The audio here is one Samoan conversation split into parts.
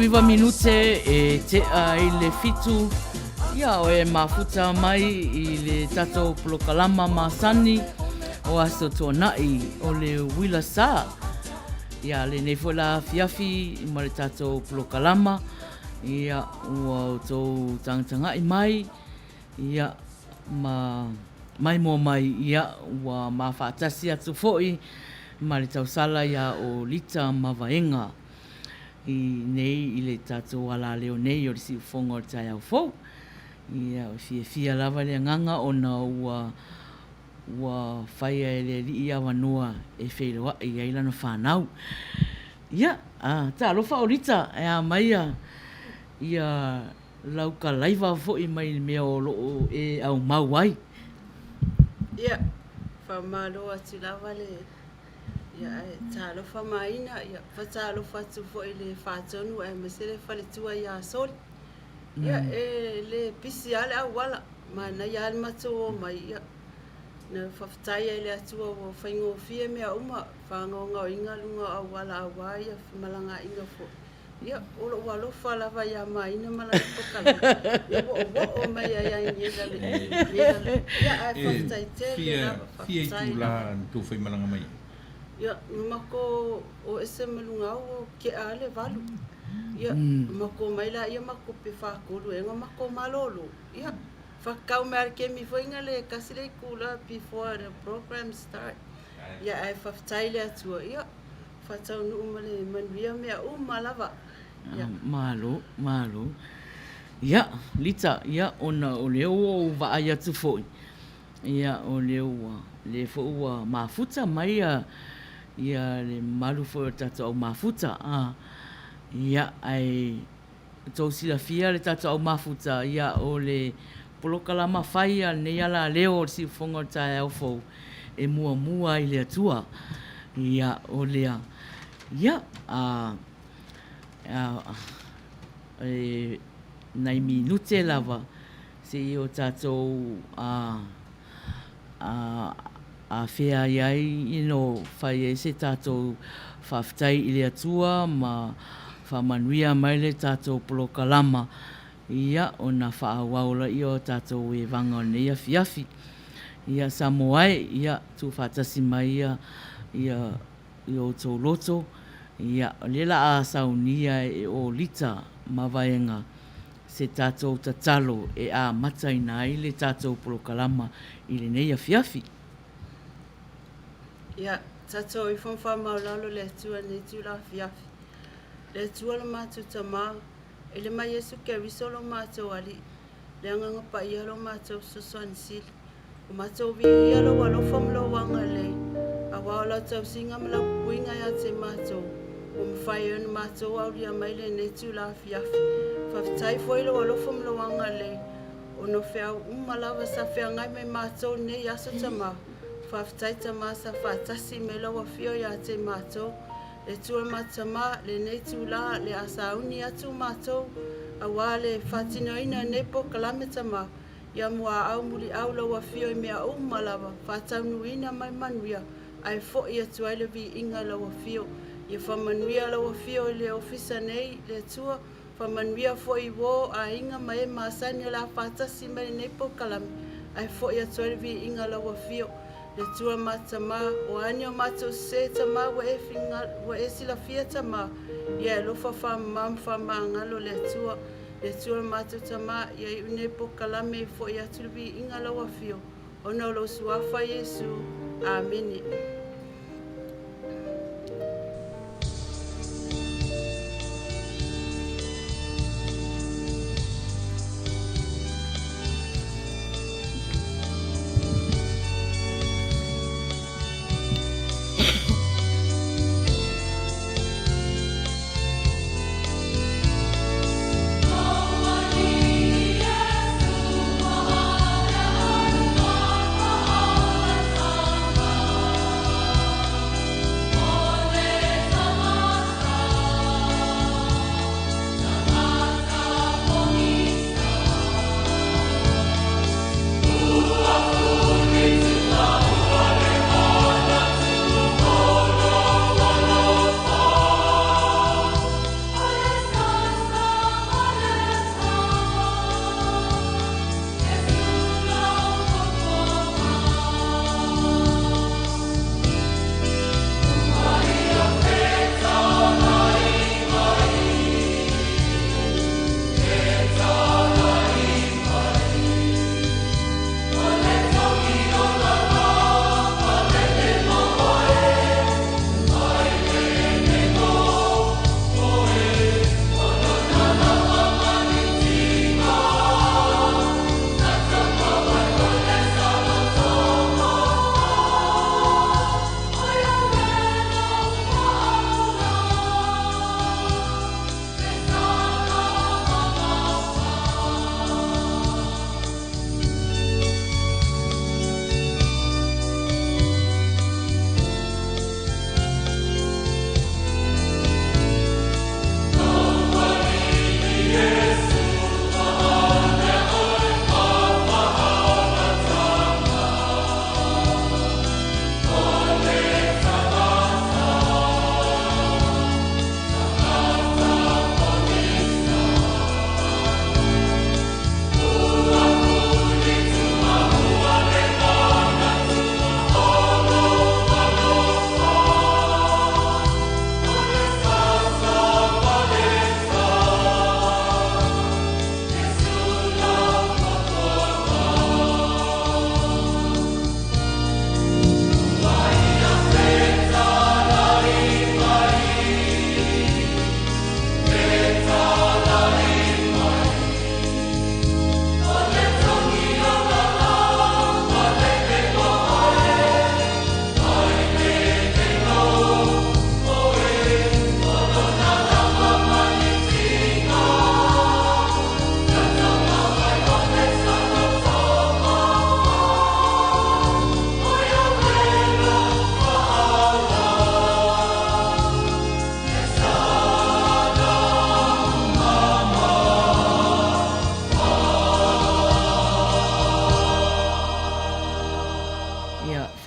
19 minute e tea i le 7, ia o e mafuta mai i le tatou polokalama masani o Aso Tuanai o le Uila Sa. Ia lenei foi la afiafi ma le tatou polokalama, ia ua outou tagatagai mai, ia ma maimoa mai, ia ua ma faatasi atu foi ma le tausala ia o Lita ma Vaega i nei i le tatou alaleo nei o le siufofoga o le taeao fou. Ia e fiafia lava le agaga ona ua ua faia e le Alii avanoa e feiloai ai lana fanau. Ia, talofa o Lita, e a mai ia lau kalaiva foi mai le mea o lo o e aumau ai. Ia, faamalo atu lava le ia ae talofa maina, ia faatalofa atu foi i le faatonu aemaise le faletua ia Soli. Ia e le pisi lava le auala, manaia lava le matou omai, ia na faafetai ai i le Atua ua faigofie mea uma, faagaogaoiga luga o auala aua ia femalagaaiga foi. Ia, o lou alofa lava ia Maina ma lana pokalai, ia ua oo mai ai ai nei la le, ia ae faafetai tele lava, faafetai. Fia itula na tou faimalaga mai ai? Ia, na matou o ese ma luga au o kea lava le 8. Ia, na matou omai laia matou pe 4:30 ea na matou malolo. Ia, fatatau mai lava le kemi foi na le tasi le itula before the program start. Ia, ae faafetai i le Atua, ia, faataunuu ma le manuia mea uma lava. Ia. Malo, malo. Ia, Lita, ia, ona o lea ua ou vaai atu foi, ia, o lea ua, lea foi ua mafuta mai ia, ia le mamalu foi o le tatou au mafuta. A, ia, ae tou silafia le tatou au mafuta, ia, o le polokalama fai a lenei alaleo o le siufofoga o le taeao fou e muamua ai i le Atua. Ia, o lea, ia, a, a, e nai minute lava se i o tatou a, a, afea ai ai, you know, fai ai se tatou faafetai i le Atua ma faamanuia mai le tatou polokalama, ia, ona faaauau laia o tatou evaga o lenei afiafi. Ia, Samoa e, ia, tuufaatasi mai ia, ia, i o outou loto, ia, o lea la a saunia e o Lita ma Vaega se tatou tatalo e amataina ai le tatou polokalama i lenei afiafi. Ia, tatou ifo ma faamaualalo le Atua i lenei itula afiafi. Le Atua lo matou Tama, e le mai Iesu Keriso lo matou Alii, le Agaga Paia lo matou Fesoasoani Sili. Ua matou viia lou alofa ma lou agalelei, aua o lau tausiga ma lau puipuiga ia te matou, ua mafai ai ona matou aulia mai lenei itula afiafi. Faafetai foi lou alofa ma lou agalelei, ona o feau uma lava sa feagai mai matou lenei aso Tama. Faafetai Tama sa faatasi mai lau afio ia te matou. Le Atua ma Tama, lenei itula le a sauni atu matou, aua le faatinoina o lenei polokalame Tama. Ia muaau muliau lou afio i mea uma lava, faataunuuina mai manuia, ae foi atu ai le viiga i lau afio. Ia faamanuia lau afio i le ofisa nei, le Atua, faamanuia foi i uo, aiga ma e masani o le a faatasi mai lenei polokalame, ae foi atu ai le viiga i lau afio. Le Atua ma Tama, o a ni o matou sese, Tama, ua e, ua e silafia, Tama, ia e alofa faamamao ma faamagalo le Atua. Le Atua lo matou Tama, ia iu nei polokalame e foi atu le viiga lau afio, ona o lou Suafa Iesu. Amene.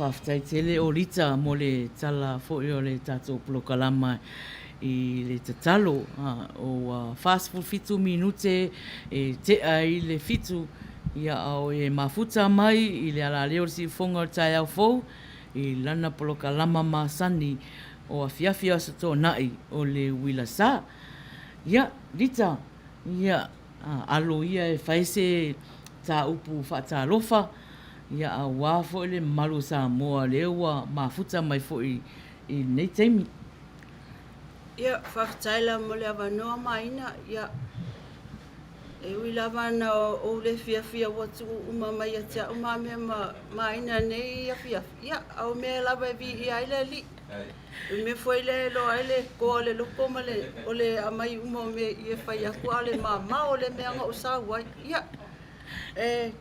faafetai tele Olita mo le tala foi o le tatou polokalama i le tatalo. Ua 47 minute e tea i le 7, ia a o e mafuta mai i le alaleo o le siufofoga o le taeao fou i lana polokalama masani o afiafi o Aso Toonai o le Uila Sa. Ia, Lita, ia, alo ia e fai se tāupu faatalofa, ia aua foi le mamalu o Samoa lea ua mafuta mai foi i lenei taimi. Ia, faafetai lava mo le avanoa Maina. Ia, e ui lava na ou le fiafia ua tuu uma mai ia te au ma mea ma Maina i lenei afiafi, ia, a o mea lava e viia ai le Alii. O le mea foi lea e iloa ai le koa o le loko ma le, o le aumai uma o mea i e fai atu, a o le mamao o le mea na ou sau ai. Ia, e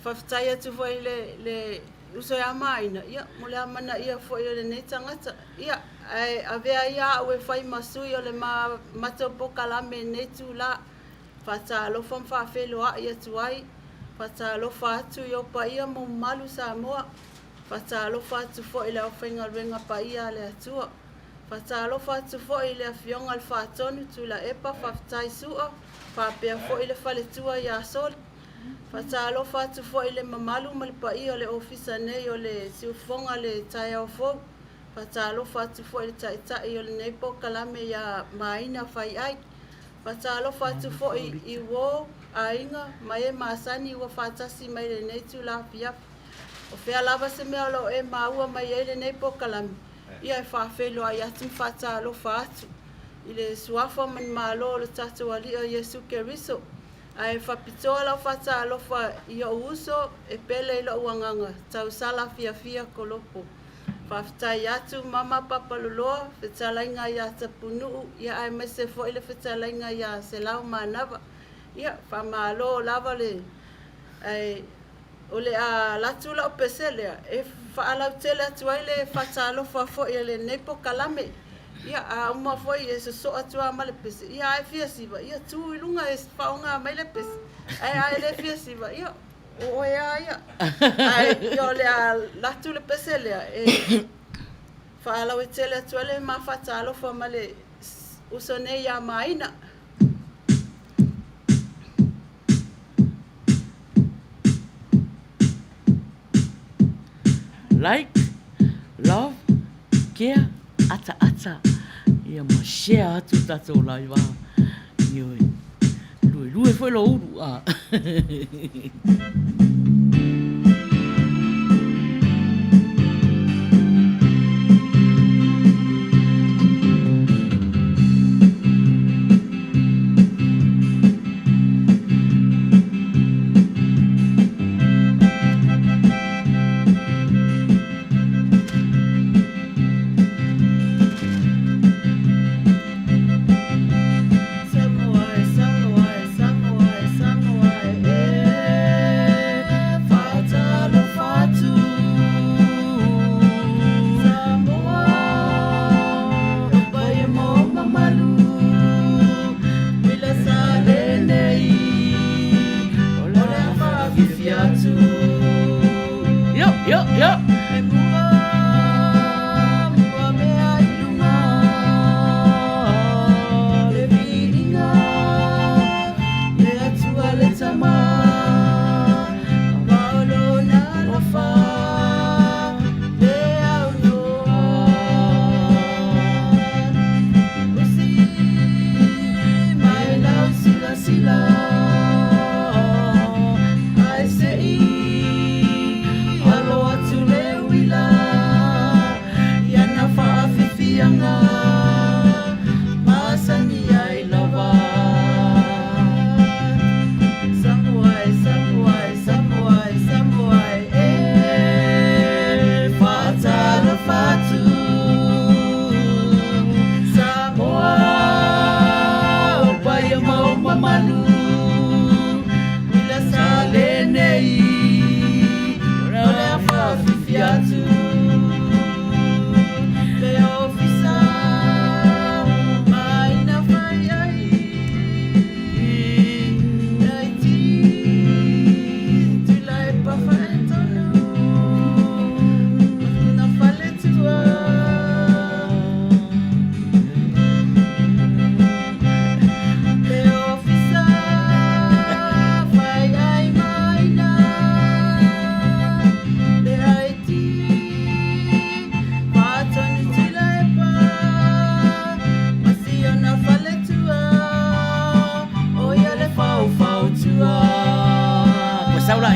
faafetai atu foi i le, le uso ia Maina, ia, mo le amanaia foi o lenei tagata. Ia, ae avea ia au e fai ma sui o le matou polokalame i lenei itula. Faatalofa ma faafeiloai atu ai. Faatalofa atu i ou paia ma mamalu Samoa. Faatalofa atu foi i le aufaigaluega paia a le Atua. Faatalofa atu foi i le Afioga i le Faatonu Tuilaepa Faafetai Sua faapea foi le faletua ia Soli. Faatalofa atu foi i le mamalu ma le paia o le Ofisa nei o le Siufofoga le taeao fou. Faatalofa atu foi i le Taitai o lenei polokalame ia Maina Faiai. Faatalofa atu foi i uo, aiga ma e masani ua faatasi mai i lenei itula afiafi. O fea lava se mea o lo o e maua mai ai lenei polokalame, ia e faafeiloai atu ma faatalofa atu i le Suafa ma le Malo o lo tatou Alii o Iesu Keriso. Ae faapitoa lau faatalofa i ou uso e pele i lou agaga tausala fiafia kolopo. Faafetai atu Mama Papaloloa, fetalaiga ia Tapunuu, ia aemaise foi le fetalaiga ia Selau Manava. Ia, faamalo lava le ae o le a alu atu lau pese lea e faalautele atu ai le faatalofa foi a lenei polokalame. Ia, a uma foi e sosoo atu lava ma le pese, ia a e fia siva, ia tu i luga e faaaoga mai le pese. Ae a e le fia siva, ia o oe lava ia. Ae ia o le a alu atu le pese lea e faalauaitele atu ai le ma faatalofa ma le uso nei ia Maina. Like, love, care, ataata, ia ma share atu tatou live a. Ioe. Luelue foi lou ulu a. Yo, yo, yo.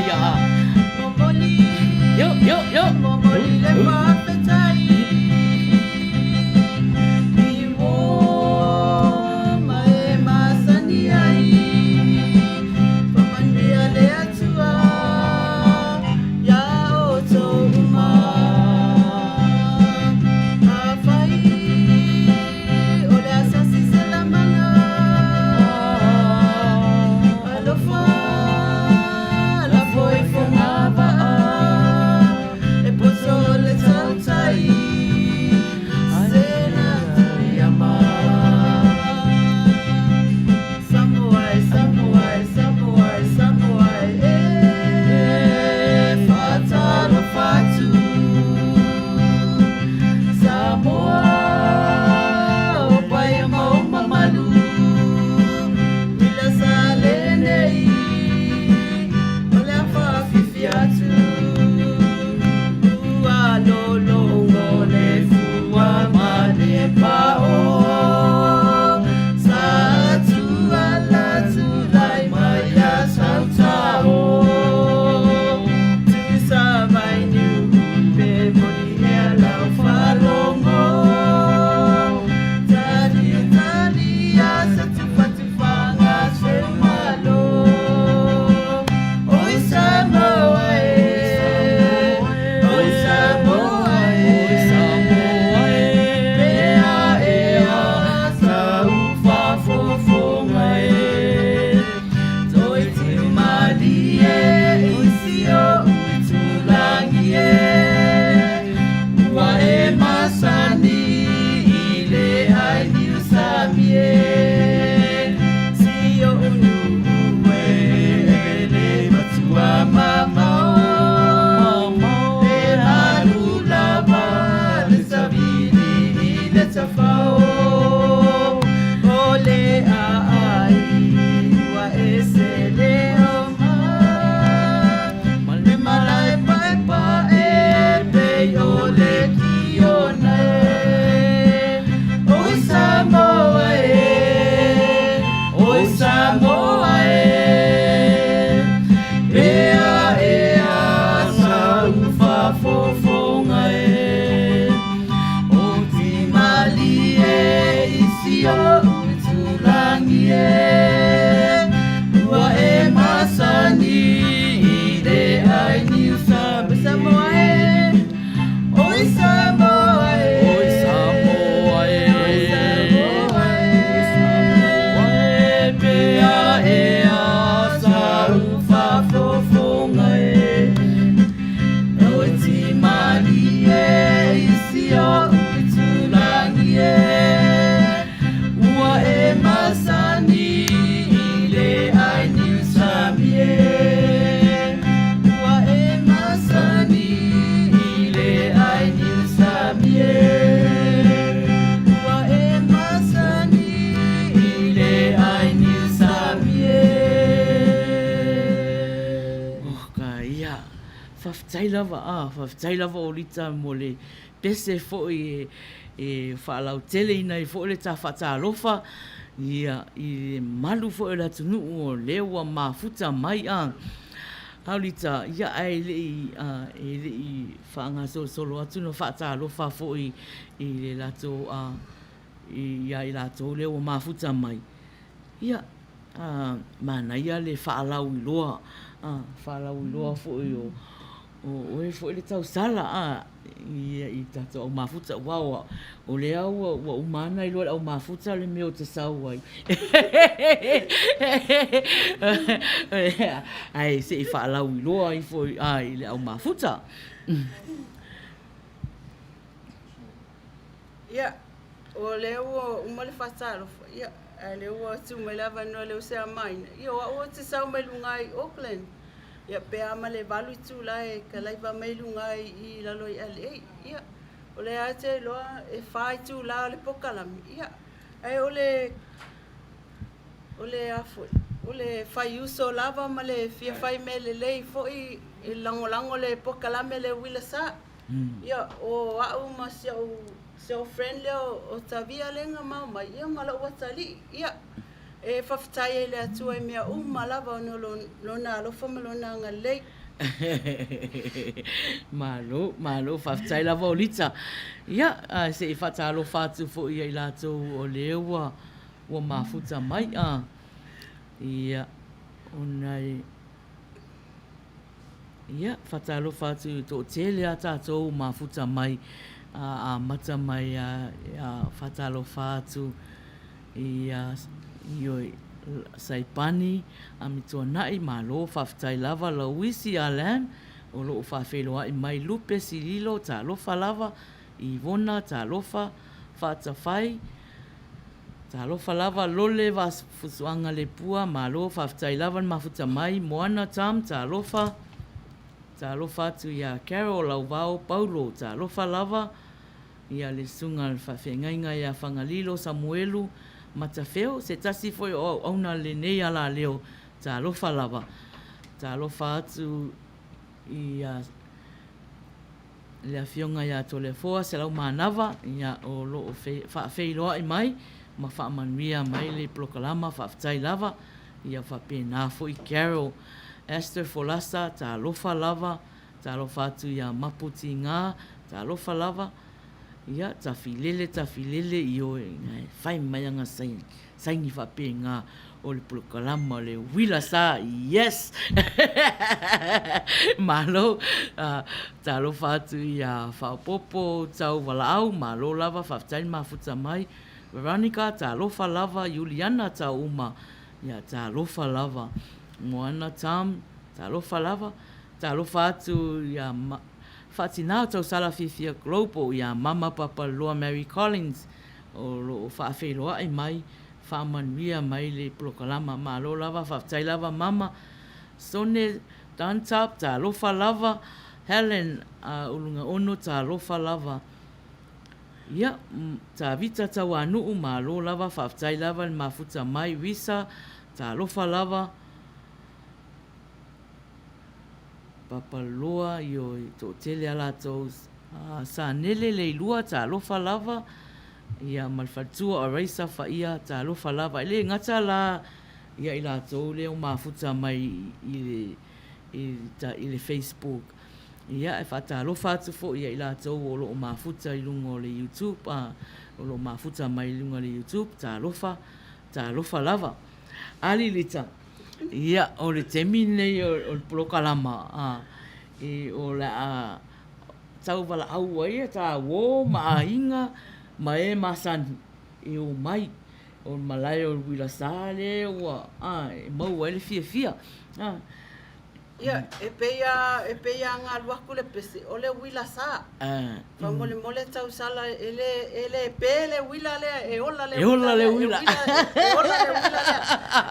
ia. Yo, yo, yo. Faafetai lava a, faafetai lava Olita mo le pese foi e faalauteleina ai foi le ta faatalofa ia i le mamalu foi o le atunuu o lea ua mafuta mai a. Olita, ia ae le i e le i faagasolosolo atu na faatalofa foi i le latou ia i latou lea ua mafuta mai, ia manaia le faalauiloa, faalauiloa foi o oe foi le tausala i tatou au mafuta aua o lea ua uma lava ona iloa e le au mafuta le mea ou te sau ai. Ae se i faalauiloa ifo i le au mafuta. Ia, o lea ua uma le faatalofa, ia, ae o lea ua tuu mai le avanoa i le uso ia Maina. Ia, o au ou te sau mai luga i Auckland, ia, pe a ma le 8 itula e kalaiva mai luga i lalo i LA. Ia, o lea lava e te iloa e 4 itula o le pokalame, ia, ae o le, o le a foi, o le fai uso lava ma le fia fai mea lelei foi e lagolago le pokalame le uila sa. Ia, o au ma si au, si au friend lea o Tavia lea na mao mai, ia ma lou atalii. Ia, E faafetai ai i le Atua i mea uma lava ona o Lona alofa ma Lona agalelei. Malo, malo, faafetai lava Olita. Ia, ae se i faatalofa atu foi ia i latou o lea ua ua mafuta mai. A, ia, ona e, ia, faatalofa atu i le toatele a tatou ua mafuta mai, a amata mai a, a faatalofa atu Ia, ioe, Saipani, Amituanai, malo, faafetai lava Lauisi Alain, o lo o faafeiloai mai Lupe Sililo, talofa lava, Ivona, talofa, Faatafai, talofa lava Lole Fusuaga Lepua, malo, faafetai lava le mafuta mai Moana Tom, talofa, talofa atu ia Carol Lauvao Paulo, talofa lava, Ia le Susuga a le Faafeagaiga ia Fagalilo Samuelu Matafeo, se tasi foi o auauna lenei alaleo, talofa lava. Talofa atu i le Afioga ia Toleafoa Selaumanava, ia o lo o faafeiloai mai ma faamanuia mai le polokalama, faafetai lava. Ia faapena foi Carol Esther Folasa, talofa lava. Talofa atu ia Mapu Tiga, talofa lava, ia tafilele tafilele ioe e fai mai ana saini faapena o le polokalama o le uila sa, yes! Malo, talofa atu ia Faaopoopo Tau Valaau, malo lava, faafetai le mafuta mai. Veronica, talofa lava, Iuliana Taouma, ia talofa lava. Moana Tom, talofa lava. Talofa atu ia Faatina o Tausala Fiafia Global ia Mama Papaliloa Mary Collins o lo o faafeiloai mai, faamanuia mai le polokalama. Malo lava, faafetai lava Mama. Sone Duntop, talofa lava. Helen Ulugaono, talofa lava. Ia, Tavita Tauanuu, malo lava, faafetai lava le mafuta mai. Risa, talofa lava. Papaloa, ioe, toatele a latou sa nele Leilua, talofa lava, ia ma le faletua o Raisa Faia, talofa lava. E le gata la ia i latou lea ua mafuta mai i le, i le Facebook, ia e faatalofa atu foi ia i latou o lo o mafuta i luga o le YouTube, o lo o mafuta mai i luga o le YouTube, talofa, talofa lava. A Lilita, Ia, o le taimi lenei o le polokalama, e, o le a tauvalaau ai a ta uō ma aiga ma e masani e omai. O le malae o le uilasā lea ua, a, e maua ai le fiafia. A. Ia, e pei a, e pei a na alu atu le pese, o le uila sa. Faamolemole tausala, e le, e le pe le uila lea, e ola le uila lea. E ola le uila. E ola le uila lea.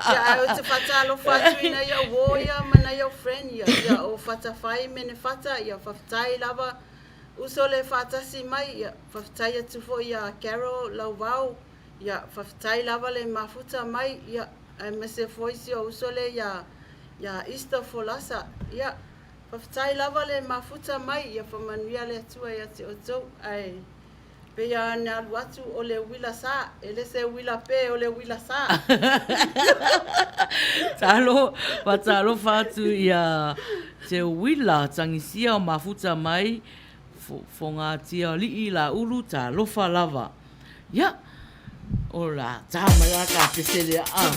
Ia, ae ou te faatalofa atu i nai au uo ia ma nai au friend ia, ia o Fatafai Menefata, ia faafetai lava uso le faatasi mai, ia faafetai atu foi ia Carol Lauvao, ia faafetai lava le mafuta mai, ia aemaise foi si ou uso lea ia ia Easter Folasa, ia faafetai lava le mafuta mai, ia faamanuia le Atua ia te outou, ae pei lava ona alu atu o le uila sa, e le se uila pe, o le uila sa. Talo, faatalofa atu ia te uila tagisia o mafuta mai Fogatia-alii Laulu, talofa lava. Ia, o la tā mai la ka pese lea a.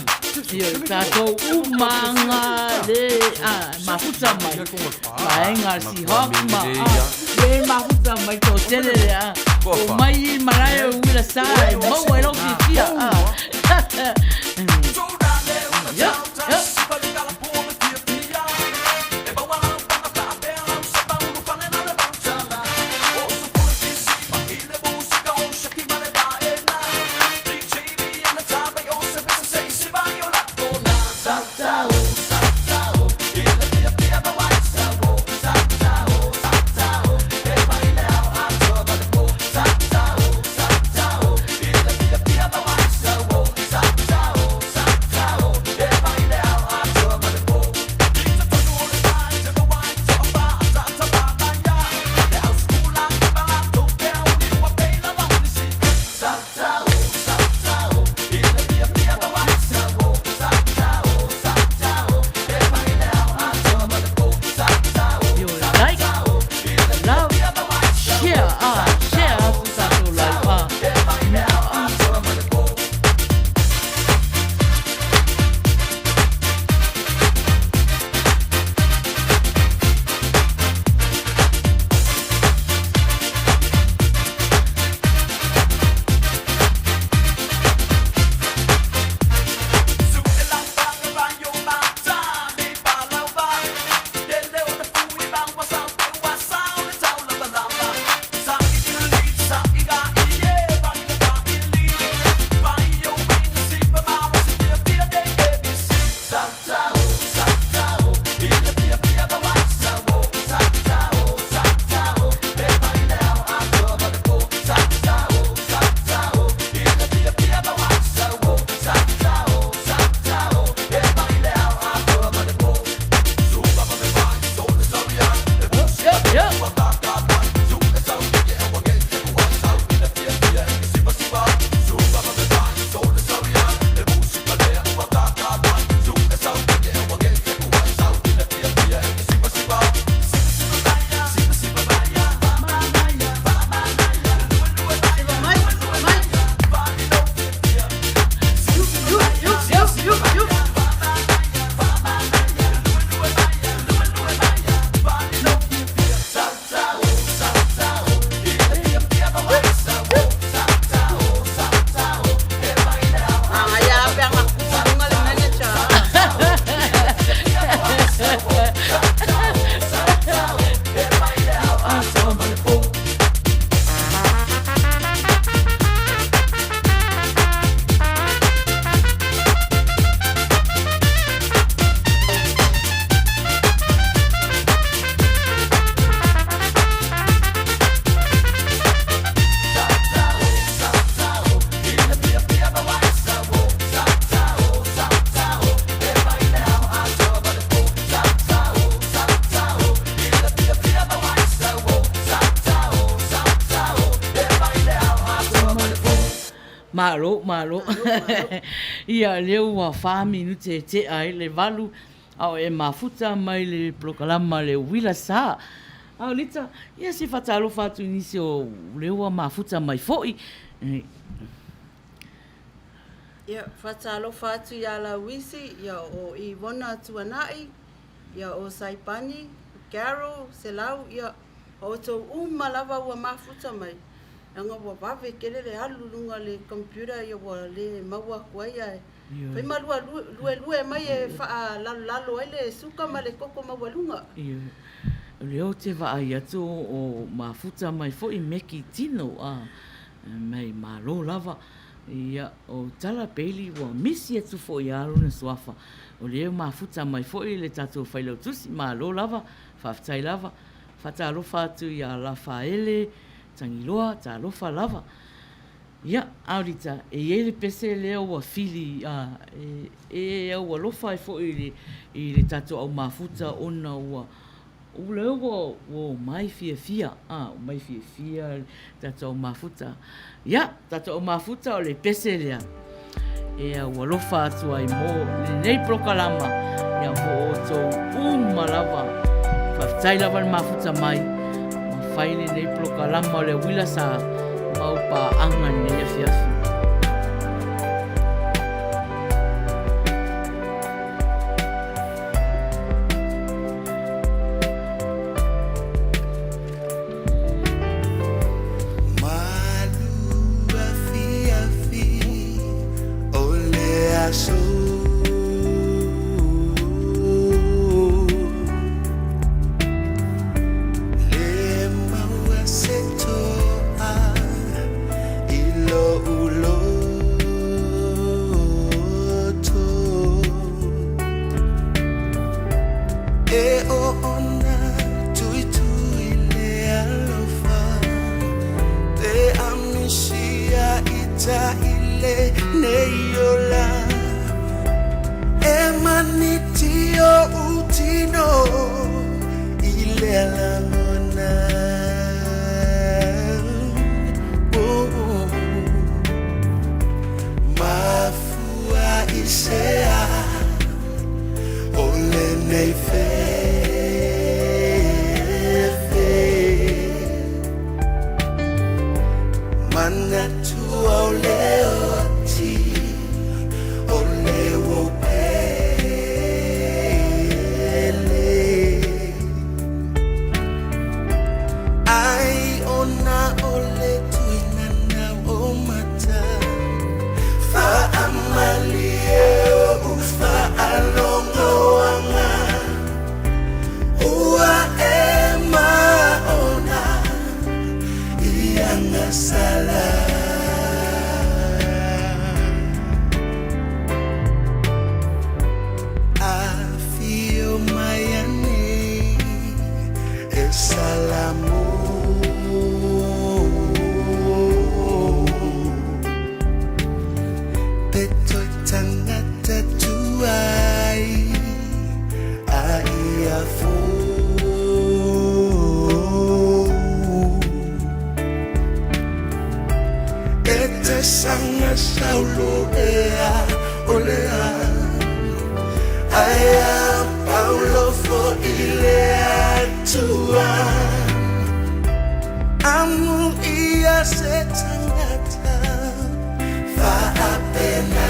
Ia, o tātou umanga le a, mafuta mai. Vaenga Seahawk ma a, le mafuta mai tō tele lea a. O mai i marae o uila sa e maua ai lau fiafia a. Ia, ia. Malo, malo. Ia, lea ua fa minute e tea ai le 8, a o e mafuta mai le polokalama le uila sa. A o Lita, ia se faatalofa atu i nisi o lea ua mafuta mai foi. Ia, faatalofa atu ia Lauisi, ia o Ivona Tuanai, ia o Saipani, Carol, Selau, ia o outou uma lava ua mafuta mai, leaga ua vave tele le alu i luga o le computer ia ua le maua atu ai ae fai ma lua luelue mai e faalalolalo ai le suka ma le toto maualuga. Ioe. O lea ou te vaai atu o mafuta mai foi Meki Tino a mai malo lava. Ia, o Tala Bailey ua misi atu foi ia lona suafa. O lea e mafuta mai foi le tatou Failautusi. Malo lava, faafetai lava. Faatalofa atu ia Lafaele Tagiloa, talofa lava. Ia, Aolita, e i ai le pese lea ua fili a, e aualofa ai foi i le tatou au mafuta ona ua O lea ua omai fiafia, a, omai fiafia le tatou au mafuta. Ia, tatou au mafuta o le pese lea e aualofa atu ai mo lenei polokalama, ia mo outou uma lava. Faafetai lava le mafuta mai ma fai lenei polokalama o le uila sa mau paaga lenei afiafi. E oona tuitui le alofa Pe amisia ita ile nei ola E maniti o utino i le lagona oh, oh. Mafua i sea O lenei fefe Manatua o le oti O le uo pele Ai ona o le tuinanau o mata Faamalie o'u faalogoaga Ua e maona i agasala. Afio mai anei e Salamo. Te toi tangata tuai a ia fou. E te sanga saulo ea o lea Aia Paulo fo i le Atua Amu ia se tangata faapena.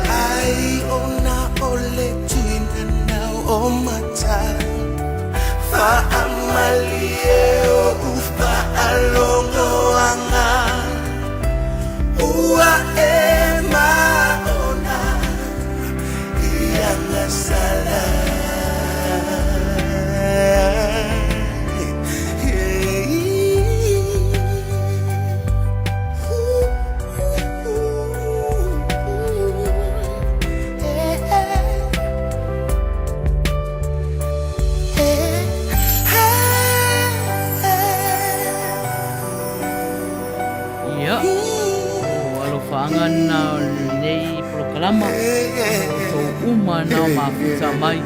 Ai ona o le tuinanau o mata Faamalie o'u faalogoaga Ua e maona i agasala. lena o lenei polokalama ona o outou uma na o mafuta mai.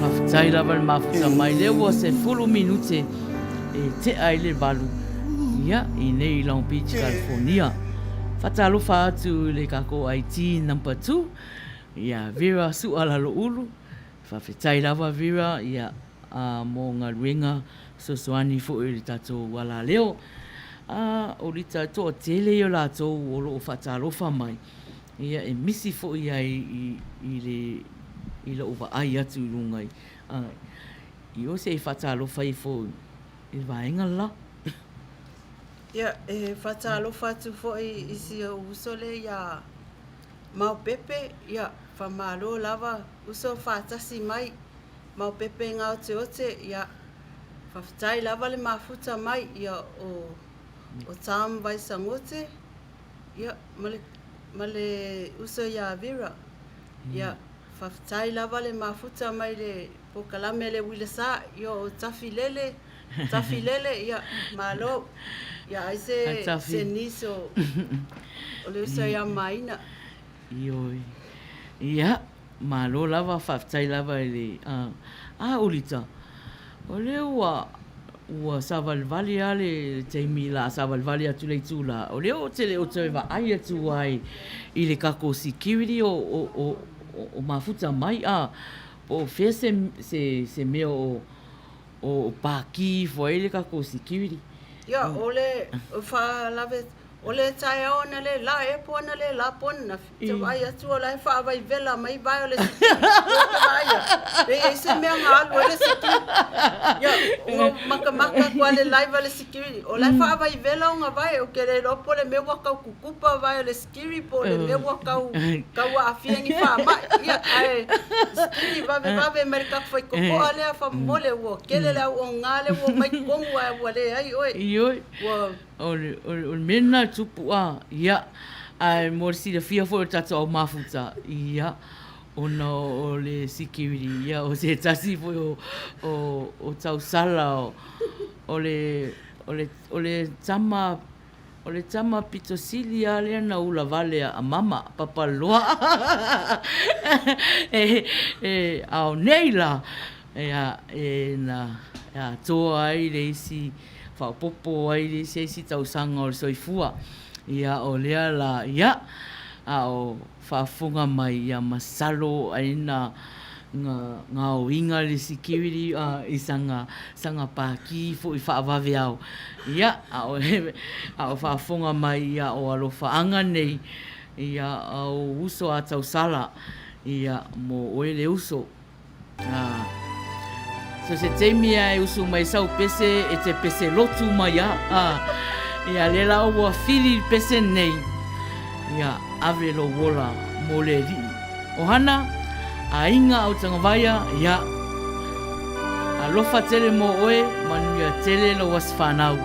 Faafetai lava le mafuta mai lea ua 10 minute e tea ai le 8 ia i nei Long Beach, California. Faatalofa atu i le takou IT number 2 ia Vera Sualaloulu. Faafetai lava Vera ia mo galuega fesoasoani foi i le tatou alaleo. A o Lita, e toatele ia o latou o lo o faatalofa mai, ia e misi foi ai i le i lou vaai atu i luga i i o se i faatalofa ifo i le vaega le la. Ia, e faatalofa atu foi i si ou uso lea ia Maopepe, ia, faamalo lava uso faatasi mai Maopepe Gaoteote, ia, faafetai lava le mafuta mai, ia, o, o Tom Vaisagote, ia, ma le, ma le uso ia Vera, ia, faafetai lava le mafuta mai le polokalame a le Uila Sa, ia, o Tafilele, Tafilele, ia, malo, ia, ai se, se niece o, o le uso ia Maina. Ioe. Ia, Malo lava, faafetai lava i le a Ulita, o lea ua ua savalivali lava le taimi la a savalivali atu le itula, o lea ou te le o toe vaai atu ai i le tatou security o o o o mafuta mai a po o fea se se se mea o o paki ifo ai le tatou security. Ia, o le faalave O le taeao ana le la ea po ana le la po ananafi, ou te vaai atu o la e faavaivela mai vae o le sikili. Ou te vaai atu, e i ai se mea na alu ai le sikili. Ia, ua ou makamaka atu lava i le live a le sikili, o la e faavaivela ona vae, ou te le iloa po o le mea ua tau tutupa vae o le sikili po o le mea ua tau tau aafia i ni faamai. Ia, ae sikili vavevave mai le tatou faitotoa lea faamolemole, ua tele le auaunaga lea ua omai i totonu ae ua leai oe. Ioe. Ua O le, o le, o le mea lena e tupu a, ia, ae mo le silafia foi o le tatou au mafuta, ia, ona o le security, ia, o se tasi foi o, o, o tausala o, o le, o le, o le tama, o le tama pito sili lava lea na ula vale a mama, Papaloa. e, e, a o nei la, ia, e na atoa ai le isi faaopoopo ai le isi isi tausaga o le soifua. Ia, o lea la, ia, a o faafofoga mai, ia masalo ai na gaoiga le security i saga, saga paki foi faavaveao. Ia, a o, a o faafofoga mai, ia, o alofaaga nei, ia, o uso a tausala, ia, mo oe le uso. So se taimi lava e usu mai sau pese e te pese lotu mai a. Ia lea la ua fili le pese nei. Ia ave lou ola mo le alii. Ohana, aiga Autagavaia, ia alofa tele mo oe, manuia tele lou aso fanau.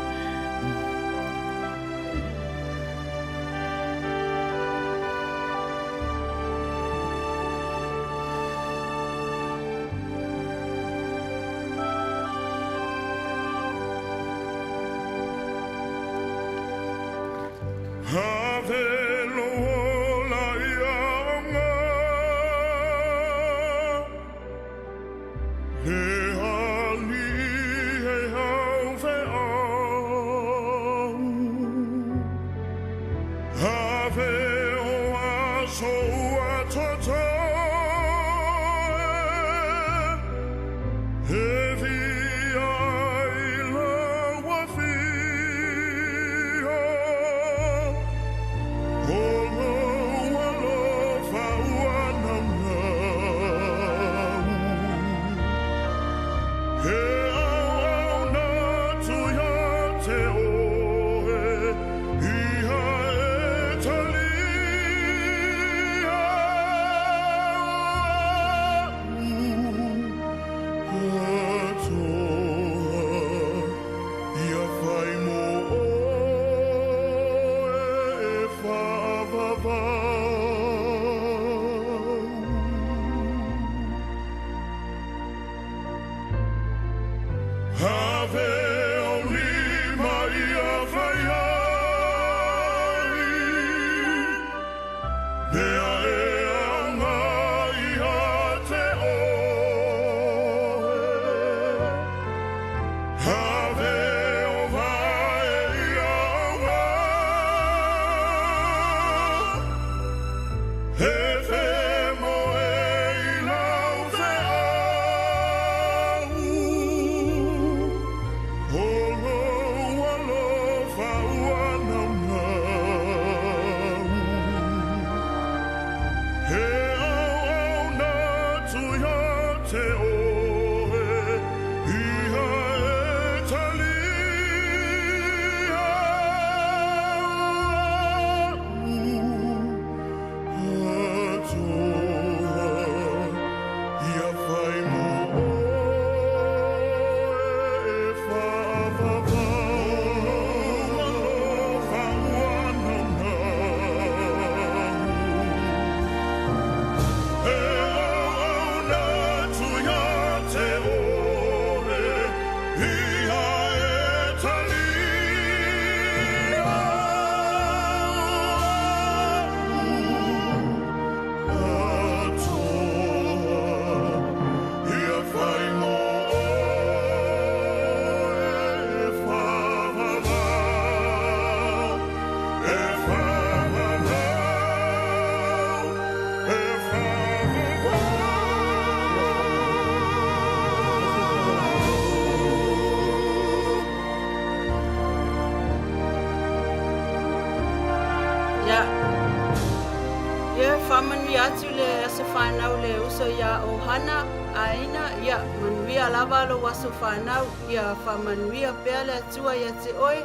fanau le uso ia Ohana, Aina, ia manuia lava lou aso fanau, ia faamanuia pea le Atua ia te oe,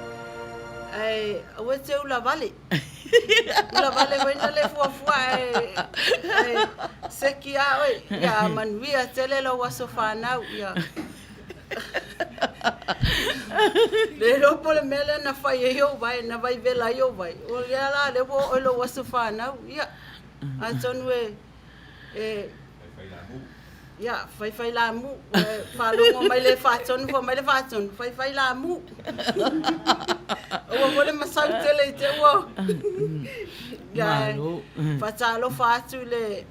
ae aua e te ulavale. Ulavale foi na le fuafua ae, ae seki a oe, ia manuia tele lou aso fanau, ia. Le iloa po o le mea lea na fai ai ou vae, na vaivela ai ou vae, o lea la lea ua oo i lou aso fanau, ia. Atonu e, e, ia, faifailamu, faalogo mai le faatonu, fai mai le faatonu, faifailamu. Aua foi le masau tele i te ua. Ia, Malo. faatalofa atu i le,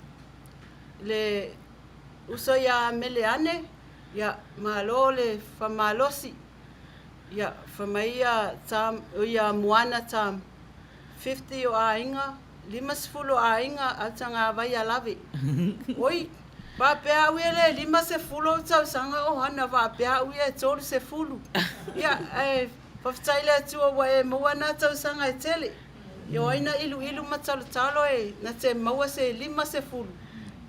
le uso ia Meleane, ia, malo le famalosi. Ia, fai mai ia Tam, ia Moana Tam, 50 o aiga, 50 o aiga a tagavai a lave. Oi, faapea au ia le 50 ou tausaga ohana, faapea au ia e 30. Ia, ae faafetai i le Atua ua e maua na tausaga e tele. Ia o ai na iluilu ma talotalo e na te maua se 50.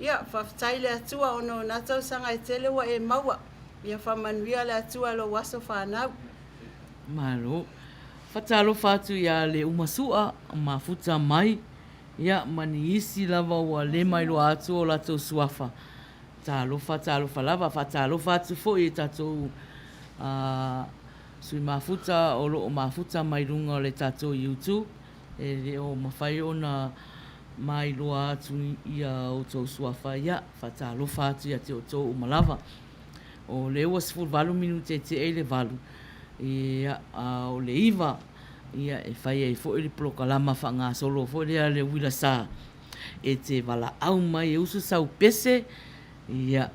Ia, faafetai i le Atua ona o na tausaga e tele ua e maua. Ia faamanuia le Atua i lou aso fanau. Malo. Faatalofa atu ia Leumasua, mafuta mai, ia, ma ni isi lava ua le mailoa atu o latou suafa. Talofa, talofa lava. Faatalofa atu foi i tatou sui mafuta o lo o mafuta mai luga o le tatou YouTube. E le o mafai ona mailoa atu ia outou suafa, ia, faatalofa atu ia te outou uma lava. O lea ua 18 minute e tea i le 8, ia, a o le 9, ia, e fai ai foi le polokalama faagasolo foi lea a le uila sa e te valaau mai e usu sau pese, ia,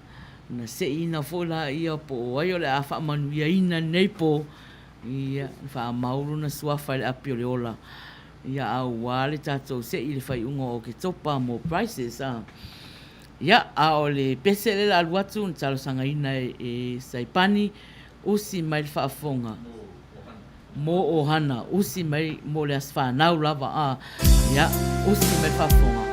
ona seiina foi lea po o ai o le a faamanuiaina i lenei po, ia, faamau lona suafa i le api o le ola, ia, aua le tatou sei i le faaiuga o Oketopa mo prizes, a. Ia, a o le pese lea o le a alu atu na talosagaina e Saipani, usi mai le faafofoga mo Ohana, usi mai mo le aso fanau lava, a, ia, usi mai le faafofoga.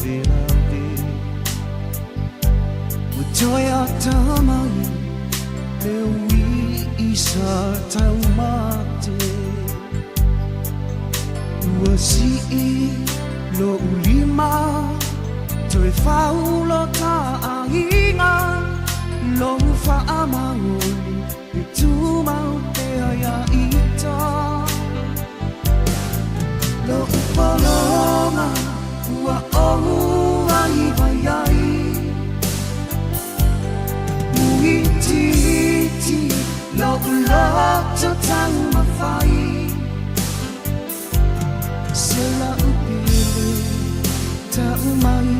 Lavelave Ua toe atamai le ui i sa taumate Ua sii lo'u lima toe fau lo taaiga Lou faamaoni e tumau pea ia ita Lo'u pologa ua ou vaivai ai Ua itiiti lo'u loto taumafai Se la'u pele tau mai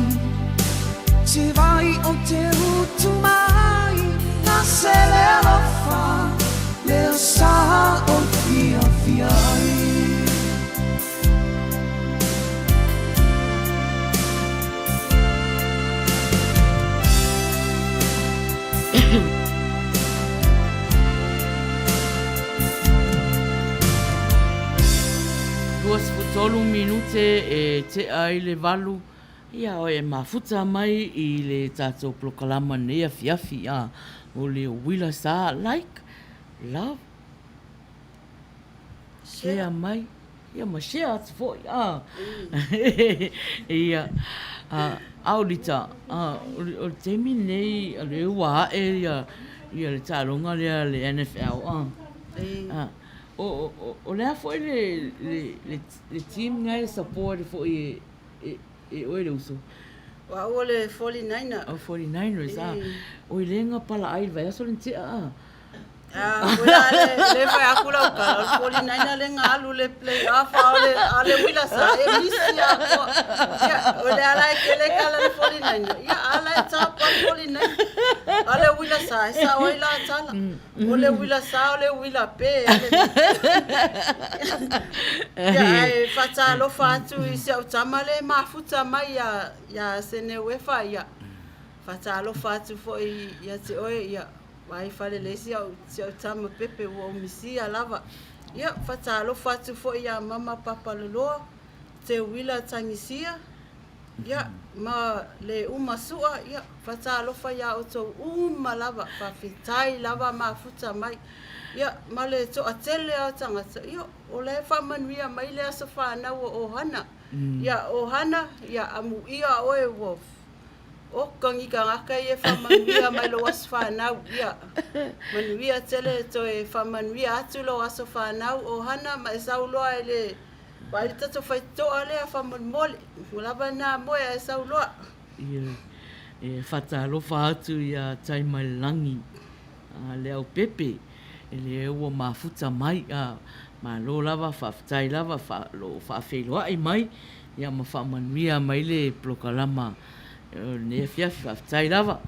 Te vai o te utu mai Na se le alofa Lea sa o fiafia ai. 23 minute e tea ai le valu, ia e mafuta mai i le tatou polokalama nei afiafi a o le uila sa like, love, share mai ia ma share atu foi a. Ia a o Lita, o le taimi lenei o lea ua ae ia le taaloga lea a le NFL a. O le a foi le team lena e support foi e oe le uso? O au o le 49er. O 49ers a. Oi lea na palaai i le vaiaso lea na tea a. Koe la le, le fai aku lau tala, o le 49er le na alu le play off, a o le, a o le uila sa e misi atoa. Ia, o le ala e kele kala le 49er, ia, a la e top le 49er. A o le uila sa e sao ai la tala. O le uila sa, o le uila pe. Ia, ae faatalofa atu i si au tama le mafuta mai ia, ia Seneuefa, ia. Faatalofa atu foi ia te oe, ia. Vaai fale le si au, si au tama pepe ua ou misia lava. Ia, faatalofa atu foi ia Mama Papaloloa, Teuila Tagisia, ia, ma le uma sua, ia, faatalofa iā outou uma lava, faafetai lava mafuta mai. Ia, ma le toatele lava o tagata, ia, o la e faamanuia mai le aso fanau o Ohana. Ia, Ohana, ia, amuia oe ua Oka ni tagata ia e faamanuia mai lou aso fanau. Ia, manuia tele toe faamanuia atu lou aso fanau, Ohana, ma e sau loa i le vaai le tatou faitotoa lea faamolemole. Ua lava lena moe ae sau loa. Ia, e faatalofa atu ia Taimailalagi Leaupepe, lea ua mafuta mai, a, malo lava, faafetai lava, lo o faafeiloai mai, ia ma faamanuia mai le polokalama o lenei afiafi, faafetai lava.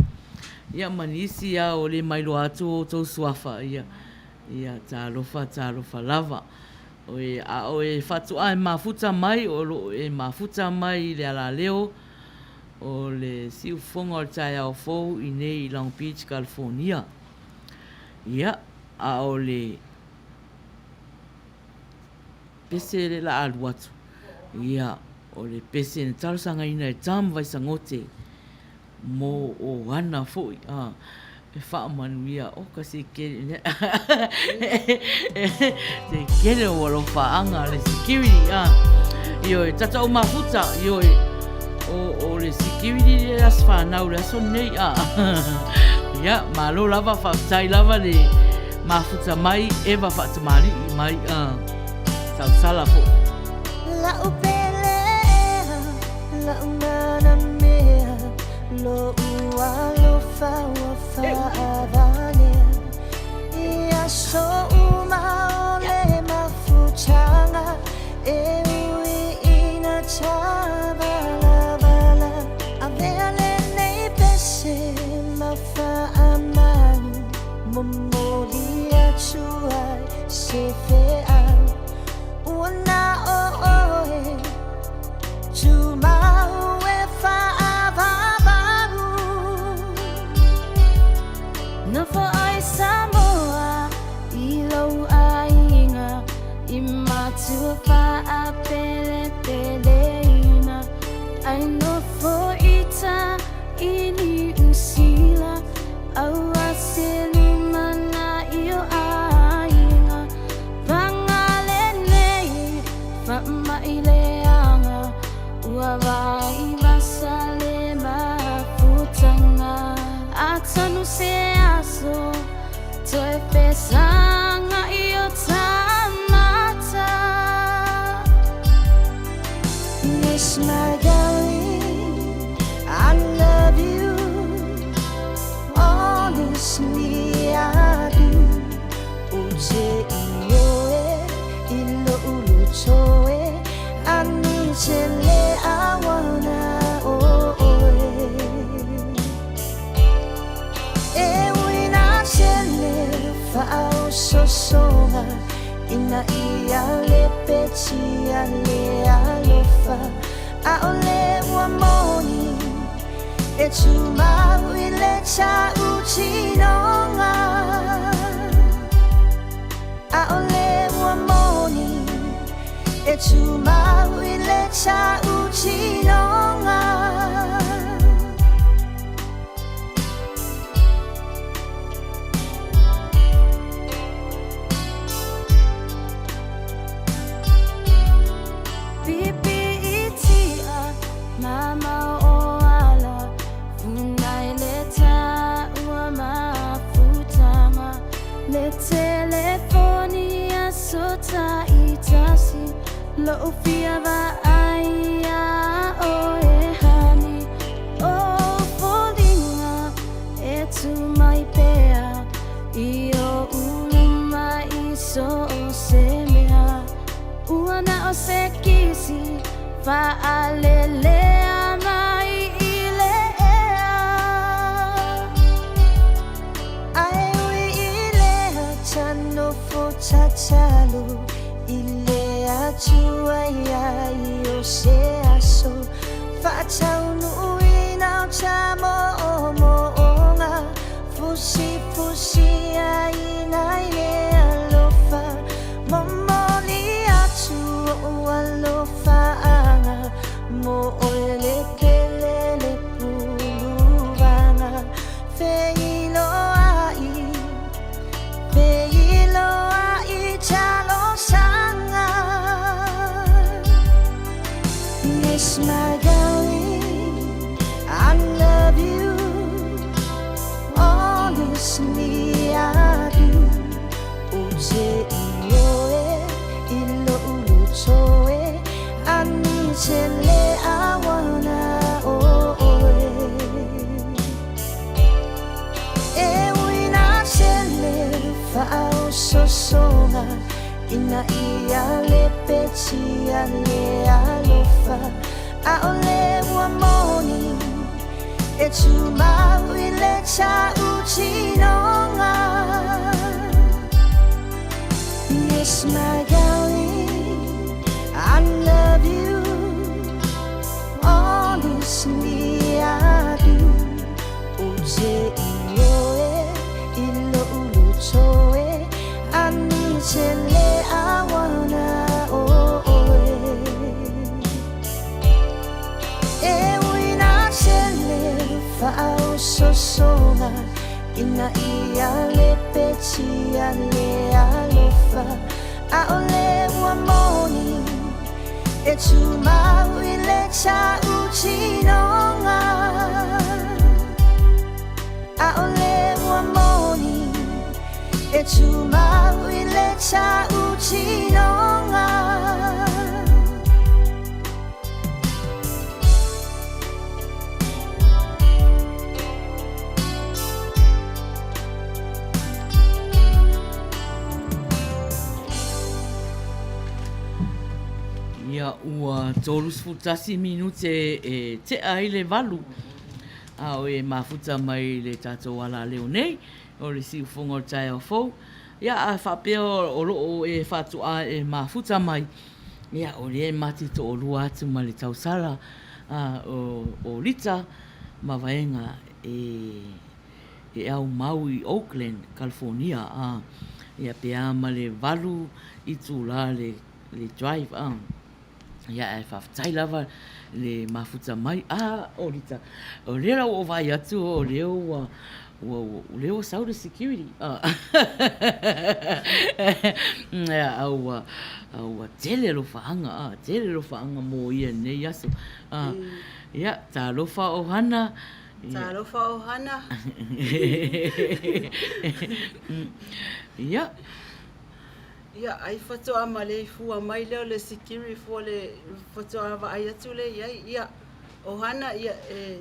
Ia ma nisi lava ua le mailoa atu o outou suafa, ia, ia talofa, talofa lava. Oe, a o e faatoa e mafuta mai, o lo o e mafuta mai i le alaleo o le siufofoga o le taeao fou i nei i Long Beach, California. Ia, a o le pese le la alu atu, ia, o le pese na talosagaina e Tom Vaisagote mo Ohana foi, a, e faamanuia, oka se kele, se kele o alofaaga le security, a, ioe, tata o mafuta, ioe, o le security le aso fanau le aso lenei, a, ia, malo lava, faafetai lava le mafuta mai, Eva Faatamalii mai, a, sausala foi. La'u pele ea, la'u manamea, lo'u alofa ua faavalea I aso uma o le mafutaga e ui ina tāvalavala Avea lenei pese ma faamalu Momoli atu ai se feau Ua na o oe Tumau e faavavalu Nofo ai Samoa i lou aiga I matua faapelepeleina. Ina ia lepetia le alofa ʻAʻole ua moni E tumau i le tautinoga ʻAʻole ua moni E tumau i le tautinoga. Pipiitia mamao o ala Funai le taua mafutaga Le telefoni aso taitasi Loʻu fia vaai iā ʻoe honey O foliga e tu mai pea I oʻu luma i so o se mea Ua na o se kisi Faalelea mai i le ea Ae ui i lea tanofo tatalo I le Atua ia i o se aso Faataunuuina o ta moomooga Fusifusiaina i le alofa Momoli atu oʻu alofaaga Mo oe le pele le puluvaga Feiloai Feiloai talosaga Yes my darling I love you Honestly I do Ou te ioe i loʻu loto e I need te le awana o oe E ui nā tele faaososoga Ina ia lepetia le alofa ʻAʻole ua moni E tumau i le tautinoga Yes my darling I love you Honestly I do Ou te ioe i loʻu loto e I need te le awana o oe E ui nā tele faaososoga Ina ia lepetia le alofa ʻAʻole ua moni E tumau i le tautinoga ʻAʻole ua moni E tumau i le tautinoga. Ia ua 31 minute e tea ai le valu a o e mafuta mai le tatou alaleo nei o le siufoga o le taeao fou. Ia a faapea o loo e faatoa e mafuta mai, ia o lea e mate toalua atu ma le tausala a o Lita ma Vaega e e aumau i Oakland, California a ia pe a ma le valu itula le le drive a. Ia ae faafetai lava le mafuta mai. A o Lita, o lea la ua ou vaai atu o lea ua ua o lea ua sau le security. A a ua a ua tele alofaaga a, tele alofaaga mo ia i lenei aso. A ia, talofa ʻohana. Talofa ʻohana. Ia. Ia, ai faatoa maleifua mai lea o le sikiri fua le faatoa vaai atu lea i ai, ia, ʻohana, ia, e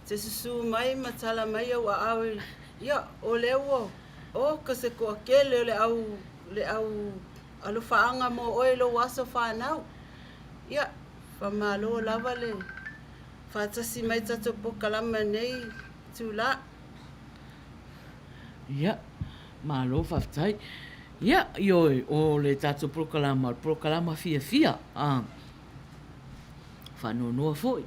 te susū mai ma tala mai au aao i, ia, o lea ua, o ka se toatele o le au, le au alofaaga mo oe i lou aso fanau. Ia, faamalo lava le faatasi mai tatou polokalame i lenei itulā. Ia, malo faafetai. Ia, ioe, o le tatou polokalama, o le polokalama fiafia, a, faanoanoa foi,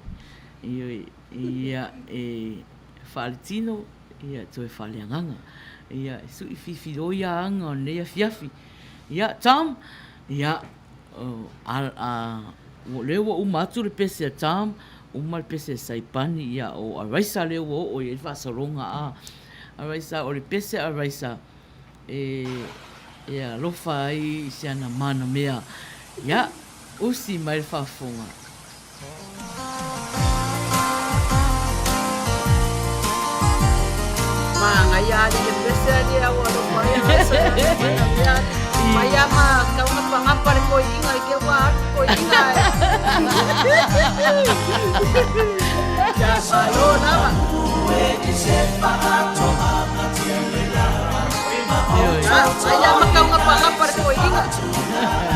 ioe, ia, e faaletino, ia, toe faaleagaga. Ia, e sui fifiloi a aga o lenei afiafi. Ia, Tom, ia, o, a, a, o lea ua uma atu le pese a Tom, uma le pese a Saipani, ia, o Araisa lea ua oo i ai le faasologa, a. Araisa, o le pese a Araisa, e alofa ai i si ana manamea. Ia, usi mai le faafofoga. Manaia alii le pese alii au alofa ai Araisa i ana manamea alii. Mai a ma taugapagapa le toeaina i te ua alu toeaina ae. Ia malo lava. Ai a ma taugapagapa le toeaina.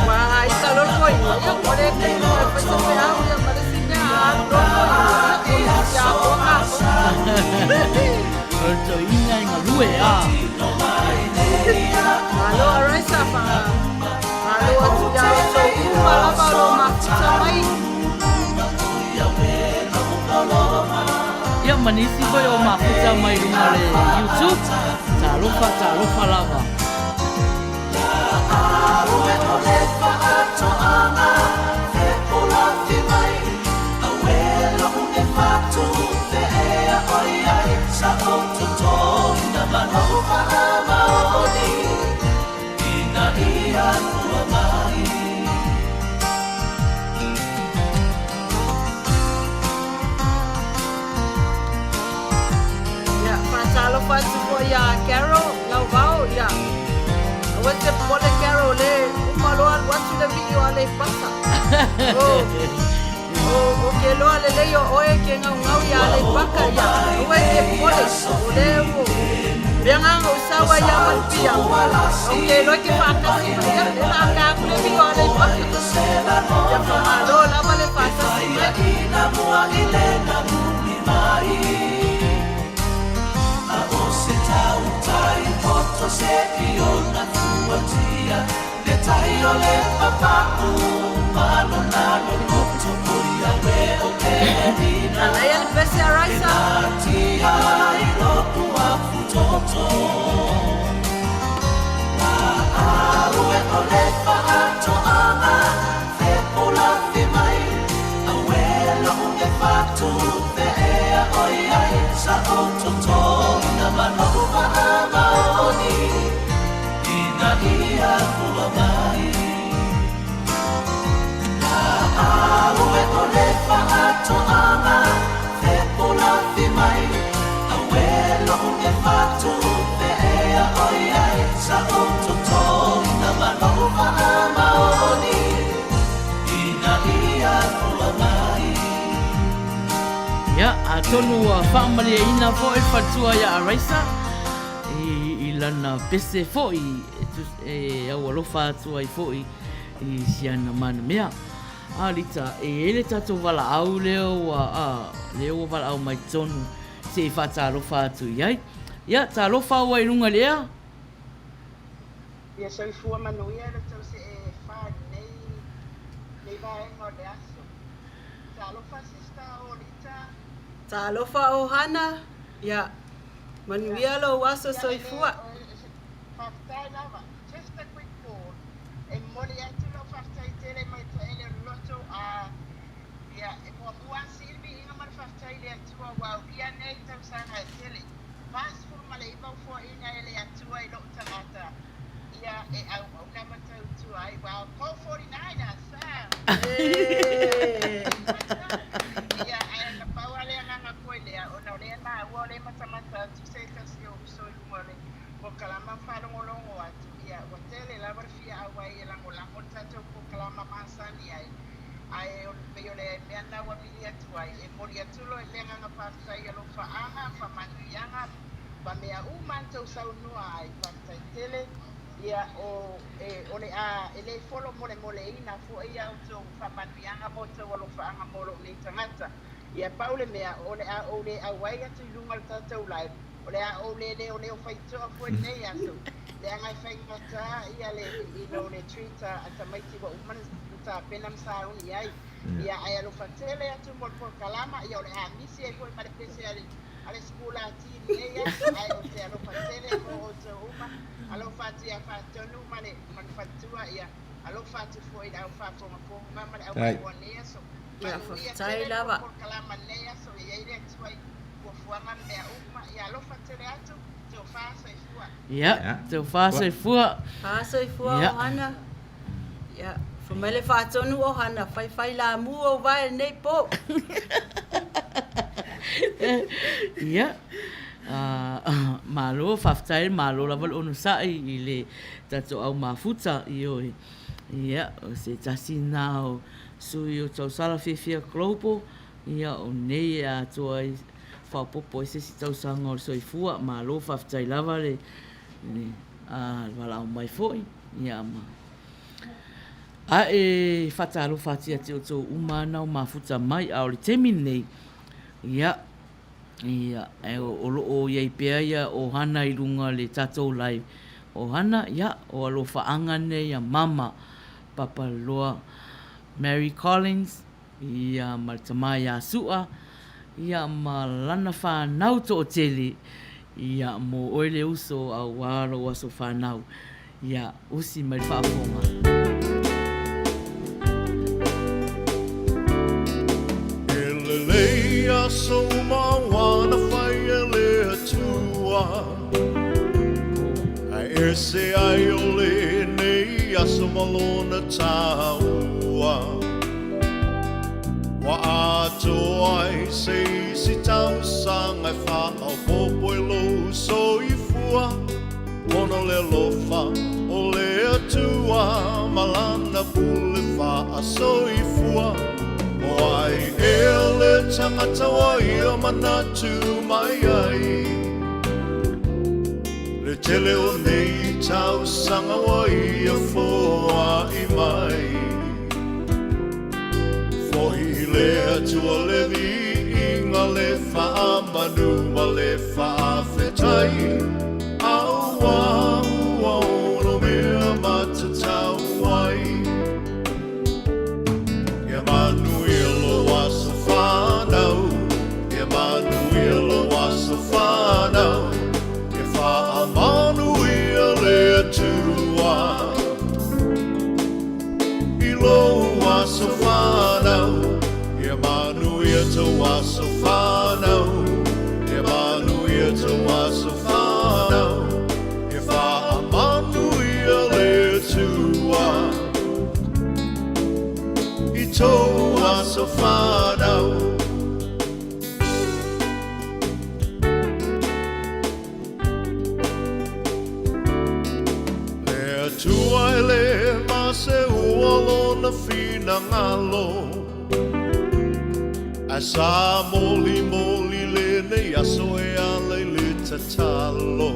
Ua ita loa le toeaina, ia ua le taimi e fai se feau ia ma le isi mea a alu loa le toeaina, ia o le atoa na atoa. O le toeaina e galue a. Malo Araisa, fa malo atu ia outou uma lava o lo o mafuta mai. Ia ma nisi foi o mafuta mai luga o le YouTube. Talofa, talofa lava. Ia, faatalofa atu foi ia Carol Lauvao, ia. Aua e te popole Carol, le uma loa alu atu le vii o Aleipata. O, o, o ke loa lelei o oe ke gaugau ia Aleipaka, ia. Aua e te popole, o le ua le agaga o sau ai ia Malupia. O ke loa ke faatasi mai, ia, le la aka aku le vii o Aleipaka. Ia faamalo lava le faatasi mai. Manaia le pese a Raisa. Ia, atonu ua faamalieina foi le faletua ia Araisa i lana pese foi e aualofa atu ai foi i si ana manamea. A Lita, e i ai le tatou valaau lea ua, a, lea ua valaau mai totonu se i faatalofa atu i ai. Ia, talofa ua i luga i le ea. Ia soifua manuia le tou see fa i lenei vaega o le aso. Talofa sister Olita. Talofa Ohana, ia manuia lou aso soifua. Faafetai lava. Just a quick call. E momoli atu lau faafetai tele mai toele o le loto a ia e muamua sili viiga ma le faafetai i le Atua ua aulia nei tausaga e tele. 49 o foaiina e le Atua i lou tagata ia e auauna ma tautua ai. Wow, call 49 us ah. Ia ae na pau lava le agaga koe lea ona o lea e maua o lea e matamata atu se tasi o uso i luga o le polokalama ma faalogologo atu ia ua tele lava le fia auai e lagolago le tatou polokalama masani ai ae o le pei o le mea lena ua vili atu ai e momoli atu loa le agaga faafetai alofaaga faamanuiaga ma mea uma na tou saunoa ai faafetai tele ia o e o le a e le folo molemoleina foi ia outou faamanuiaga ma outou alofaaga mo lou nei tagata ia pau le mea o le a ou le auai atu i luga o le tatou live. O le a ou le leoleo faitoa foi lenei aso, leaga e faigata ia le you know le treat a tamaiti ua uma ona tapena ma sauni ai. Ia ae alofa tele atu mo le polokalama, ia o le a misi ai foi ma le pese a le a le sikulati i lenei aso, ae ou te alofa tele mo outou uma. Alofa atu ia Faatonu ma le ma le faletua, ia alofa atu foi i le au faafogafoga ma le au maimoa i lenei aso. Ia, Manuia faafetai tele le lava. polokalama i lenei aso, e i ai le Atua i fuafuaga ma mea uma. Ia alofa tele atu, tofa soifua. Ia, tofa soifua. Fa soifua ohana. Ia, fai mai le Faatonu ohana, faifai lamu ou vae lenei po. Ia, malo faafetai, malo lava le onosai i le tatou au mafuta, ioe. Ia, o se tasi lena o sui o Tausala Fiafia Global, ia o nei e atoa ai, faaopoopo ai se isi tausaga o le soifua. Malo faafetai lava le valaau mai foi. Ia ma ae faatalofa atu ia te outou uma na o mafuta mai, a o le taimi lenei, ia, ia, o lo o i ai pea ia ohana i luga o le tatou live ohana, ia, o alofaaga nei a Mama Papaloa Mary Collins, ia ma le tama ia Su'a, ia ma lana fanau toatele, ia mo oe le uso auā lou aso fanau, ia usi mai le faafofoga. E lelei aso uma auā na fai e le Atua, Ae ese ai o lenei aso ma lona taua. Ua atoa ai se isi tausaga e faaopoopo i lou soifua, Ona o le alofa o le Atua ma lana pule faasoifua. O ai ea le tagata ua ia manatu mai ai? Le tele o nei tausaga ua ia foai mai. Fohi i le Atua le viiga, le faamanu ma le faafetai, Auā ua ono mea matatau ai. Ia manuia lou aso fanau, Ia manuia lou aso fanau, Ia faamanuia le Atua i lou aso fanau, Ia manuia tou aso fanau, Ia manuia tou aso fanau, Ia faamanuia le Atua i tou aso fanau. Le Atua e le maseua lona finagalo, Ae sa molimoli lenei aso e ala i le tatalo.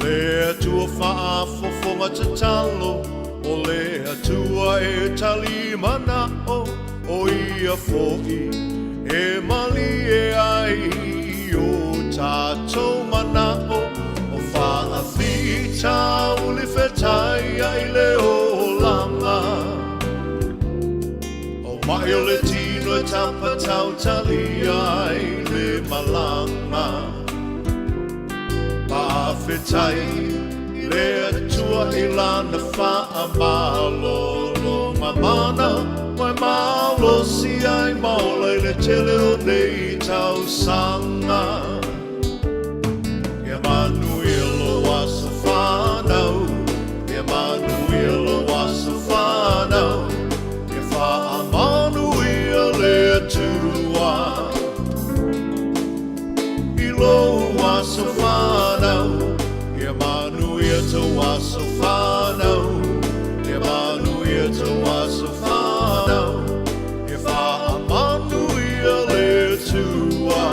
Le Atua faafofoga tatalo, O le Atua e tali manao, O ia foi e malie ai i o tatou manao, O faafitauli fetai ai le olaga. O mai o le tino e tapatautalia ai le malaga. Faafetai i le Atua i Lana faamalologa mana, ua e malosi ai ma ola i le tele o nei tausaga. Ia manuia lou aso fanau, ia manuia lou aso fanau, ia faamanuia le Atua i lou aso fanau, ia manuia tou aso fanau, ia manuia tou aso fanau, ia faamanuia le Atua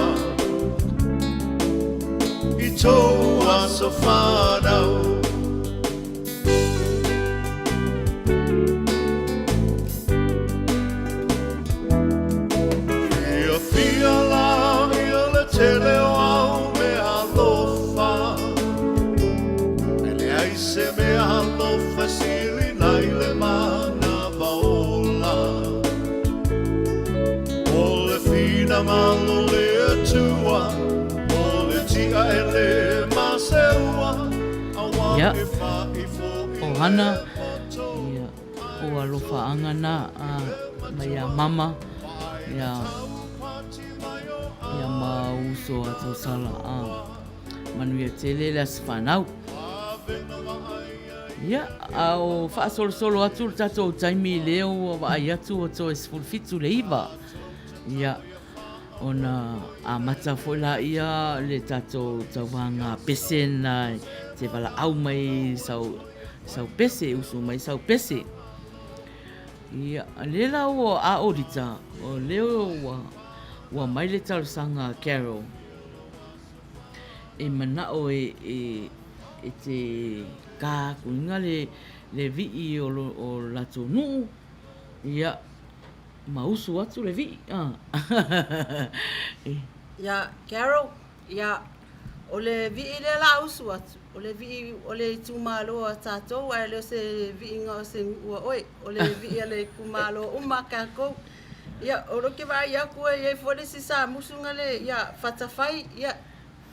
i tou aso fanau. Fiafia la ia le tele o Measili na i le manava ola. O le finagalo o le Atua, o le tia e le maseua, auā Ia, e faifo i o le Hana, poto. ia, o alofaaga na a mai ia mama, ia, ia ma uso a tausala a manuia tele le aso fanau. Ia, a o faasolosolo atu le tatou taimi lea ua vaai atu ua toe 17 le iva. Ia, ona amata foi laia le tatou tauvaga pese lena e te valaau mai sau, sau pese, usu mai sau pese. Ia, lea la ua a Olita, o lea ua, ua mai le talosaga a Carol e manao e, e, e te ka atu iga le, le vii o lo, o latou nuu, ia, ma usu atu le vii. A. Ia, Carol, ia, o le vii lea la a usu atu, o le vii o le itumalo a tatou, ae le o se viiga o se nuu a oe, o le vii a le itumalo uma a tatou. Ia, o lea ou te vaai atu e i ai foi le isi samusu na le, ia, Fatafai, ia,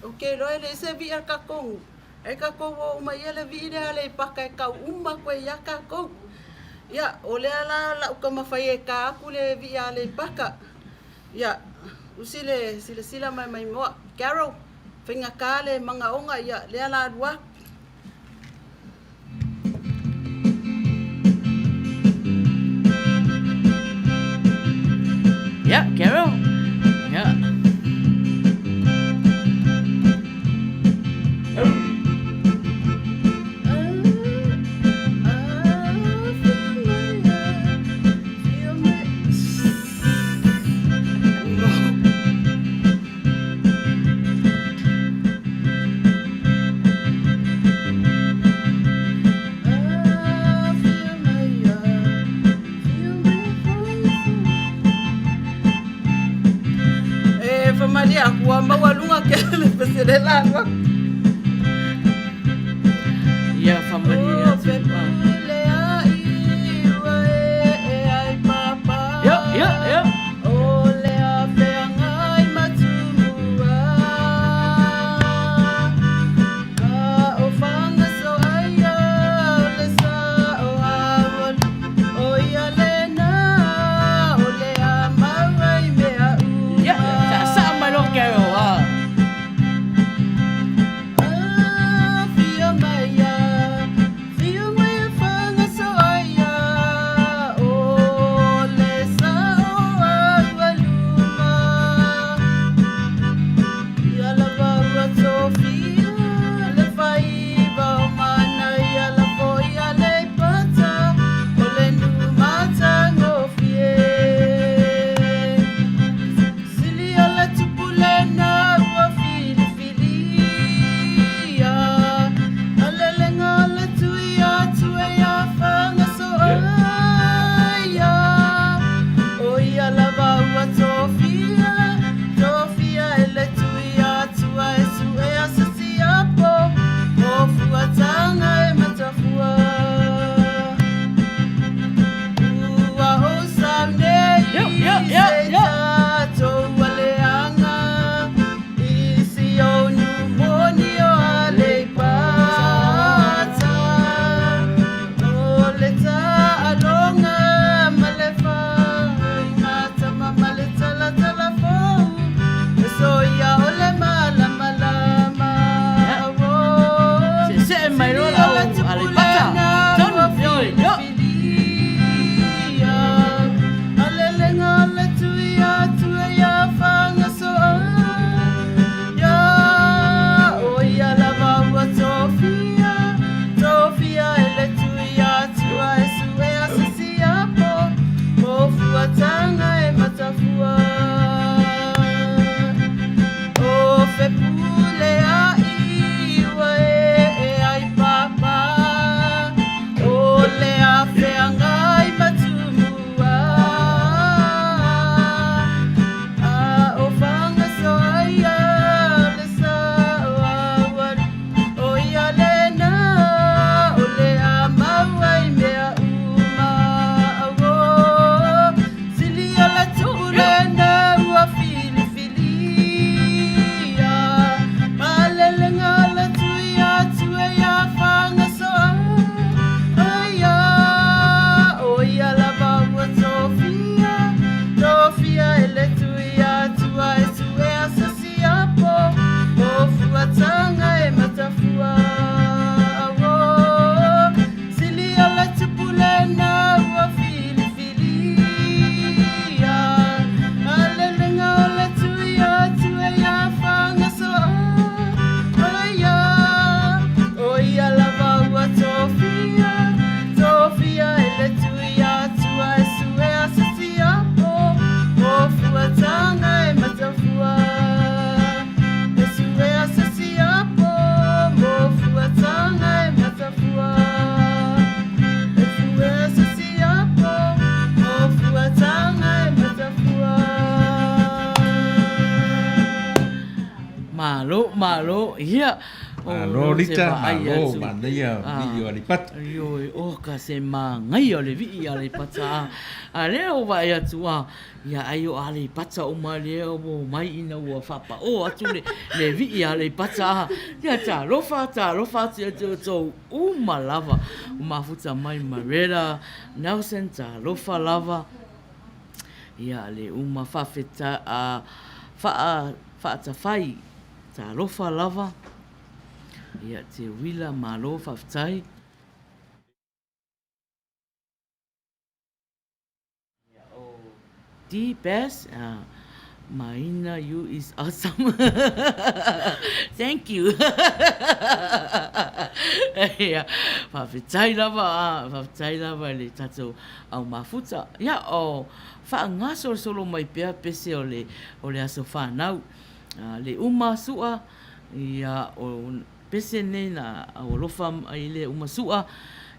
ou te iloa e leai se vii a le tatou nuu, ae tatou o uma ia le vii lea a Aleipata e tau uma atu ai lava tatou. Ia, o lea la o le a ou taumafai e ta atu le vii a Aleipata. Ia, usi le silasila mai maimoa. Carol, faigata le manaoga, ia, lea la alu atu. Ia, Carol. Ia. E famalie atu ua maualuga tele le pese lea la alu atu. Ia famalie atu. Ia, ia, ia. Ia, saasaa mai loa Carol. Ah. Malo, malo, ia. Malo Lita, malo, manaia vii o Aleipata. Ioe, oka se magaia o le vii Aleipata a. A lea ua vaai atu a, ia ai o Aleipata uma lea ua omai ina ua faapao atu le, le vii Aleipata a. Ia talofa, talofa atu ia te outou uma lava. Ua mafuta mai Maretta Nelson, talofa lava. Ia le uma faafeta, a, faa, faatafai, talofa lava. Ia Teuila, malo faafetai. Ia o D Bass, Maina you is awesome. Thank you. Ia, faafetai lava, faafetai lava i le tatou au mafuta. Ia o faagasolosolo mai pea pese o le o le aso fanau. Le uma sua, ia o pese nei na aualofa i le uma sua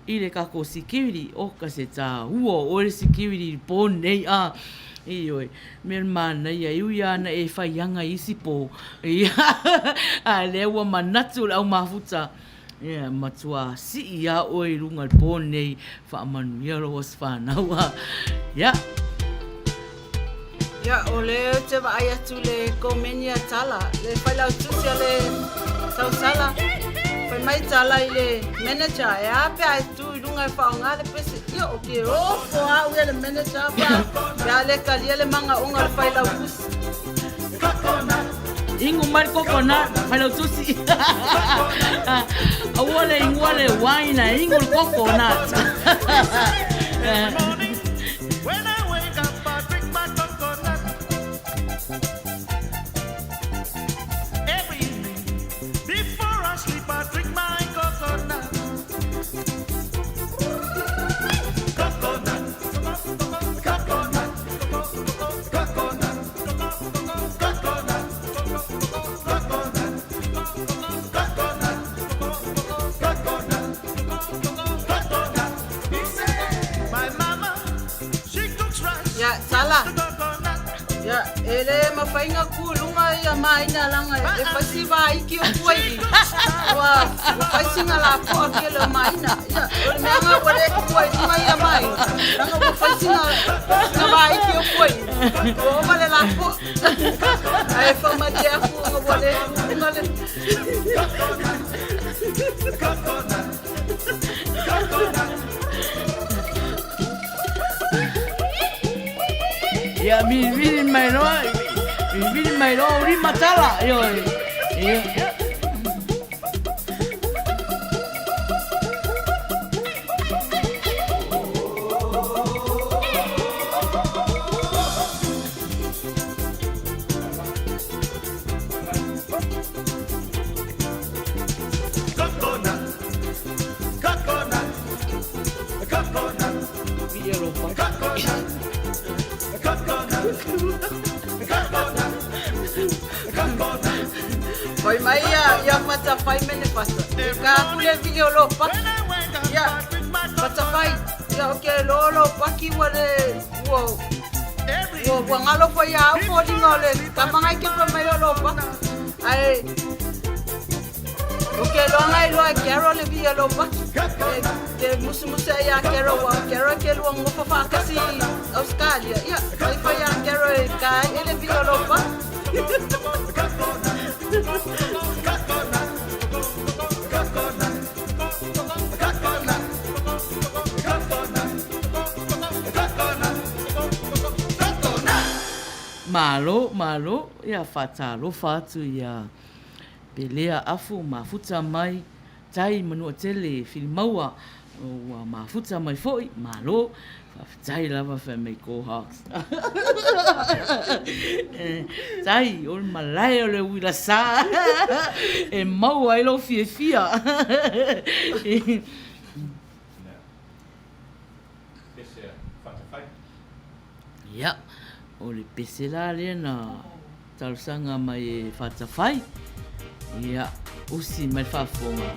i le kakou security. Oka se taua o oe le security i le po nei a. Ioe, mea le manaia e ui lava ina e faiaga i isi po, ia, a lea ua manatu le au mafuta, ia, matua sii lava oe i luga i le po nei, faamanuia lou aso fanau a. Ia. Ia, o lea ou te vaai atu i le komeni a Tala, le failautusi o le tausala. Fai mai Tala i le manager, e a pe a e tu i luga e faaaoga le pese. Ia, o ke ofo au ia le manager pe a, pe a le talia le magaoga o le failautusi. Ingu mai le coconut, failautusi. Aua le ingua le wine, ae ingu le coconut. Ia, Tala. Ia, e le mafai na ku i luga ia maina leaga e fai si vaiki o kua i i. Ua, ua fai sina lapoa kele o maina. Ia, o le mea na ua le kua i luga ia maina, leaga ua fai sina, sina vaiki o kua i i. Ua ova le lapoa. Ae faamalie atu ona ua le ku i luga le. Ia vilivili mai loa, vilivili mai loa o lima tala, ioe. Ia. Fai mai ia, ia Matawhai me le fata. E ka aku le vili o lo paki. Ia, Matawhai, ia o ke lo lo paki ua le, ua, ua, ua ngalo foi ia au foliga o le tamaga i ke fai mai o lo paki. Ae, O ke loaga i loa e Carol le via lo paki. E ke musumusu ai ia Carol ua Carol ke lua ngofa faatasi i Australia. Ia, fai fai ia Carol e ka ai e le via lo paki. Malo, malo, ia faatalofa atu ia Pelea afu mafuta mai tai Manuatele Filimaua ua mafuta mai foi malo faafetai lava fai mai go Hawks tai o le malae o le uila sa e maua ai lou fiafia. Ia, o le pese la lea na talosaga mai e Fatafai. Ia, usi mai le faafofoga.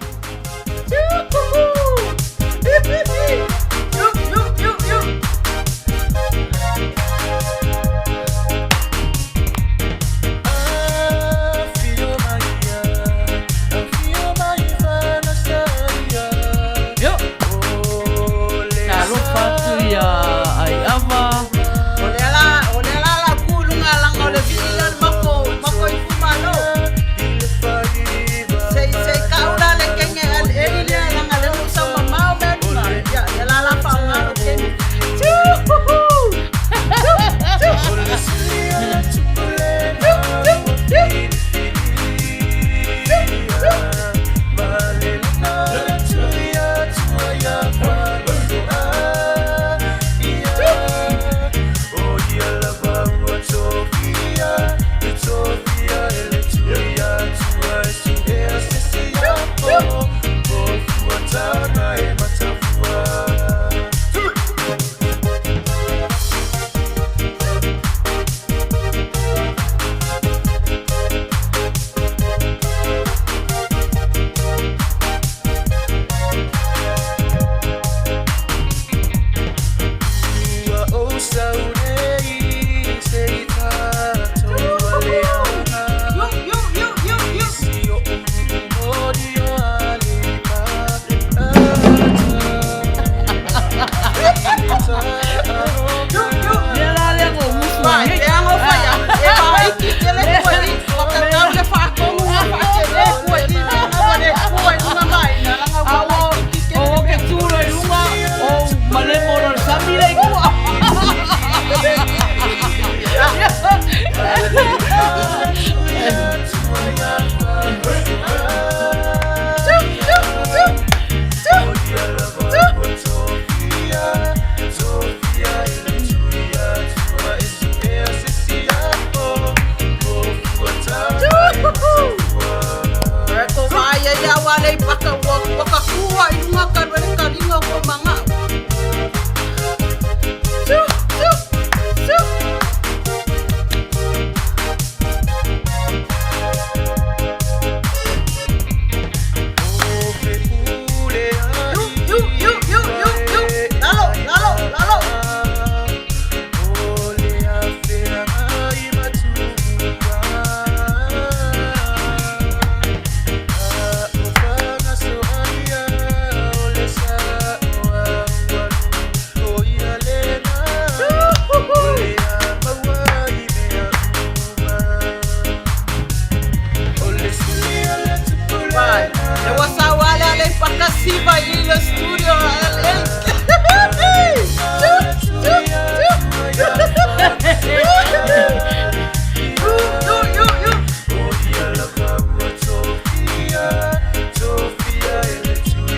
siva i le studio LA.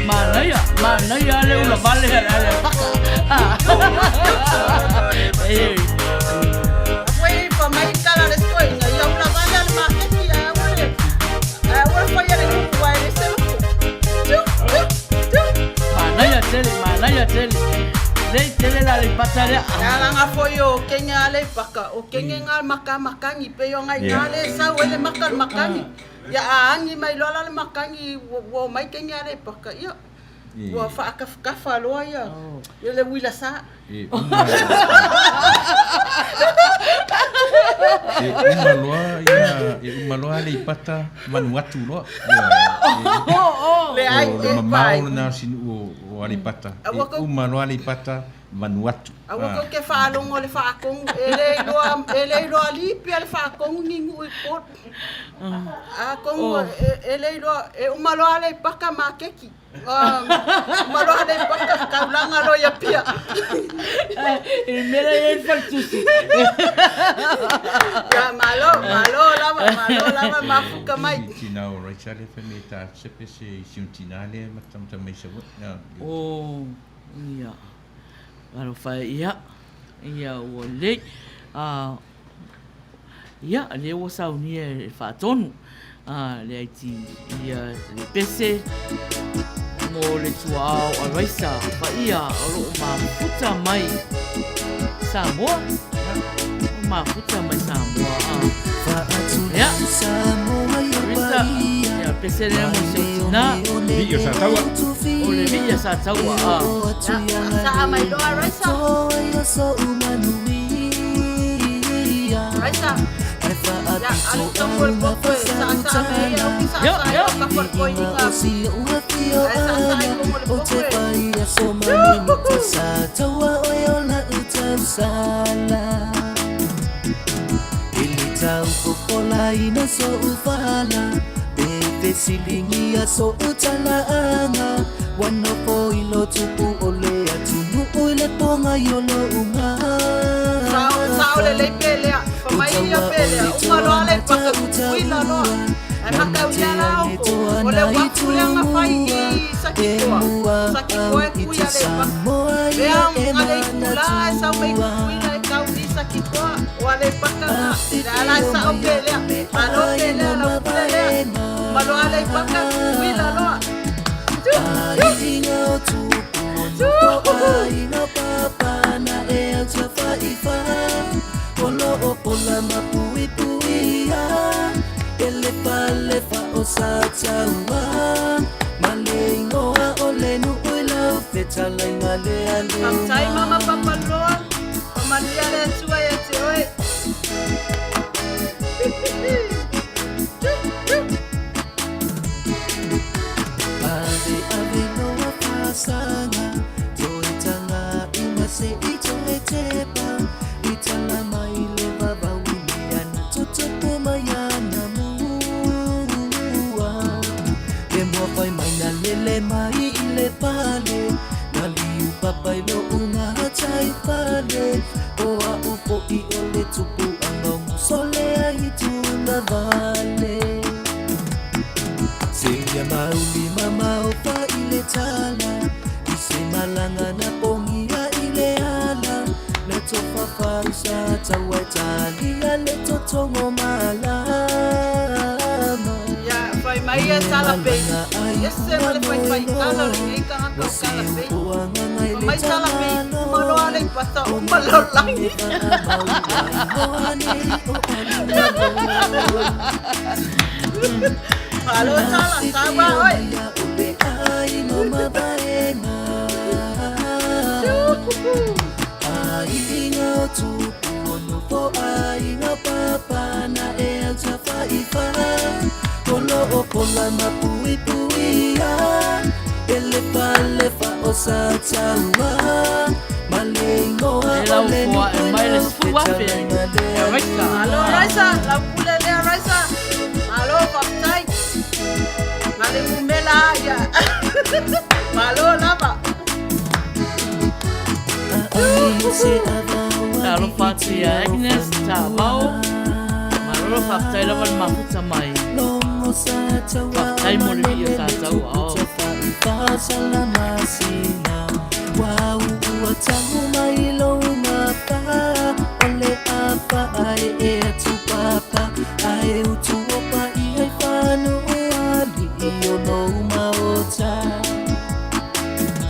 Manaia, manaia le ula vale a le paka. Eh. Foi fa mai kala le skoinga ia ula vale ale maketi a ule. A ule foi ale kuku ai le selu. Tu tu tu. Manaia tele, manaia tele. Lei tele la le pata lea. Ala nga foi o kenge ale paka o kenge nga maka makangi pe yo ngai nga le sau ele maka makangi. Ia a angi mai loa la le makangi wo mai kenge ale paka ia. Ua faakafakafa loa ia. Ia le uila sa. E uma E uma loa ia e uma loa le ipata Vanuatu loa. Ia Le ai o le e mamao vai. lena o sinu o Aleipata. E Aua ko uma loa Aleipata Vanuatu. Aua Ah. ko ke faalogo le faakogu e le iloa e le iloa lipi ale faakogu nigu i polu. Akogu e le iloa e uma loa le paka makeki. Uma loa le paka kaulanga lo ia pia. E mele e faltusi. Ia malo malo lava malo lava mafuka mai. Tina o Raisa le fe me ta sepe se siuntina le matamata mai sa wa. Oh, ia. Alofa ia. Ia ua lei. Ah, ia, lea ua saunia e faatonu. Ah, le aiti ia le pese mo le tuaao a Raisa fa ia o loo mafuta mai Samoa. O mafuta mai Samoa. Ah. Ia. Raisa, ia pese lea mo se o tina. Vii o Sataua. O le vii a Sataua. Ah. Ia saa mai loa Raisa. Raisa. Ia alu tomu le popo e saa saa mai ia uki saa saa ia ka farkoi ninga. Ai saa saa i komo le popo e. Sao sao le lei pelea. Fa mai ia pelea. Uma loa le paka kuila loa. Ai maka uia la oko. O le wafu le anga fai i sakikoa. Sakikoa e kuia le paka. Lea nga le ikula e sau mai kuila e kau i sakikoa. O ale paka nga. Le ala e sao pelea. Malo pelea la pule lea. Uma loa le paka kuila loa. Tu tu. Tu. Faafetai mama papaloa. Famanuia le Atua ia te oe. Tu tu. Ia fai mai ia tala pei. Ese ma le fai fai tala o lenei tagata o kala pei. Fa mai tala pei uma loa le pata uma lalolagi. Malo tala saua oe. E lau foa e mai le 10,000 e Raisa. Malo Raisa, lau pule lea Raisa. Malo faafetai. Nga le mumela ia. Malo lava. Talofa atu ia Agnes, Tamau. Malo le faafetai lava le mafuta mai. Faafetai mo le viia sa tau ao.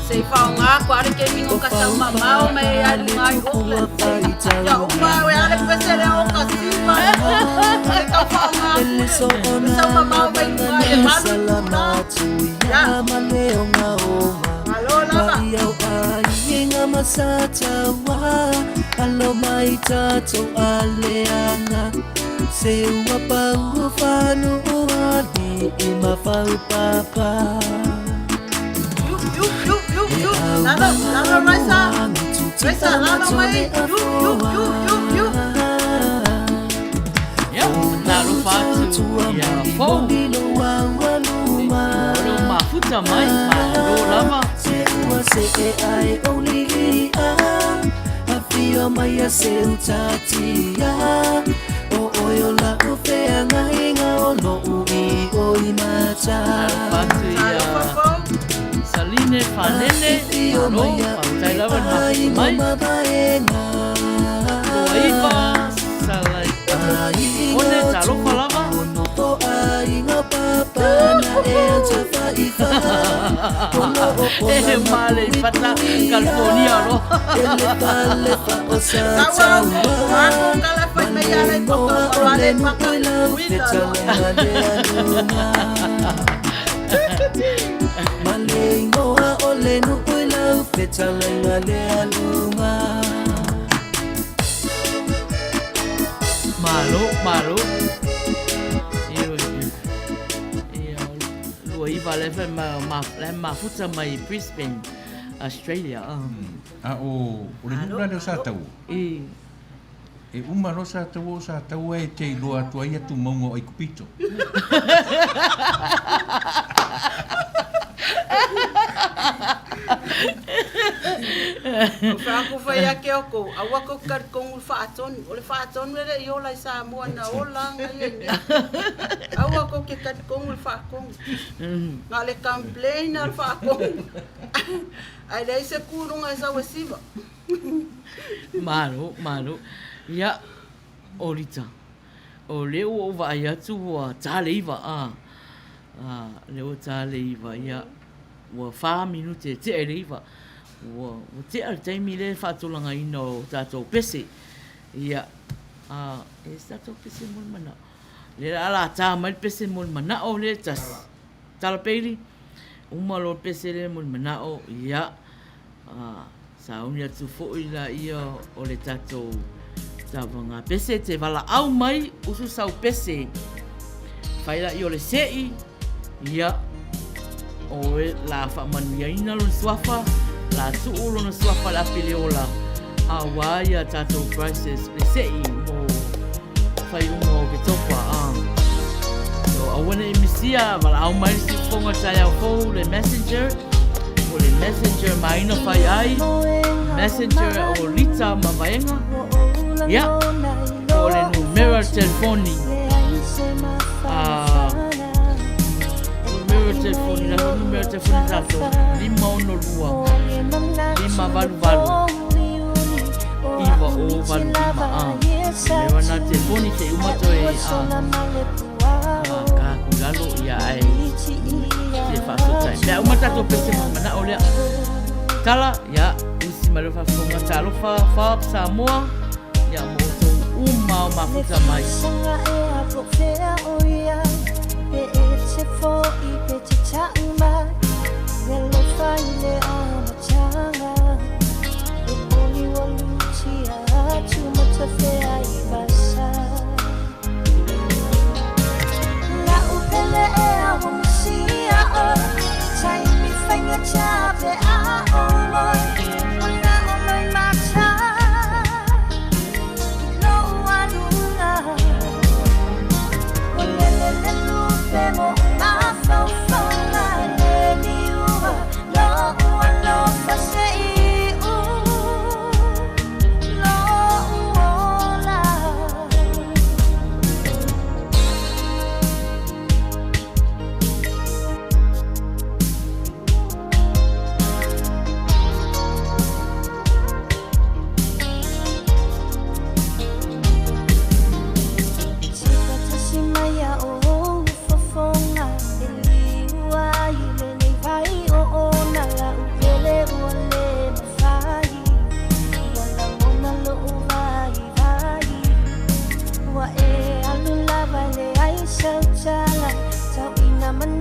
Se i faaaoga ko ale kemi o ka sau mamao mai e alu mai Auckland. Ia uma e ale pese le o ka siva. Le tau faaaoga le sau mamao mai luga i le malu itula. Ia. Malo lava. Yu yu yu yu yu. Lalo lalo Raisa. Raisa lalo mai. Yu yu yu yu yu. Ia, talofa atu ia Fou. O le mafuta mai, malo lava. Talofa atu ia Talofa Fou. Saline Fanene, malo, faafetai lava le mafuta mai. Toaiva, Salai One, talofa lava. E male i Pata, California loa. Sau au ako kala fai mai ale paka o ale paka uila loa. Malo, malo. Ia, 29 lea fai ma, la mafuta mai Brisbane, Australia. A o o le nuu la lea o Sataua, E. e uma loa Sataua o Sataua e te iloa atu ai atumauga o Aikupito. O fea fai ake o kou, aua kou talitonu i le faatonu. O le faatonu e le i ola i Samoa na ola aga ia i inei. Aua kou ke talitonu i le faatonu. Na o le complain lava o le faatonu. Ae leai se kuluga e sau e siva. Malo, malo. Ia, o Lita, o lea ua ou vaai atu ua ta le 9, a. A, lea ua ta le 9, ia, ua 4 minute e tea i le 9. Ua, ua tea le taimi lea e faatulagaina o tatou pese. Ia, a, e se tatou pese mo le manao. Lea o le a ta mai le pese mo le manao lea e tasi. Tala Peili, uma loa le pese lea mo le manao, ia, a, sauni atu foi laia o le tatou tavaga pese e te valaau mai usu sau pese. Fai laia o le se'i, ia, o la faamanuiaina lona suafa, la tuu lona suafa le api le ola, auā ia tatou prizes le se'i mo faaiuga o Oketopa. A. So aua ne i misia, valaau mai le siufofoga taeao fou le messenger, o le messenger maina fai ai, messenger o Lita ma Vaega, ia, po o le numera telefoni. A, numera telefoni, la numera telefoni tatou, 562 588 9085. A, numera na telefoni te uma toe a, a ka aku i lalo ia ae te faasotai. Mea uma tatou pese ma manao lea. Tala, ia, usi mai le faafofoga talofa Fob Samoa, ia mo outou uma o mafuta mai.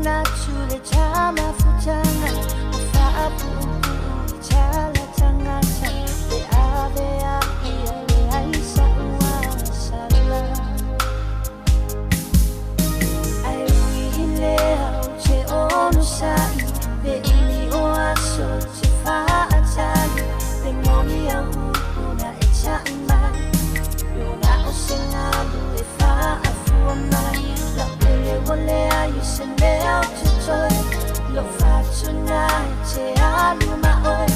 manatu le tamafutaga o faapuupuu i tala tagata le ave ai a leai saʻu agasala. Ae ui i lea ou te onosaʻi le ʻumi o aso ou te faatali le moni au upu na e taʻi mai ua na o se galu e faaafua mai lau pele ua leai o se mea o totoe lou fatuna e te alu ma oe.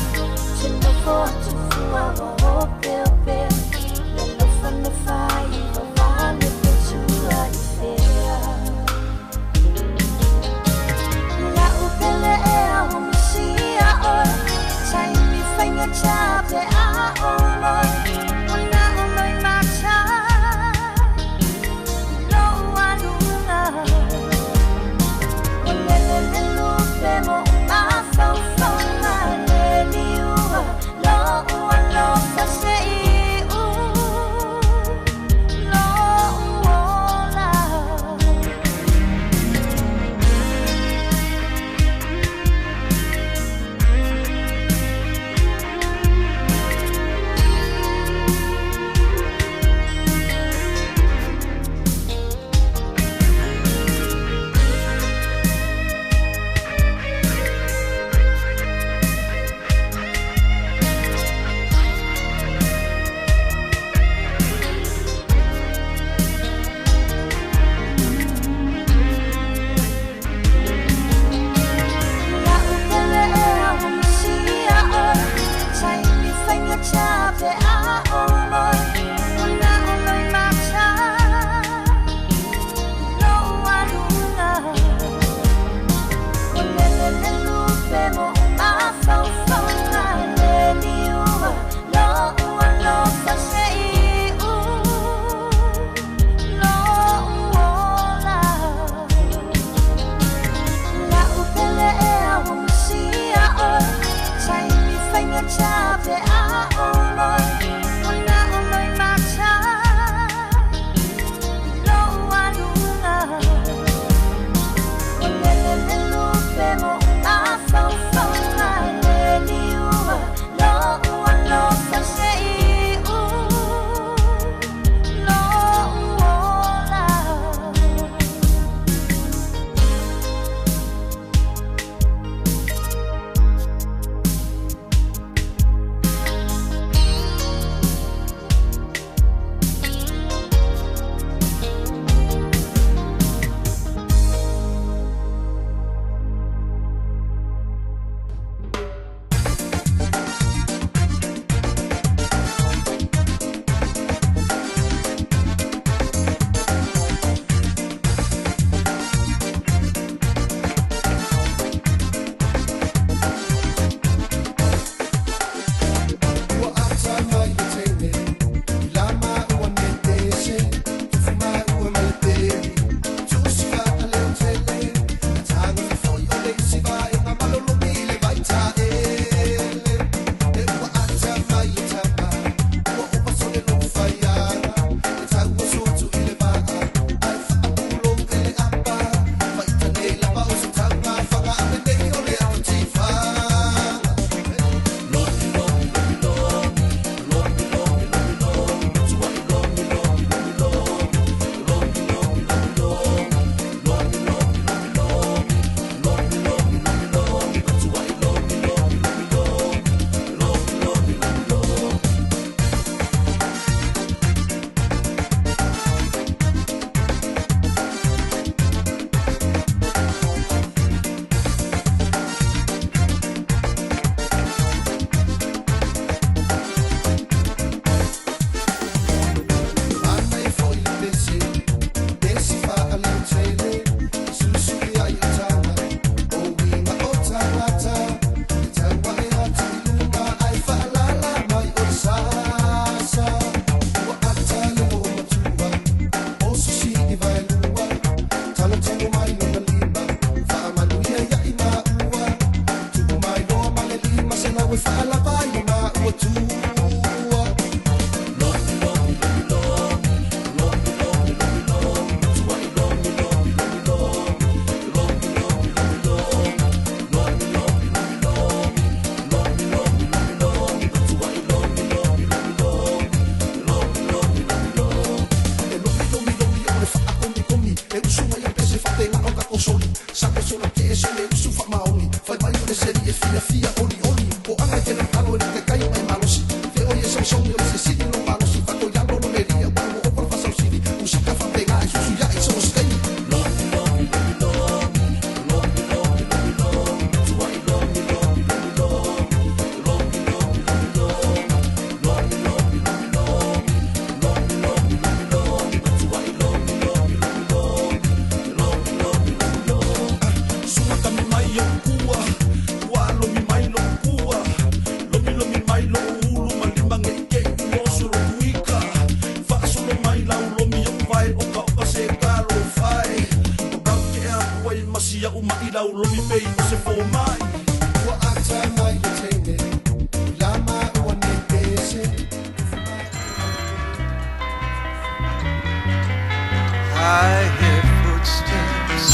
I hear footsteps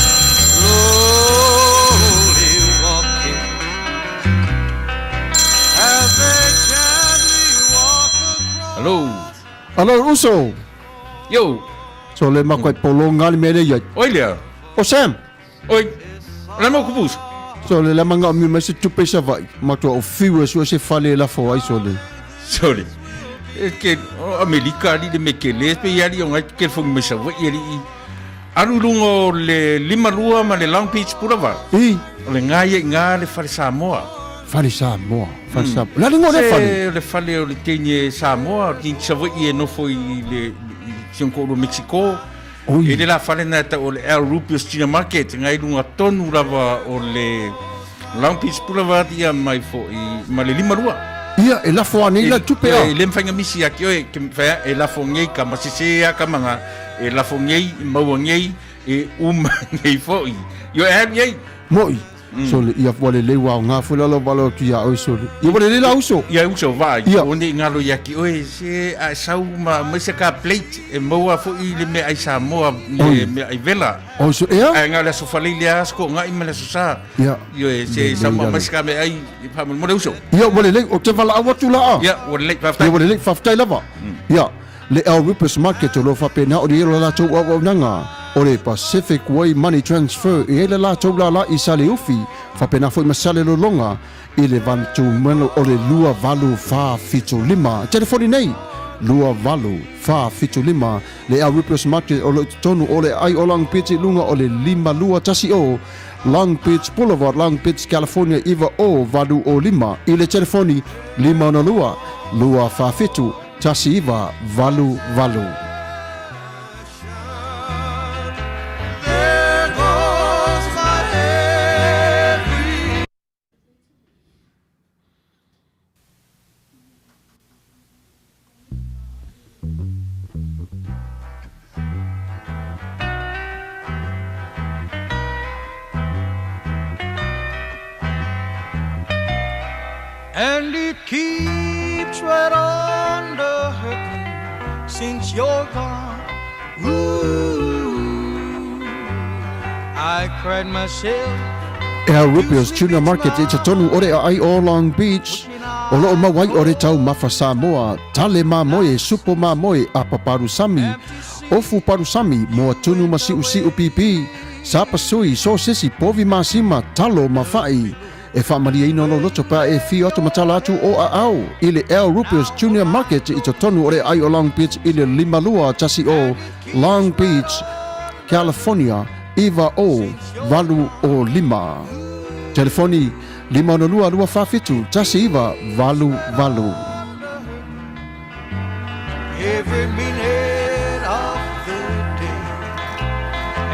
slowly walking as they gently walk across. Hello. Alo uso. Yo. So le makoe polonga le mele ia. Oi lea. O Sam. Oi. La mo kupusa. So le lamanga o mi se tupe sa vai. Matua o fiu e sua se fale la fo ai so le. Sorry. E ke o Amerika ali le me ke le pe ali o ngai ke fo me sa vai ali. Alu lunga o le lima lua ma le Long Beach Boulevard. I. O le ngai e ngā le fale Samoa. Fale Samoa. Fale Samoa. La lingo le fale. Se le fale o le teine Samoa, o te sa vai e nofo i le i sionko o Mexico. Oi. E le la fale na ta o le El Rupios China Market, ngai lunga tonu lava o le Long Beach Boulevard ia mai fo i ma le lima lua. Ia e lafo ane la tupe a. E le mawhainga misi a ki oe, ke whaia e lafo ngei ka masese a ka manga, e lafo ngei, maua ngei, e uma ngei foi. Io e alu iai. Moi. So le ia wale le wa ngā fula lo valo tu ia oi so. Ia wale le la uso. Ia uso vai, Ia. o nei ngalo ia ki oe, se a sau ma mai se ka plate, e maua foi le mea ai Samoa, le Oi. mea ai vela. O so ea. Ai ngā le aso falei le asko, ngā ima le aso sa. Ia. Io e se Le- sau ma le- mai se ka mea ai, i pha mo le uso. Ia wale le o te vala au atu la a. Ia, wale le, Ia whaftai. wale le whaftai lava. Ia le El Rupus Market o lo whapena o le elo la tau au nanga. O le Pacific Way Money Transfer e ele la tau la la i sale ufi. Whapena foi masale lolonga i le vantu mano o le lua valu wha fitu lima. Telefoni nei. Lua valu wha fitu lima. Le El Rupus Market o le tonu o le ai o Long Beach i lunga o le lima lua tasi o. Long Beach Boulevard, Long Beach, California, iwa o valu o lima. I le telefoni lima ono lua, lua wha fitu, tasi iwa valu valu. There goes my every. And it keeps right on the hurting since you're gone. Ooh, I cried myself. El Rupios Tuna Market i te tonu ore a ai o Long Beach. O loo mawai ore tau mafa Samoa, tale mā moe, supo mā moe, a paparu sami, ofu paru sami, moa tunu ma siu siu pipi, sapa sui, sosesi, povi masima, talo mawhai. E whaamaria ina lo loto pa e whio atu matala atu o a au i le El Rupios Junior Market i te tonu ore ai o Long Beach i le lima lua tasi o Long Beach, California, iwa o valu o lima. Telefoni lima ono lua lua whawhitu tasi iwa valu valu. Every minute of the day,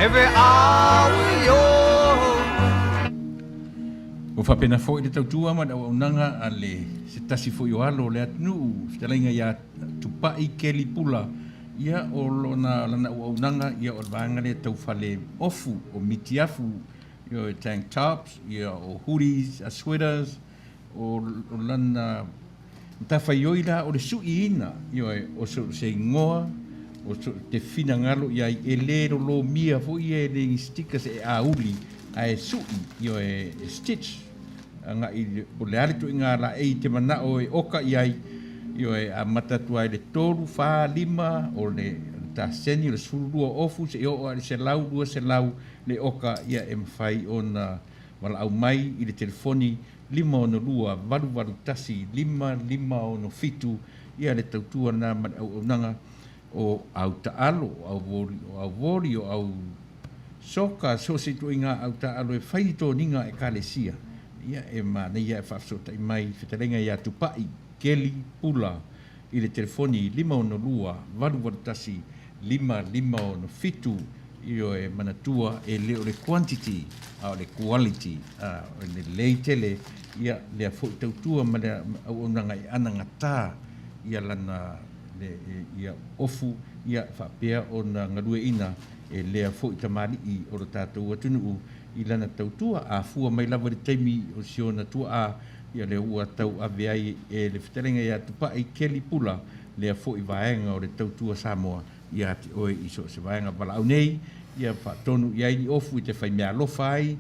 every hour you're away. O whapena foi le tautua ma le auaunaga a le se tasi foi o alo o le atunuu fetalaiga iā Tupai Keli Pula ia o lona lana auaunaga ia o le vaega lea tau fale ofu o mitiafu ia o tank tops ia o hoodies a sweaters o o lana matafaioi la o le suiina ioe o so se igoa o so te finagalo iai e lē lolomia foi ia e le ni stickers e auli ae suʻi ioe e stitch agaʻi po o le a le tuʻiga laʻei te manaʻo e oka i ai ioe amata atu ai le tolu fa lima o le taseni, o le 12 ofu seia oo lava i le 100, 200 le oka, ia e mafai ona valaau mai i le telefoni 562 881 5567, ia le tautua lena ma le auaunaga o au taalo, o au voli, o au voli, o au soka, so o se ituaiga au taalo e fai ni toniga a Ekalesia, ia e manaia e faafesootai mai fetalaiga ia Tupai Keli Pula i le telefoni 562 881 5567. Ioe, manatua e le o le quantity a o le quality, a o le lelei tele ia lea foi tautua ma le auaunaga e anagata ia lana le ia ofu ia faapea ona galueina e lea foi tamalii o lo tatou atunuu i lana tautua a fua mai lava i le taimi o si ona tuaa ia lea ua tauave ai e le fetalaiga ia Tupai Keli Pula lea foi vaega o le tautua Samoa ia te oe i so o se vaega valaau nei, ia faatonu i ai ni ofu i te fai meaalofa ai,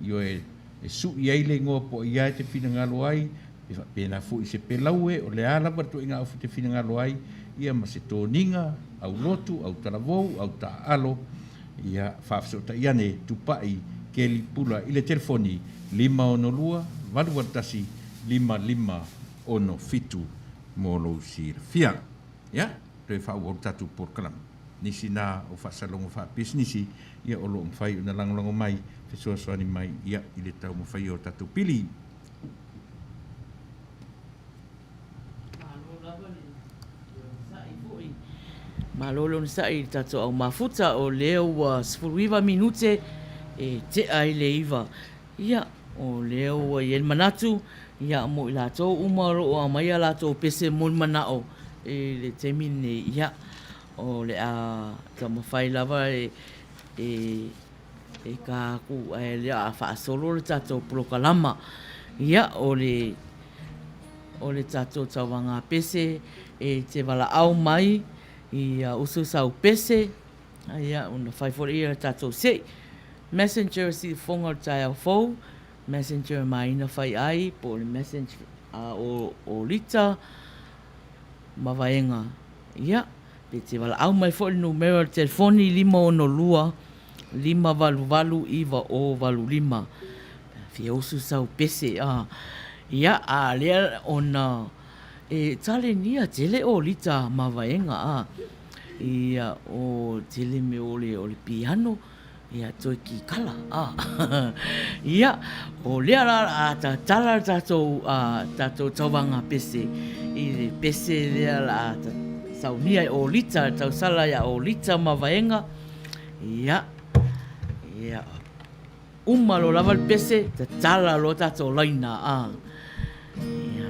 ioe, e suʻi ai le igoa po o ia e te finagalo ai, e faapena foi se pelaue, o le a lava le ituaiga ofu e te finagalo ai, ia ma se toniga, au lotu, au talavou, au taaalo, ia faafesootai ane, tupai, keli, pula i le telefoni 562 881 5567 mo lou silafia. Ia, toe faaauau le tatou polokalame. Nisi na o faasalogo faapisinisi, ia o lo o mafai ona lagolago mai, fesoasoani mai, ia, i le taumafaia o tatou pili. Malo lava le onosai foi. Malo le onosai i le tatou au mafuta, o lea ua 19 minute e tea ai le iva. Ia, o lea ua i ai le manatu, ia, mo i latou uma o lo o aumai a latou pese mo le manao i le taimi lenei, ia, o le a taumafai lava e, e, e ka aku ae le a faasolo le tatou polokalama. Ia, o le, o le tatou tauvaga pese e te valaau mai ia usu sau pese, Ia, ona fai foi lea ia tatou sei. Messenger siufofoga o le taeao fou, messenger maina fai ai, po o le messenger o, o Lita ma Vaega. Ia, pe te valaau mai foi le numera o le telefoni 562 588 9085. Fia usu sau pese, a. Ia, a lea ona e talenia tele o Lita ma Vaega, a. Ia, o tele mea o le, o le piano, ia, toe kikala, a. Ia, o lea la a tatala le tatou, a, tatou tauvaga pese, i le pese lea la a saunia e Olita, tausala ia Olita ma Vaega, ia, ia, Uma loa lava le pese, tatala loa tatou laina, a. Ia.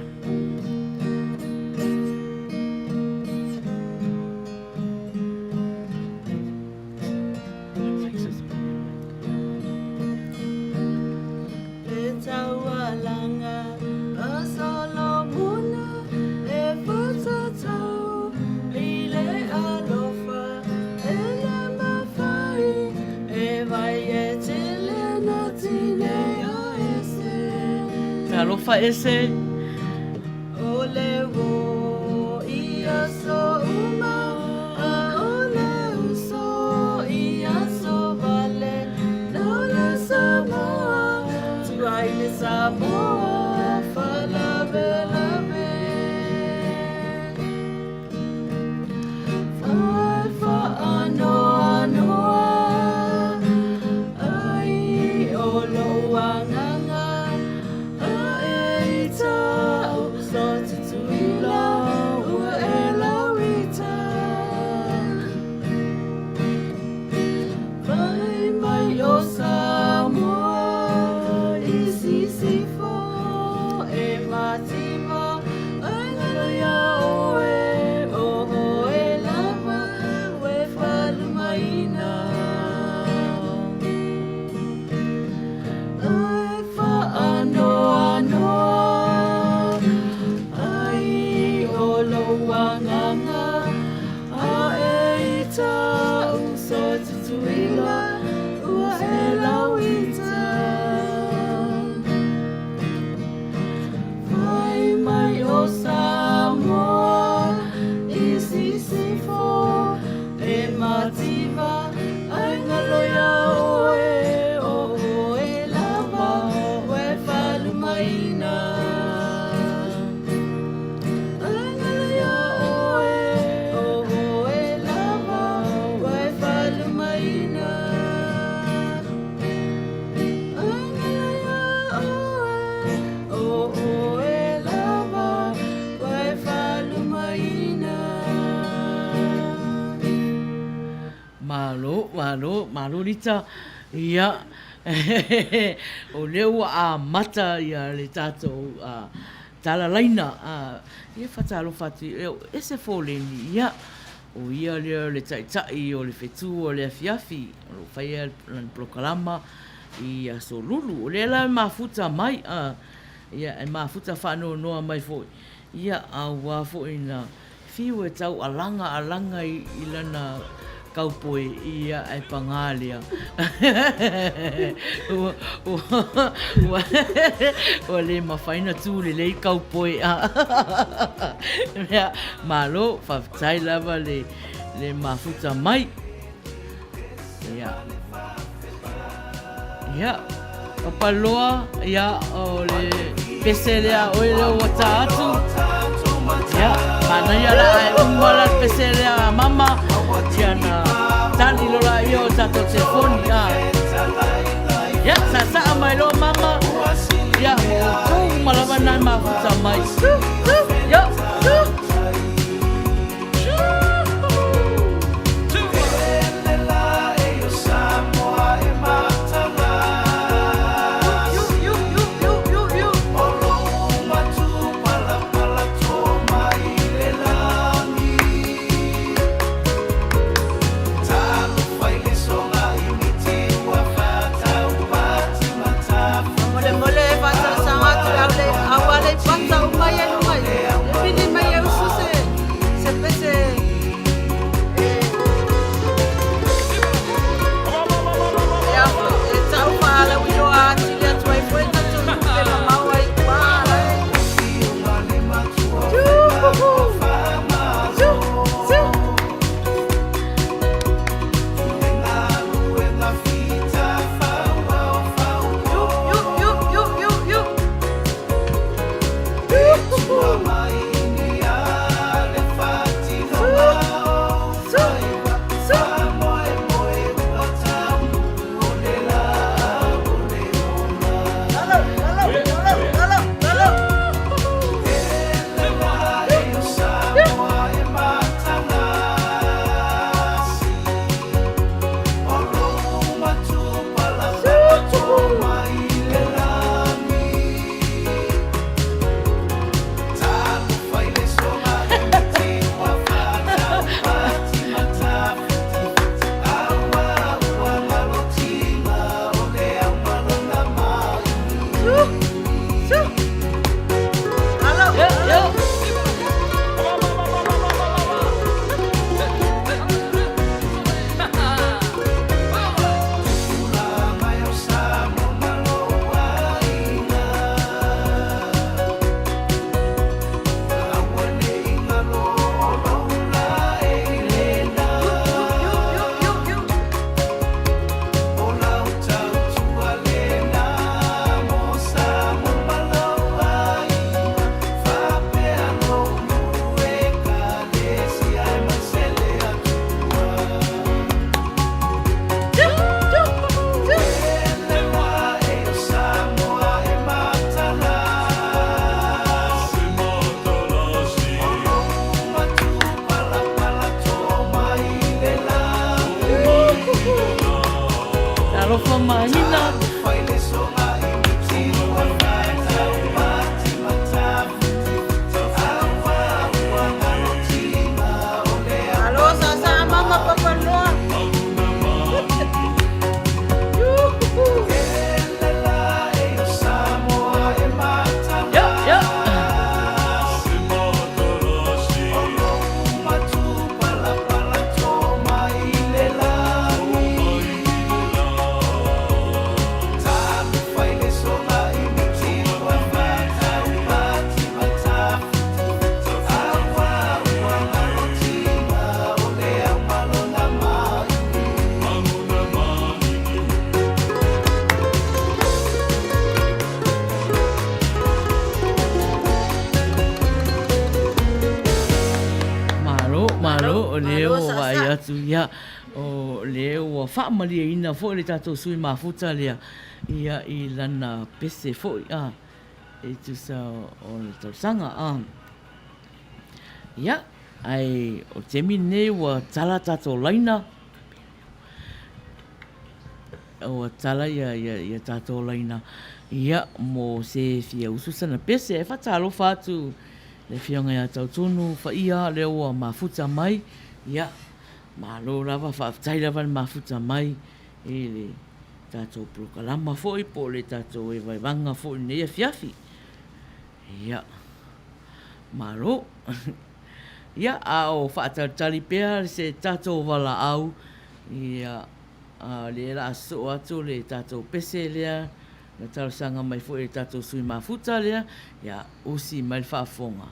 Le taualaga a Solomona e whatatau i le alofa e le mawhai e vai e tele na tine o ese. Talofa ese. O le wo i aso uma, a o le uso i aso vale, no le Samoa, tuai le Samoa, falavelave. Malo Lita, ia, o lea ua amata ia le tatou tala laina, ia faatalofa atu, e ese Foleni, ia, o ia lea o le taitai o le fetu o le afiafi, o lo o faia lana polokalama i Aso Lulu. O lea la e mafuta mai, ia, e mafuta faanoanoa mai foi, ia, aua foi na Fiu e tau alaga alaga i lana kaupoe, ia, ae pagā lea. Ua le mafai ona tū lelei kaupoe. Ia, malo, faafetai lava le mafuta mai. Ia. Ia. Papaloa, ia, o le pese lea oe lea ua ta atu. Ia, manaia la ae uma la le pese lea a mama. Ia na tali lola ia o tatou telefoni. A. Ia, sasaa mai loa mama. Ia, mo outou uma lava na mafuta mai. Ia, Molemole e faatalosaga atu i le au Aleipata uma ia i luga i e pili mai e usu se se pese e e a foi e tau faalauiloa atili atu ai foi tatou nuu pe mamao ai ua ala e. Tū-hu-hu! Tū! Tū! Yu, yu, yu, yu, yu, yu. Talofa mahina. Alo sasa mama papa noa. Yo, yo. Malo, malo, o lea ua vaai atu, ia, o lea ua faamalieina foi le tatou sui mafuta lea, ia, i lana pese foi, a, e tusa o le tausaga, a. Ia, ae o le taimi lenei ua tala tatou laina. Ua tala ia ia tatou laina ia mo se fia usu sana pese. E faatalofa atu le Afioga ia Tautonu Faia lea ua mafuta mai. Ia, malo lava, faafetai lava le mafuta mai i le tatou polokalama foi po o le tatou evaevaga foi i lenei afiafi. Ia, malo. Ia, a o faatalitali pea se tatou valaau, ia, A o lea la a sosoo atu le tatou pese lea na talosaga mai foi e le tatou sui mafuta lea, ia usi mai le faafofoga.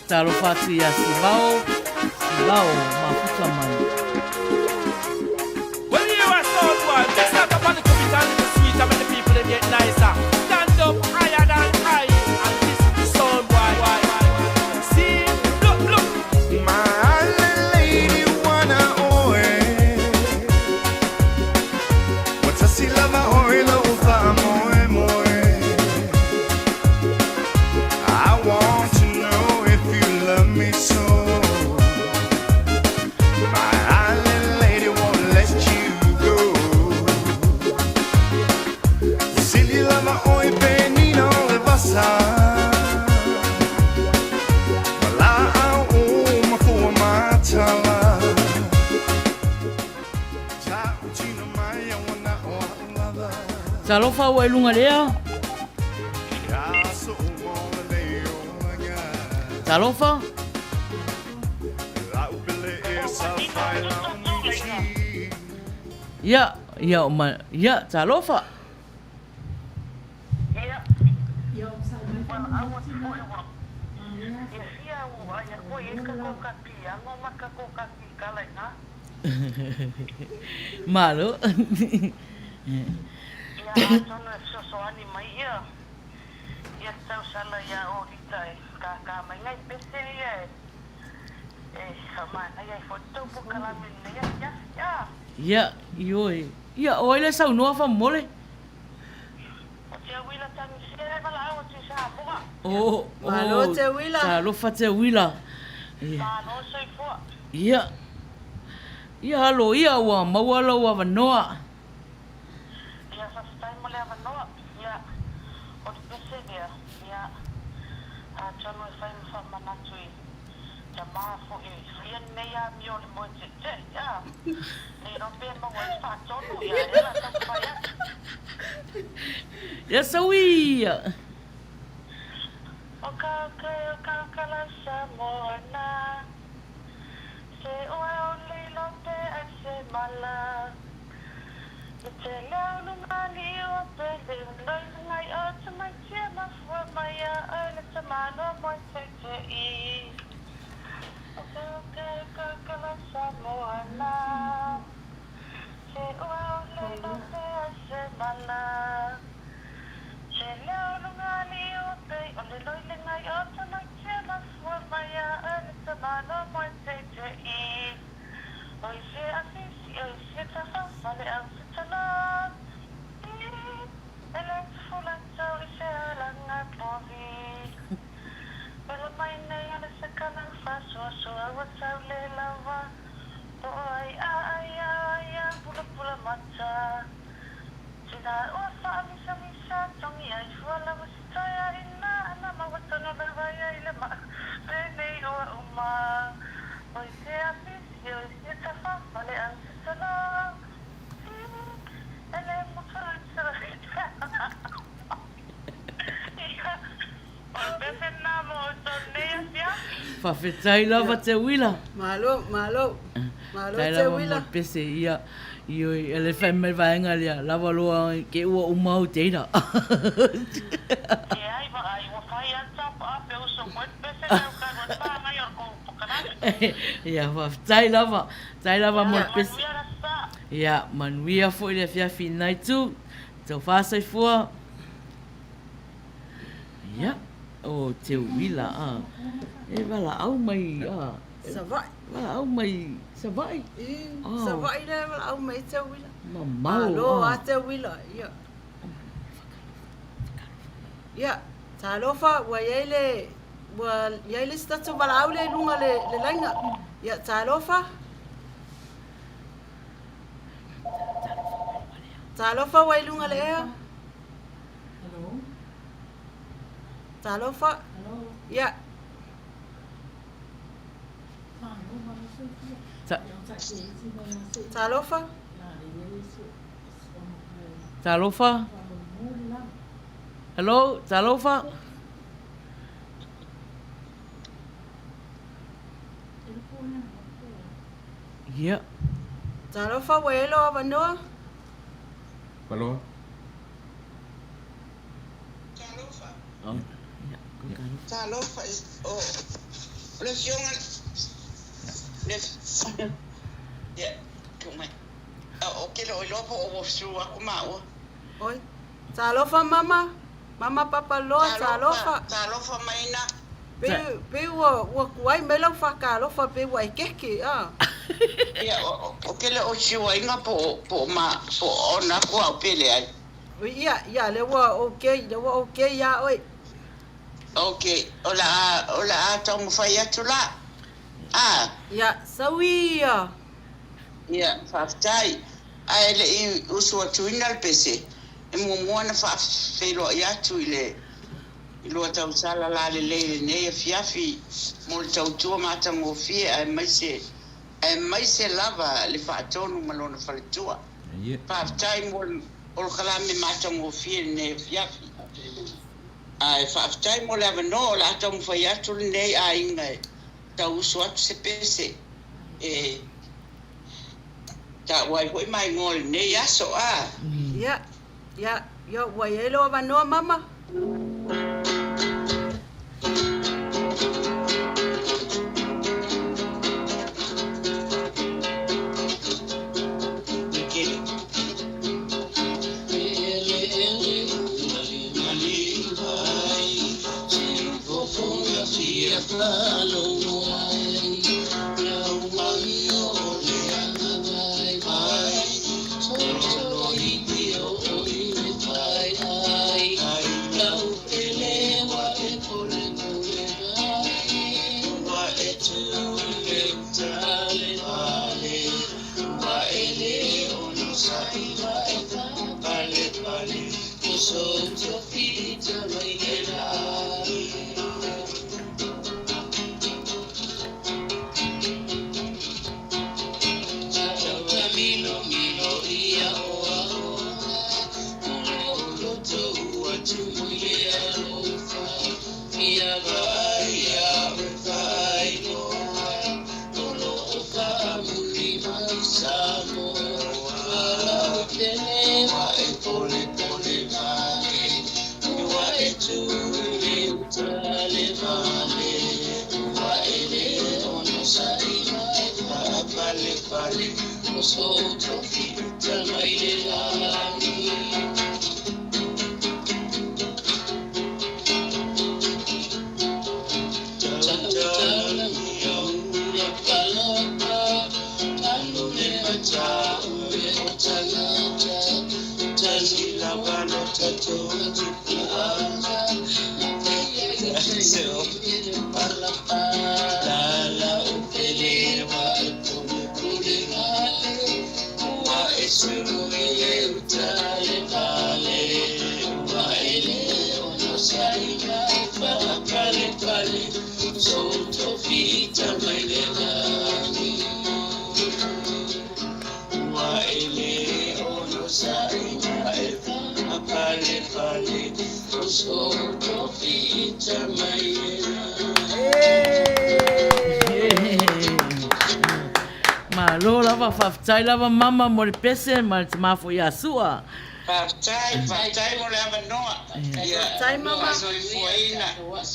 Talofa atu ia Sivao, Sivao mafuta mai. Well, you are sound boy. Mix that up a little bit and little sweeter, make the people them get nicer. Stand up higher than high and listen to sound boy. See, look, look. My island lady wanna oe. Watasi lava oe lo fa moe moe. I want to know if you love me so. My island lady won't let you go. Sili lava oe penina o le vasa. Wala au o mafua matala. Ta utino mai a wana o lava. Talofa ua i luga lea. Ia so o le leo laga. Talofa. Lau pele e sa fai lau miti. Ia, ia, o ma, ia, talofa. Malo. Ia, ioe. Ia, o ai le saunoa faamolemole? Oh, oh, Malo Teuila. Talofa Teuila. Ia. Ia. Ia alo ia ua maua lou avanoa. Ia faafetai mo le avanoa. Ia, o le pese lea, ia, atonu e fai ma faamanatu i tama foi e faia lenei amio o le moe te'ete'e, a, le iloa pe maua ai se faatonu, ia, lea o le a taumafai atu. Ia sauia. O ka uka e o ka uka la Samoa na Se oe o lilo pe ai se mala Le tele o luga alii o pele Loi ngai o tamaitia mafua mai a oe le tamaloa moe teitei O ka uka e o ka uka la Samoa na Se oe o lilo pe ai se mala Se leo luga alii o pei o le loi le ngai o tamaitia mafua mai a oe le tamaloa moe teitei O i se afisi o i se tafa fale au se tala E le tufula tau i se alanga povi Wela mai nei ana se kana whāsoasoa ua tau le lawa Po o ai a ai a ai a pula pula mata Tina ua whaamisamisa tongi ai fua lawa se taia ina ana maua tono lawa ia i le maa Penei ua uma O i te afisi o i te tafa fale au se tala E le motu Faafetai lava Teuila. Malo, malo. Malo Faafetai lava mo Teuila. le pese ia. Ioe, e le fai mai vaega lea, lava loa ke ua uma au teira. Ia, faafetai lava. Faafetai lava mo le pese. Ia, manuia foi le afiafi i lenai itu. Taufa soifua. Ia, o Teuila, a. E valaau mai, a. Savaii. Valaau mai Savaii. I, Savaii lea e valaau mai ai Teuila. Mamao. Malo a Teuila, ia. Ia, talofa, ua i ai le. Ua i ai le isi tatou valaau lea i luga o le laina. Ia, talofa. Talofa ua i luga o le ea. Talofa. Ia. Talofa. Talofa. Hello, talofa. Ia. Talofa ua i ai lou avanoa. Paloa. Talofa. Talofa o le afioga le ia tuu mai. Ou te le o iloa po o ua sue atu maua. Oi. Talofa mama. Mama papa loa talofa. Talofa maina. Pei pei ua ua tuai mai lau faatalofa pei ua e keke a. Ia o te le o siuaiga po o po o ma po o ona atu au pe leai. Ia ia lea ua okay lea ua okay ia oe. Okay o le a o le a taumafai atu la. A. Ia sau ia. Ia faafetai. Ae le i usu atuina le pese, e muamua ona faafeiloai atu i le lua tausala lalelei i lenei afiafi mo le tautua matagofie aemaise aemaise lava le faatonu ma lona faletua. Faafetai mo le polokalame matagofie i lenei afiafi. Ae faafetai mo le avanoa o le a taumafai atu lenei aiga e tau usu atu se pese e Taua ai foi ma igoa o lenei aso, a. Ia, ia, ia, ua i ai lou avanoa, Mama. Malo lava, faafetai lava mama mo le pese ma le tama foi ia Sua. Faafetai, faafetai mo le avanoa. Ia Faafetai mama. faasoifuaina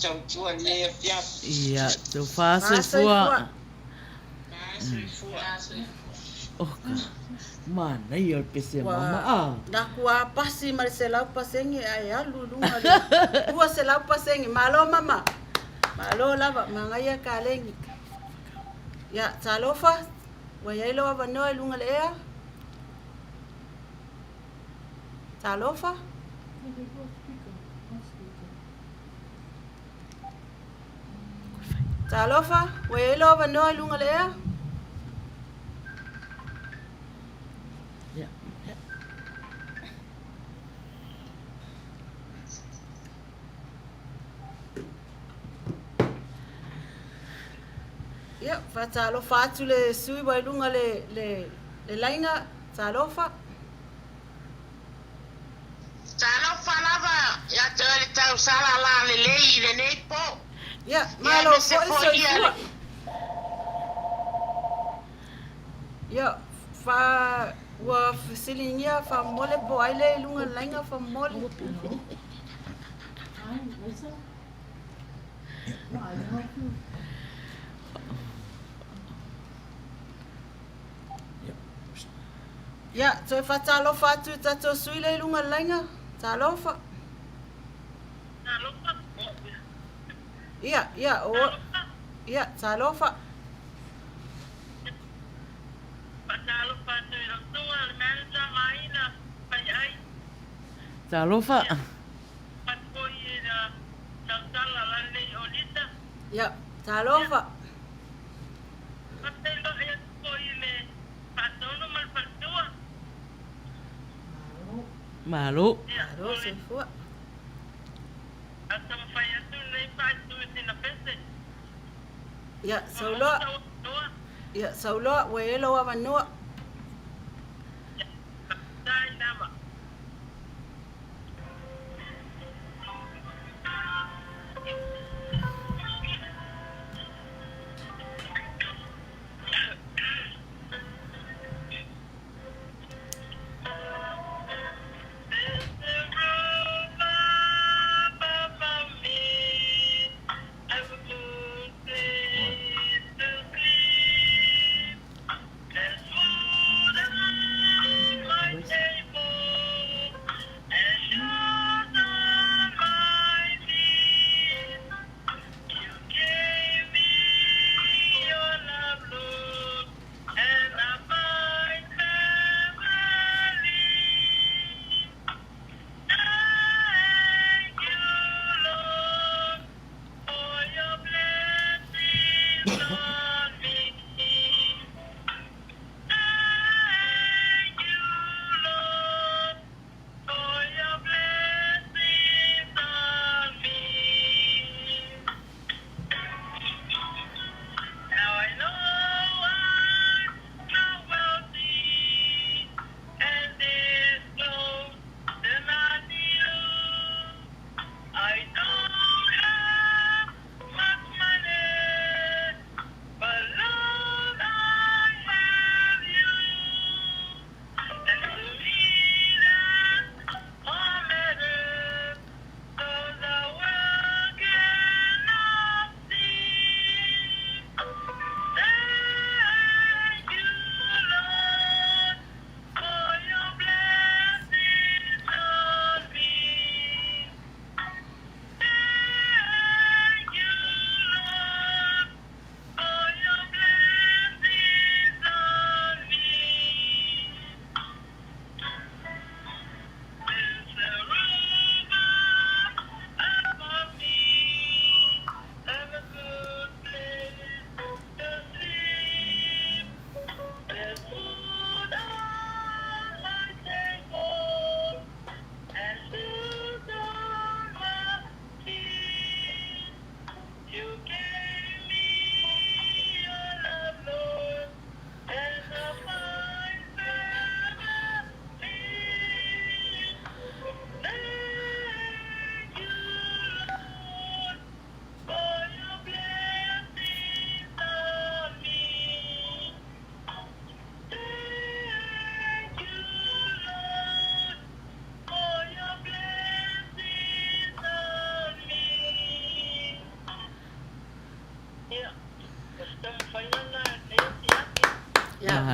tautua i lenei afiafi. Ia, tau faasoifua. Oka, manaia o le pese a mama a. Na ku a pasi ma le 100% ae alu i luga le 200%. Malo mama. Malo lava, manaia kalegi. Ia, talofa, ua i ai lou avanoa i luga o le ea. Talofa. Talofa, ua i ai lou avanoa i luga o le ea? Ia, faatalofa atu le sui ua i luga le, le, le laina. Talofa. Talofa lava ia te oe le tausala lalelei i lenei po. Ia, malo foi soifua. Ia, fa, ua fesiligia faamole po o ai lea i luga o le laina faamole. Ia, toe faatalofa atu i tatou sui lea i luga o le laina. Talofa. Ia, ia, o, ia, talofa. Talofa. Ia, talofa. Malo. Malo soifua. Ia, sauloa. Ia, sauloa, ua i ai lou avanoa.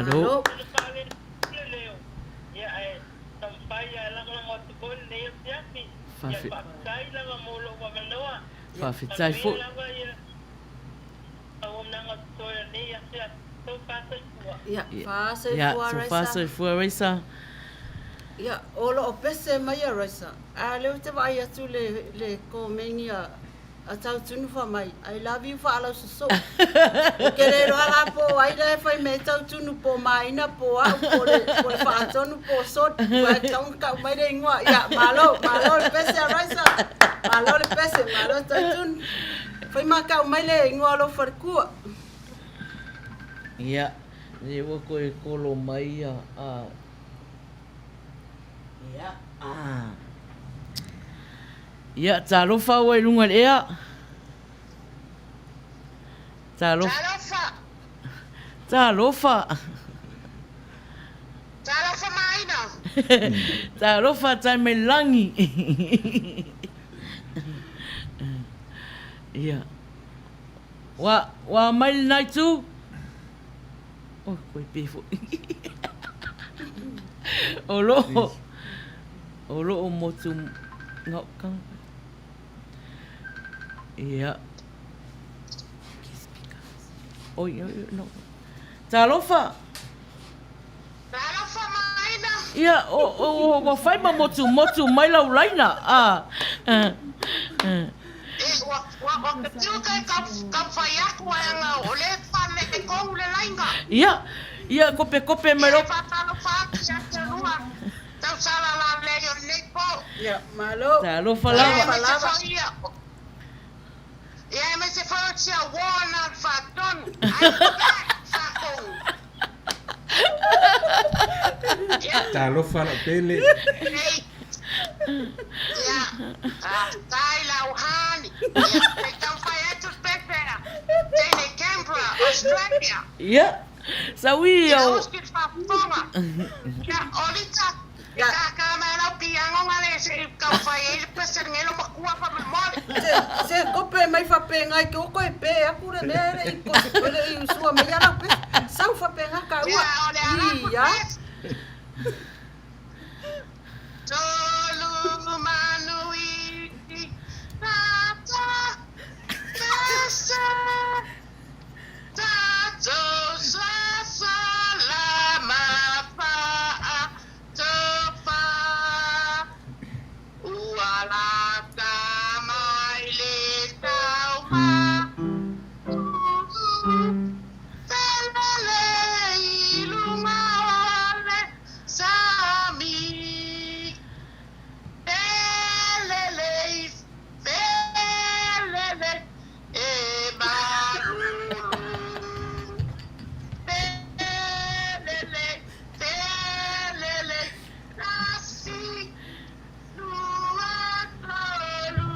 Malo. Faafetai foi. Ia, faasoifua Raisa. Faasoifua Raisa. Ia, o lo o pese mai a Raisa, a o lea ou te vaai atu le, le komeni a, A Tautunu fai mai, I love you faalausoso'u. Ou te le iloa la po o ai la e fai mai ai Tautunu po o Maina po o a'u po o le, po o le Faatonu po o Soli. Aua e tatau ona tau mai le igoa. Ia, malo, malo le pese a Raisa. Malo le pese, malo Tautunu. Fai ma tau mai le igoa o lou faletua. Ia, lea ua toe kolo mai a, a Ia, a. Ia, talofa ua i luga i le ea. Talofa. Talofa. Talofa. Talofa maina. Talofa tai mai lagi. Ia. Ua, ua mai lenā itu. Oi, koe pē foʻi. O loo, o loo motu ngau Ia. Oi, oi, no. Talofa. Talofa maina. Ia, o, o, ua fai ma motu motu mai lau laina. Ah. E, ua, ua, ua te tiu kai kau, kau whai aku ai anga o le whale e kou le lainga. Ia, ia, kope kope mai Ia, lo. e whātalofa atu ia te rua, tau sala la lei o lenei pō. Ia, malo. Talofa Ia, lava. e Talofa mai se lava. whai ia. Ia, e mai se whai o tia wōna whātonu. Ai, back, whākou. Ia. Talofa lau pele. Nei. Ia, faafetai lau hani. Ia, se i taumafai atu le pepe teine i Canberra, Australia. Ia, saui Ia au. usi le faafofoga. Ia, Olita, e kākā mai lau piagoga le se i taumafai ai le pese lenei lo makua faamolemole. Se, se kope mai faapega i ke oko e pē aku le mea e le i kosi, e le i usua mai ia lau pese. Sau faapega Ia, kaua. o le ala aku le Ia. pese. Tolu manu i tata pese tatou sasalama faatofa ua lata mai le tauma Felele i luga o le sami. Felele i felele e malulu. Felele, felele, tasi, lua, tolu.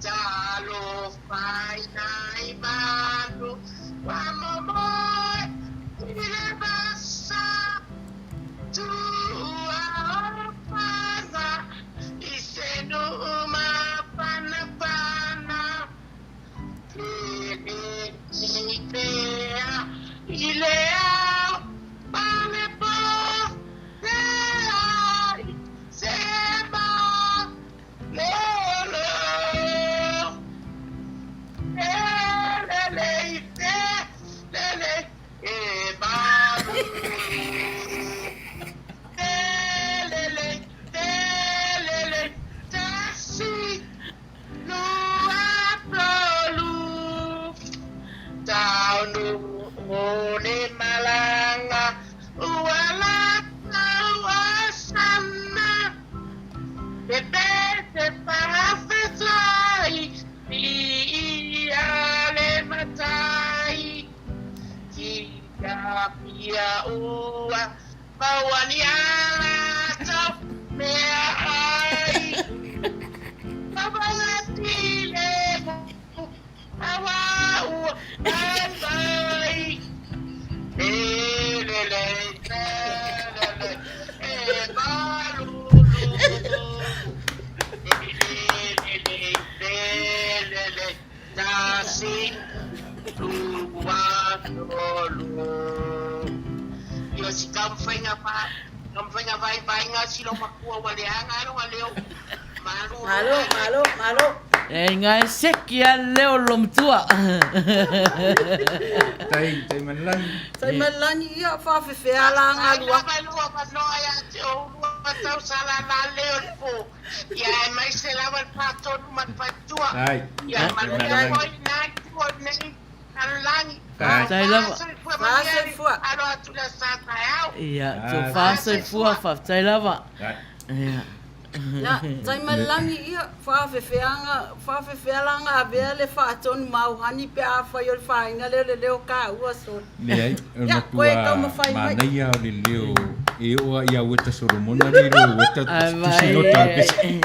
Talofa i nai manu, ua momoe i le vasa. Tua o paga i se nuu mapanapana. Lelei pea i le ao ma le po, leai se malolo. Lelei felele e malulu. Felele, felele, tasi, lua tolu. Taunu o le malaga ua lata ua sana. E pese faafetai viia le matai. Tia pia ua maua ni a latou meaai. Faavagatile aua ua vaivai. Lelele, lelele, e malulu. Lelele, lelele, tasi, lua, tolu. Ia si taumafaiga fa taumafaiga vaivaiga si lou makua ua leaga ai loga leo. Malo Malo, ai. malo, malo. E nga e seki a leo lo matua. Tai, tai manlani. Tai manlani ia whaafewhea la ngā lua. Ai lua manoa ia te o lua tau sala la leo le po. Ia e mai se lava le pātonu ma le whaitua. Ai. Ia manuia foi nā tua nei. Alolagi. Faafetai lava. Faa soifua. Alo atu le sa taeao. Ia, tofa soifua, faafetai lava. Ia. Ia, Taimalelagi ia, faafefeaga, faafefea la ga avea le faatonu mauhani pe afai o le faaina lea o le leo kaua sole. Leai, o le Ia, koe matua taumafai mai. manaia o le leo e oo lava ia Ueta Solomona le leo o Ueta tusi nota o le pese.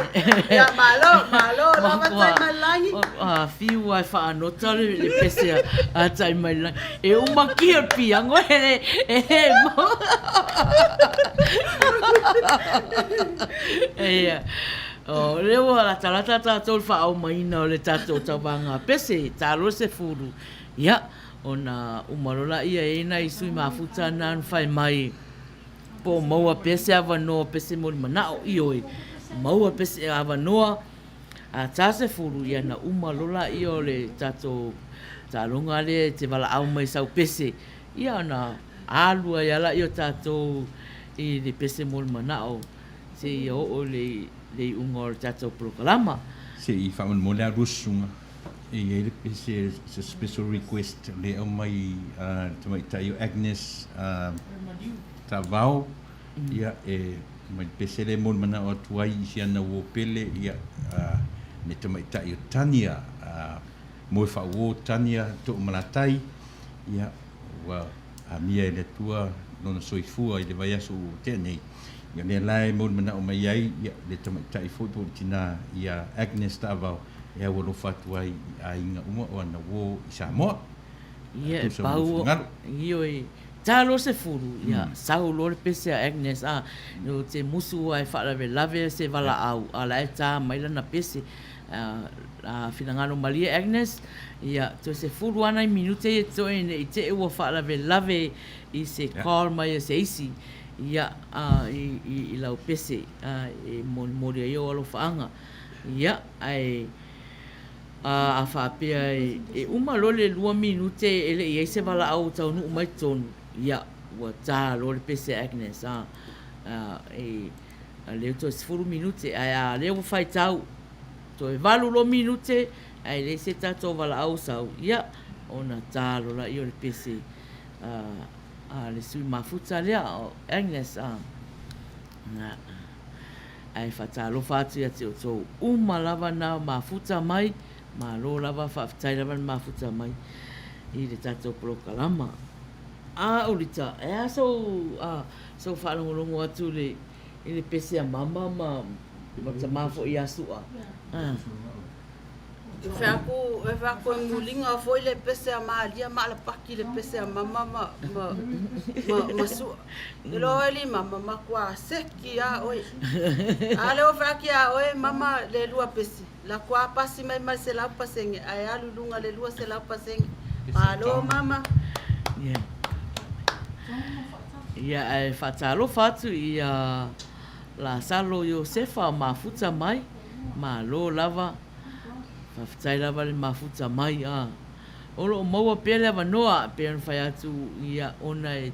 Ia, malo, malo lava Taimalelagi. A fiu a e faanota le pese a Taimalelagi. E uma kia le piango e e mau. Ia. O lea ua latalata tatou i le faaaumaina o le tatou tauvaga pese, talo se fulu. Ia, ona uma loa laia e i ai nai sui mafuta na na fai mai po o maua pea se avanoa pese mo le manao. Ioe, maua pea se avanoa a ta se fulu, ia na uma loa laia o le tatou taaloga lea e te valaau mai sau pese, ia ona alu ai lava laia o tatou i le pese mo le manao seia oo i le iuga o le tatou polokalama. Se i faamolemole lava lua susuga e i ai le pese se special request lea e aumai a le tamaitai o Agnes Tavao ia e mai le pese lea e molimanaʻo atu ai i si ana uo pele ia me tamaitai o Tania Moefaauo Tania Toomalatai ia ua amia e le Atua lona soifua i le vaiaso ua tea nei. Ia lea la e molimanaʻo mai ai ia le tamaitai foi po o le tinā ia Agnes Taavao e aualofa atu ai i aiga uma o ana uō i Samoa. Ia e Tusa ma lou pau finagalo. ioe talo se fulu ia sau loa le pese a Agnes a no te musu a e faalavelave se valaau a la e tā mai lana pese a finagalo malie Agnes ia toe se fulu a nai minute ia toe ne i te i ua faalavelave i se call mai a se isi ia a i i i lau pese a e molimoli ai ou alofaaga ia ae a a faapea e e uma loa le lua minute e le i ai se valaau o taunuu mai totonu ia ua tā loa le pese a Agnes a a e a lea toe 10 minute ae a lea ua faitau toe 8 loa minute ae leai se tatou valaau sau ia ona tā loa laia o le pese a a le sui mafuta lea o Agnes a na ae faatalofa atu ia te outou uma lava na mafuta mai malo lava faafetai lava le mafuta mai i le tatou polokalama a Ulita e a sou a sou faalogologo atu i le i le pese a mama ma ma tama foi ia Su'a a. E fai atu, e fai atu e muliga foi le pese a Malia ma Alapaki le pese a Mama ma, ma, ma, ma Su'a. E loa oe li mama, matua seki a oe. A lea ua fai atu ia oe mama le lua pese, la tua pasi mai ma le 100% ae alu i luga le 200%. Malo mama. Ia. Ia ae faatalofa atu ia Lasalo Iosefa o mafuta mai, malo lava. Faafetai lava le mafuta mai a. O lo o maua pea le avanoa e pei ona fai atu ia ona e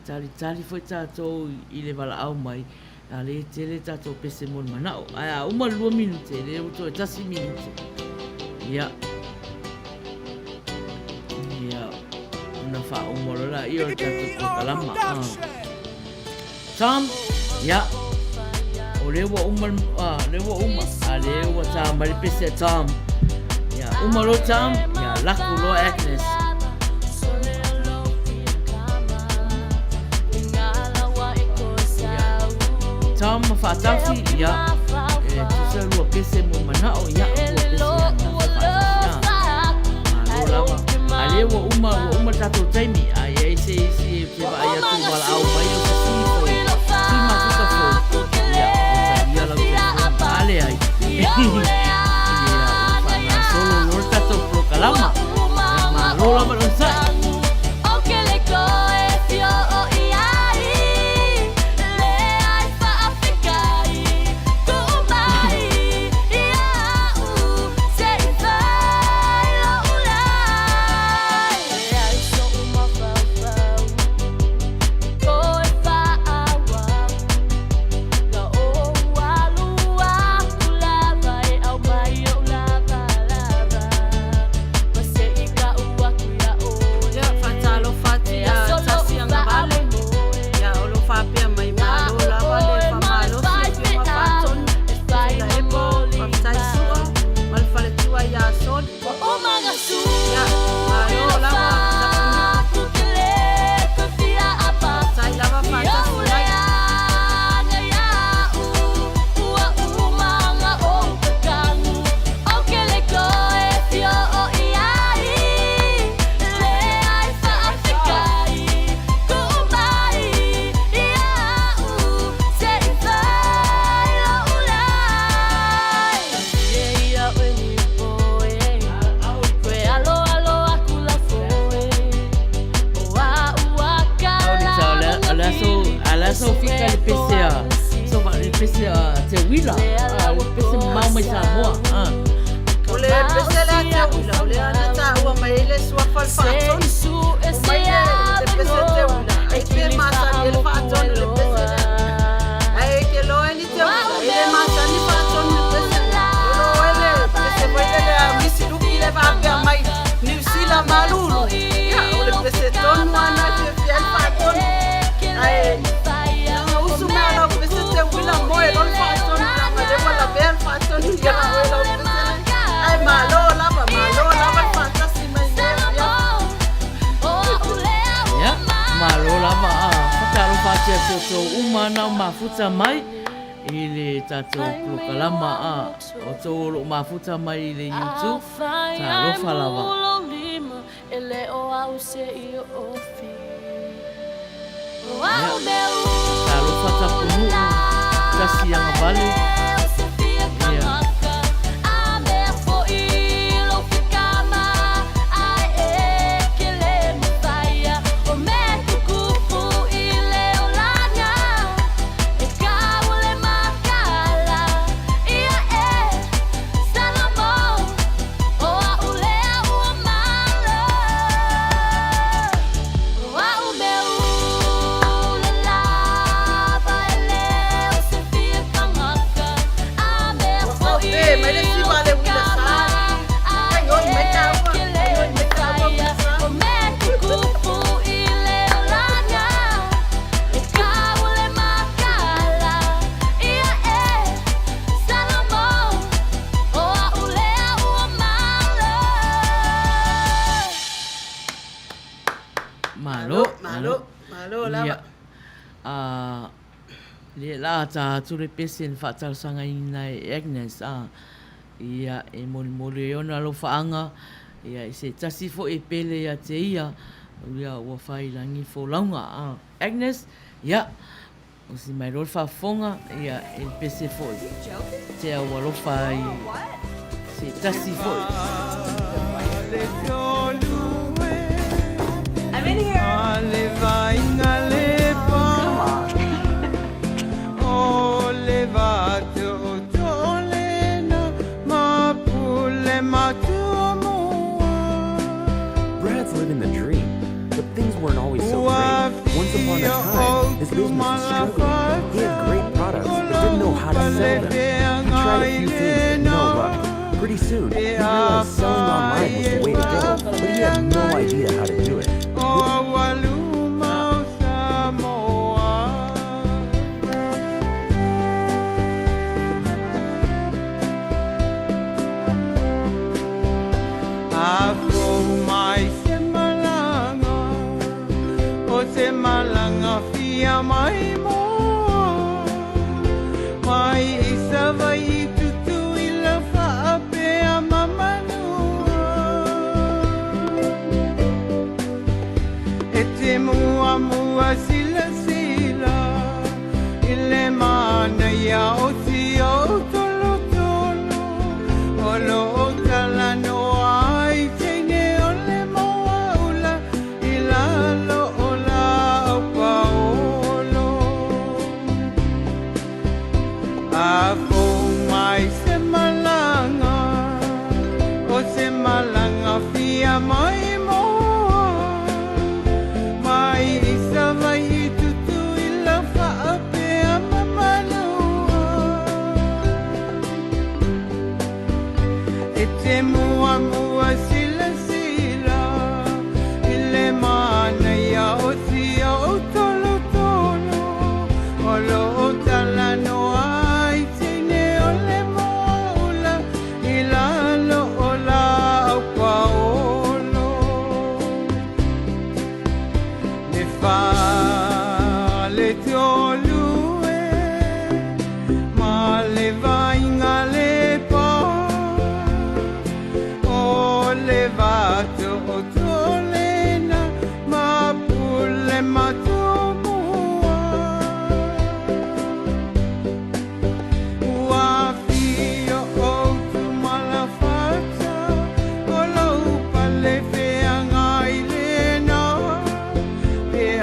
talitali foi tatou i le valaau mai a lea e tele tatou pese mo le manao. Ae a uma le 2 minute, lea ua toe 1 minute. Ia. Ia. Ona faauma loa laia o le tatou polokalama. Tom, ia. O lea ua uma, ah, lea ua uma. A lea ua tā mai le pese a Tom. Ia, uma loa Tom, ia, laku loa Agnes. Ia, Tom ma faatafi, ia, e tusa lua pese mo manao, ia, lua pese ia, na faatafi, ia. Malo lava. A lea ua uma, ua uma le tatou taimi, a i ai se isi e te vaai atu i valaau mai o se sui foi, sui mafuta fou, ia, ua talia lau telefoni. A leai, ia, ua faagasolo loa le tatou polokalama. Ia, malo lava le onosai. Sofika i le pese a so le pese a Teuila, a le pese mamao mai Samoa. A. O le pese lea Teuila, o lea na taua mai ai le suafa o le Faatonu. Omai le le pese Teuila, ai pe masani ai le Faatonu i le pese lea. Ae ke loa ai ni Teuila, e le masani Faatonu i le pese lea. E loa ai le pese foi lele a Misi Luki le faapea mai Niu Sila malulu. Ia, o le pese tonu lava lena e fiafia ai le Faatonu. Ae na usu mai a lau pese Teuila moe loa le Faatonu leaga o lea ua lavea le Faatonu ia oe lau pese lea. Ae malo lava, malo lava le faatasi mai i lenei afiafi. Ia, malo lava a fatalofa atu ia te outou uma na o mafuta mai i le tatou polokalama a outou o lo o mafuta mai i le YouTube, talofa lava. Ia, talofa Tapunuu, tasi agavale, ia. Ua faapē mai le siva a le uila sa. Ai oi mai taua, ai oi mai taua uila sa. Malo, Malo, malo lava. Ia. A, lea la ta atu le pese na faatalosagaina e Agnes, a, ia, e molimoli ai ona alofaaga, ia, i se tasi foi e pele ia te ia, ia, ua fai i lagi folauga. A, Agnes, ia, osi mai loa le faafofoga, ia, e le pese foi, te au alofa ai se tasi foi. I'm in here. Come on. Brad's living the dream, but things weren't always so great. Once upon a time, his business was struggling. He had great products, but didn't know how to sell them. He tried a few things, but no luck. Pretty soon, he realized selling online was the way to go, but he had no idea how to do it. With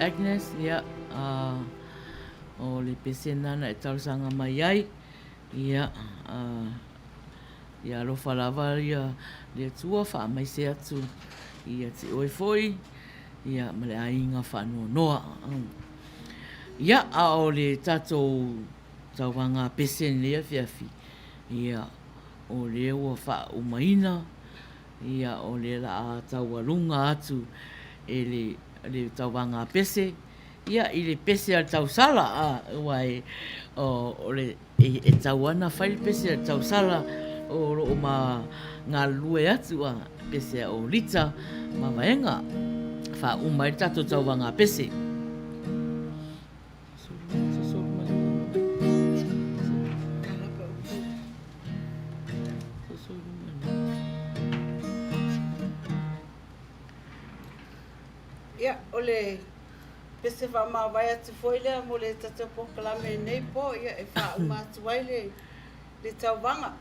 Agnes, ia, a, o le pese lena na e talosaga mai ai, ia, a, ia alofa lava ia le Atua faamaise atu ia te oe foi, ia, ma le aiga faanoanoa. Ia, a o le tatou tauvaga pese i lenei afiafi, ia, o lea ua faaumaina, ia, o lea la a taualuga atu e le, le tauvaga pese, ia, i le pese a le tausala, a, aua e, o, o le, e, e tau lava ona fai le pese a le tausala o lo o ma galulue atu, a, pese a Olita ma Vaega, faauma ai le tatou tauvaga pese. Ia, o le pese faamavae atu foi lea mo le tatou polokalame i lenei po, ia e faauma atu ai le, le tauvaga.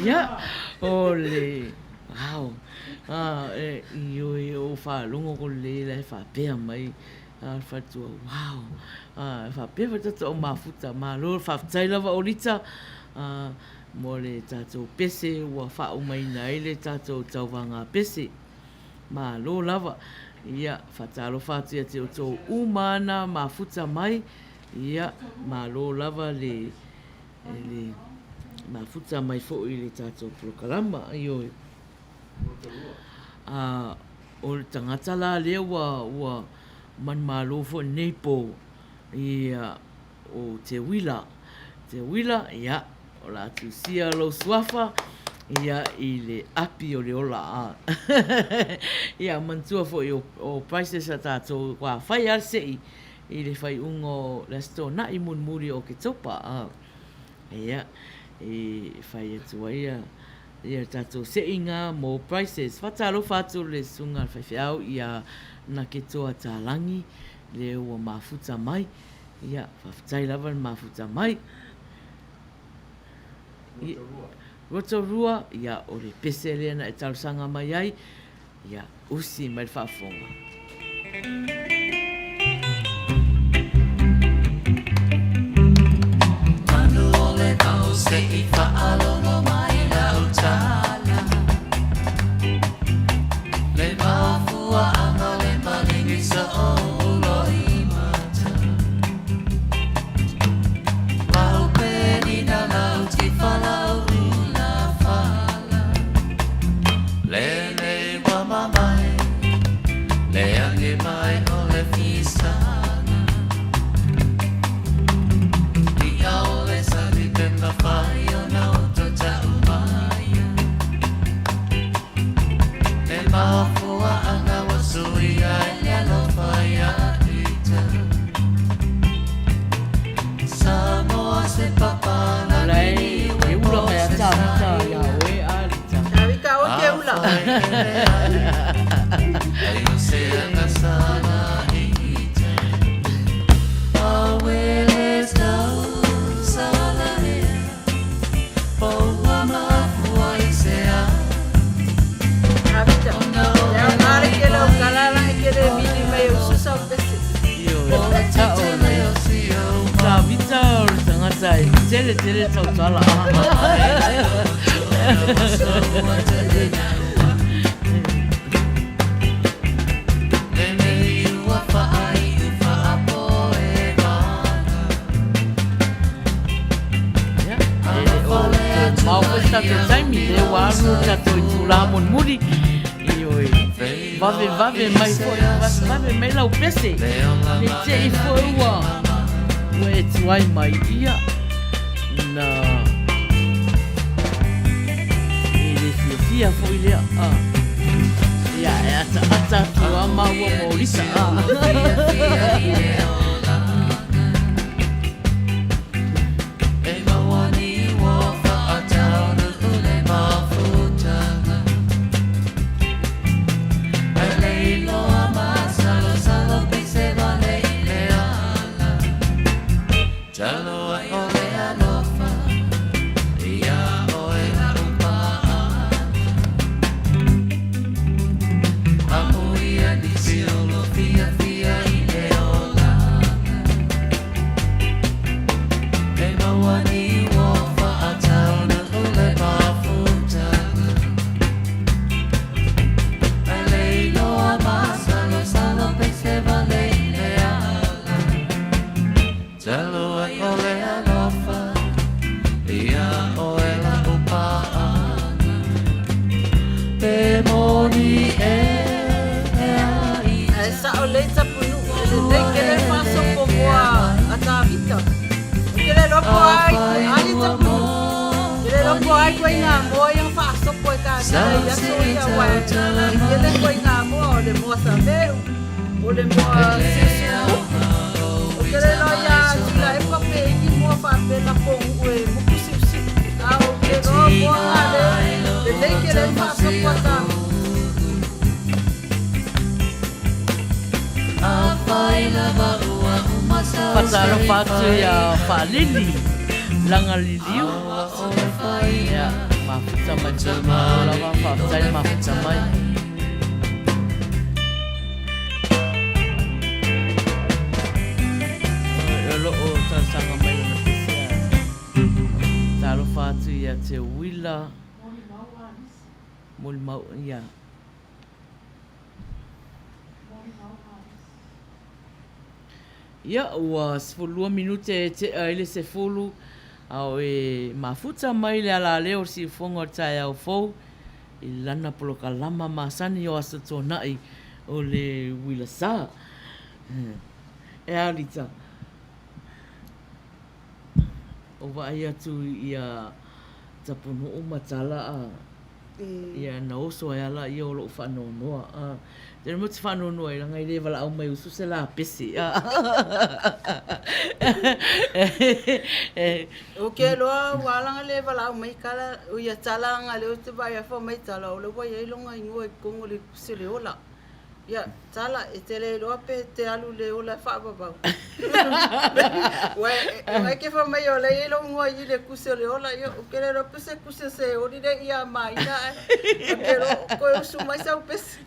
Ia, o le, wow, e, ioe, o faalogo ko le la e faapea mai, a le faletua, wow, a, e faapea foi tatou au mafuta, malo, faafetai lava Olita, a, mo le tatou pese ua faaumaina ai le tatou tauvaga pese. Malo lava. Ia, faatalofa atu ia te outou uma na mafuta mai. Ia, malo lava le, le mafuta mai foi i le tatou polokalama. Ioe. A, o le tagata la lea ua, ua manumalo foi i lenei po, ia, o Teuila. Teuila, ia, o le a tusia lou suafa, ia, i le api o le ola. A. Ia, manatua foi o, o prices a tatou, ua fai lava le sei i le faaiuga o le Aso Toonai mulimuli o Oketopa. A. Ia, e fai atu ai ia, ia tatou seiga mo prices. Faatalofa atu le susuga a le faifeau ia Naketoa Talagi, lea ua mafuta mai. Ia, faafetai lava le mafuta mai. Rotorua, ia, o le pese lea na e talosaga mai ai, ia, usi mai le faafofoga. Manu o le vao se i faalogo mai lau tala Le mafuaaga le maligi sa ou loimata Lau penina lau tifa lau ula fala Lele ua mamae Le age mai o le fisaga Ia o le sali pe mafai ona uto ta'u maia Le mafuaaga ua suia ai le alofa ia ita Samoa se papa O la e e ula mai a Tavita iā oe a Lita. Tavita oe ke ula. Tavita. Le aoga le kele o kalala e kele vili mai e ususa o pese. Ioe, sao lelei. Tavita o le tagata e tele tele tautala. Ia, e le o toe mamao foi se tatou taimi, lea ua alu le tatou itula mulimuli. Ioe, vave vave mai foi, vave vave mai lau pese. Ne i te i foi ua, ua e tuai mai ia, na e le fiafia foi lea. Ah. Ia, e ataata atu lava māua ma Olisa. Ah. Ae sao lelei tapunuu e lelei kele faasopo moa a Tavita. Ou te le iloa po o a ai tapunuu. Ou te le iloa po o a ituaiga moa ia na faasopo e Tavita i aso ia aua e tele ituaiga moa, o le moa saveu, o le moa siusiupu. Ou te le iloa ia Tuilaepa pe i ni moa faapea na pogu'u e muku siusiu. A ou te iloa o moa na lea lelei kele ai faasopo a Tavita. Faatalofa atu ia Faalili Lagaliliu. Ia, mafuta mai foi, malo lava, faafetai le mafuta mai. O lo o talosaga mai lana pese a talofa atu ia Te Uila. Molimau, ia. Ia, ua 12 minute e tea ai le 10, a o e mafuta mai le alaleo o le siufofoga o le taeao fou i lana polokalama masani o Aso Tuanai o le Uila Sa. E a Lita? O vaai atu ia Tapunuu ma Tala a Ia na oso ai ala ia o lou faanoanoa a. Te mea ou te faanoanoa ai leaga e le valaau mai usu se la pese a. O ke loa ua ala le valaau mai kala o ia tala anga lea ou te vaai afa mai tala o le ua iai longa ingoa i totonu o le kusi o le ola. Ia, Tala, e te le iloa pe te alu i le ola e faavavau. Ua e ke fai mai o lea e i ai lou igoa i le kusi o le ola, ia, ou te le iloa pe se kusi o se oli lea ia maina ae ou te iloa toe usu mai sau pese.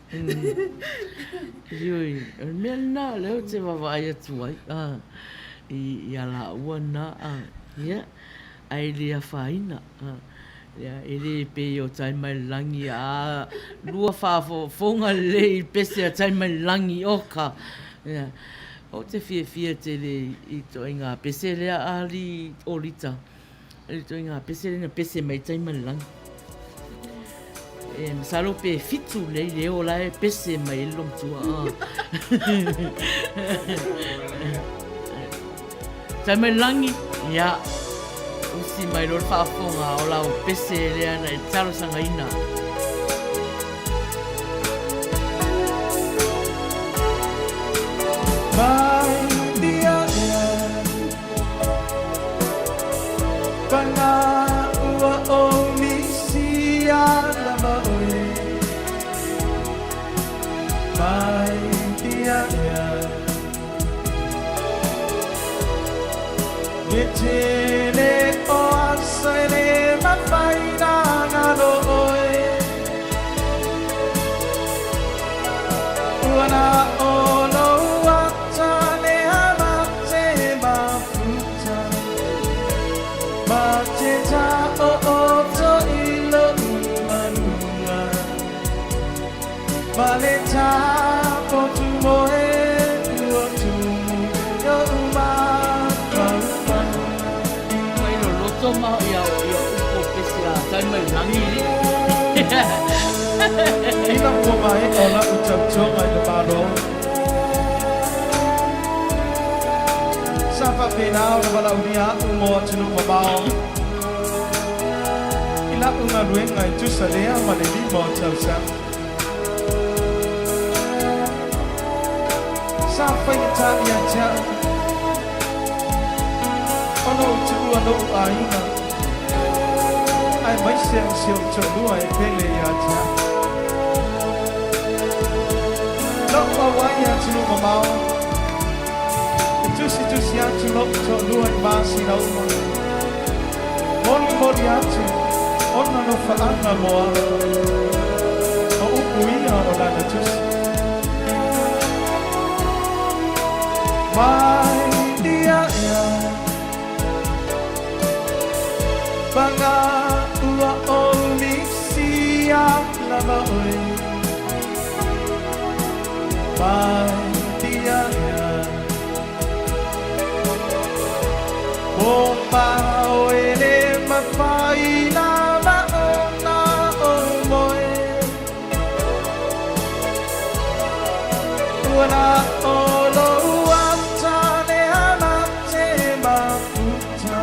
Ioe, o le mea lena lea ou te vaavaai atu ai, i a lāua na, ia, ae le afaina. Ia, e le pei o Taimailelangi a lua faafofoga lelei i pese a Taimailelangi, oka! Ia, ou te fiafia tele i ituaiga pese lea a alii Olita, i ituaiga pese lea na pese mai ai Taimailelangi. E masalo pe fitu lelei leo la e pese mai ai le loomatua. Taimailelangi, ia, usi mai loa le faafofoga o lau pese lea na e talosagaina. Mai dia ea Pana ua o misi a lava oe Mai dia ea Le tele o aso e le mawhai na ngaro oe Ua na o lou ata le ama te mafuta Ma te ta o oto i lou aluga Ma le ta potu moe ua tumu i ou mafaufau. Mai loloto ma ia ia upu o pese a tai mai langi li. Ina ua maea o la'u tautoga i le Malo, sa faapena ona valaaulia a'u mo atunuu mamao i la'u galuega e tusa lea ma le lima o tausaga. Sa faigata ia te a'u ona ou tuua lo'u aiga aemaise o si ou toalua e pele ia te a'u. La'u auai i atunuu mamao, e tusitusi atu lo'u toalua i masina uma, molimoli atu ona nofaaga mo a'u, o upu ia o lana tusi. Mai ia ea Paga ua ou misi a lava oe Mai ia ea O mao e le mawhai lava ona ou moe Ua na o lou ata le ama te mafuta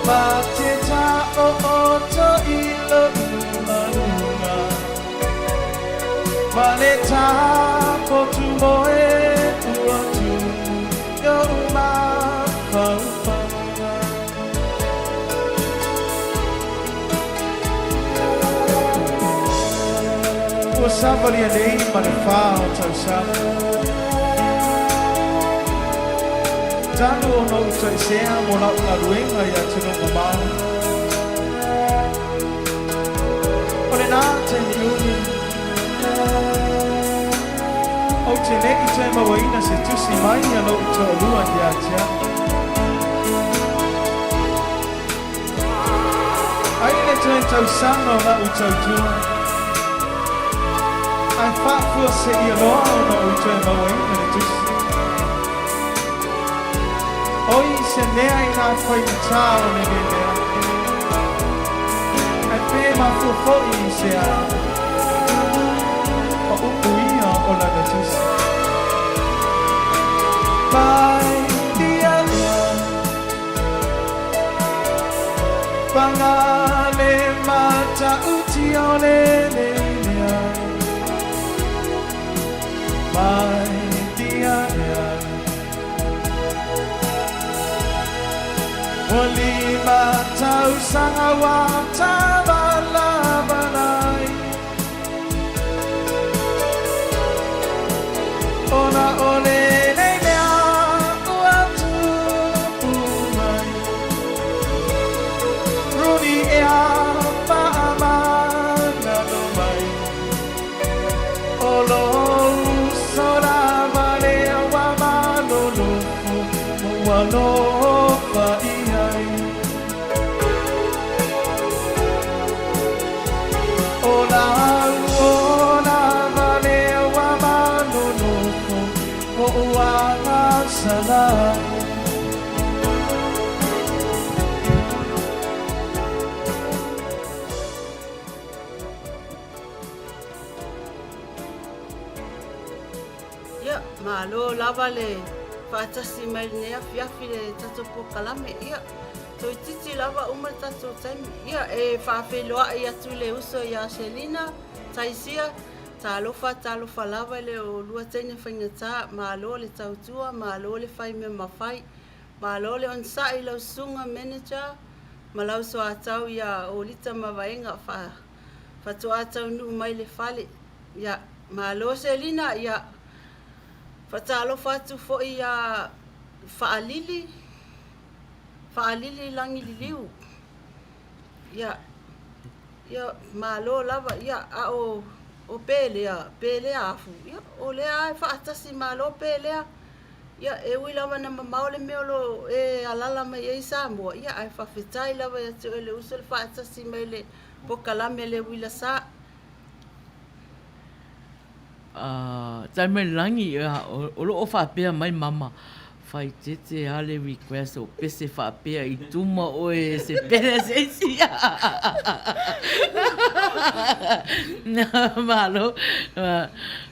Ma te ta o oto i lou aluga Ma le ta potu moe ua tumu i ou mafaufauga. Ua savalia nei ma le fa o tausaga. Talu ona ou taisea mo la'u galuega i atunuu mamao. O lena taimi umi, ou te le i toe mauaina se tusi mai a lo'u toalua ia te a'u. Ai le toe tausaga o la'u tautua, ae faafuafua. Atua seia loa ona ou toe mauaina le tusi. Oi se mea i nā faigata o lenei mea, ae pe mafua foi i se a, o upu ia o lana tusi. Mai ia ea, paga le matautia o lenei mea. Mai ia ea, ua 5 tausaga ua tavalavalai, ona o lenei mea ua tupu mai. Runi ea faamanalo mai, o lou uso lava lea ua malolofo ma ua alofa i ai. O lau lava lea ua malolofo ma ua agasala ai. Ia, malo lava le faatasi mai lenei afiafi le tatou polokalame. Ia, toeitiiti lava uma le tatou taimi. Ia, e faafeiloai atu i le uso ia Selina, Taisia, talofa, talofa lava i le oulua teine faigata, malo le tautua, malo le fai mea mafai, malo le onosai i lau susuga manager ma lau soatau ia Olita ma Vaega fa, faatoa taunuu mai le fale. Ia, malo Selina, ia, faatalofa atu foi ia Faalili, Faalili Lagililiu. Ia, ia, malo lava, ia, a o, o Pelea, Pelea Afu, ia, o lea e faatasi malo Pelea. Ia, e ui lava na mamao le mea o lo o e alala mai ai Samoa, ia, ae faafetai lava ia te oe le uso le faatasi mai le pokalame le uila sa. Tai mai le lagi, o lo o faapea mai mama, faitete a le request o pese faapea i tuma oe se pele se isi. Malo,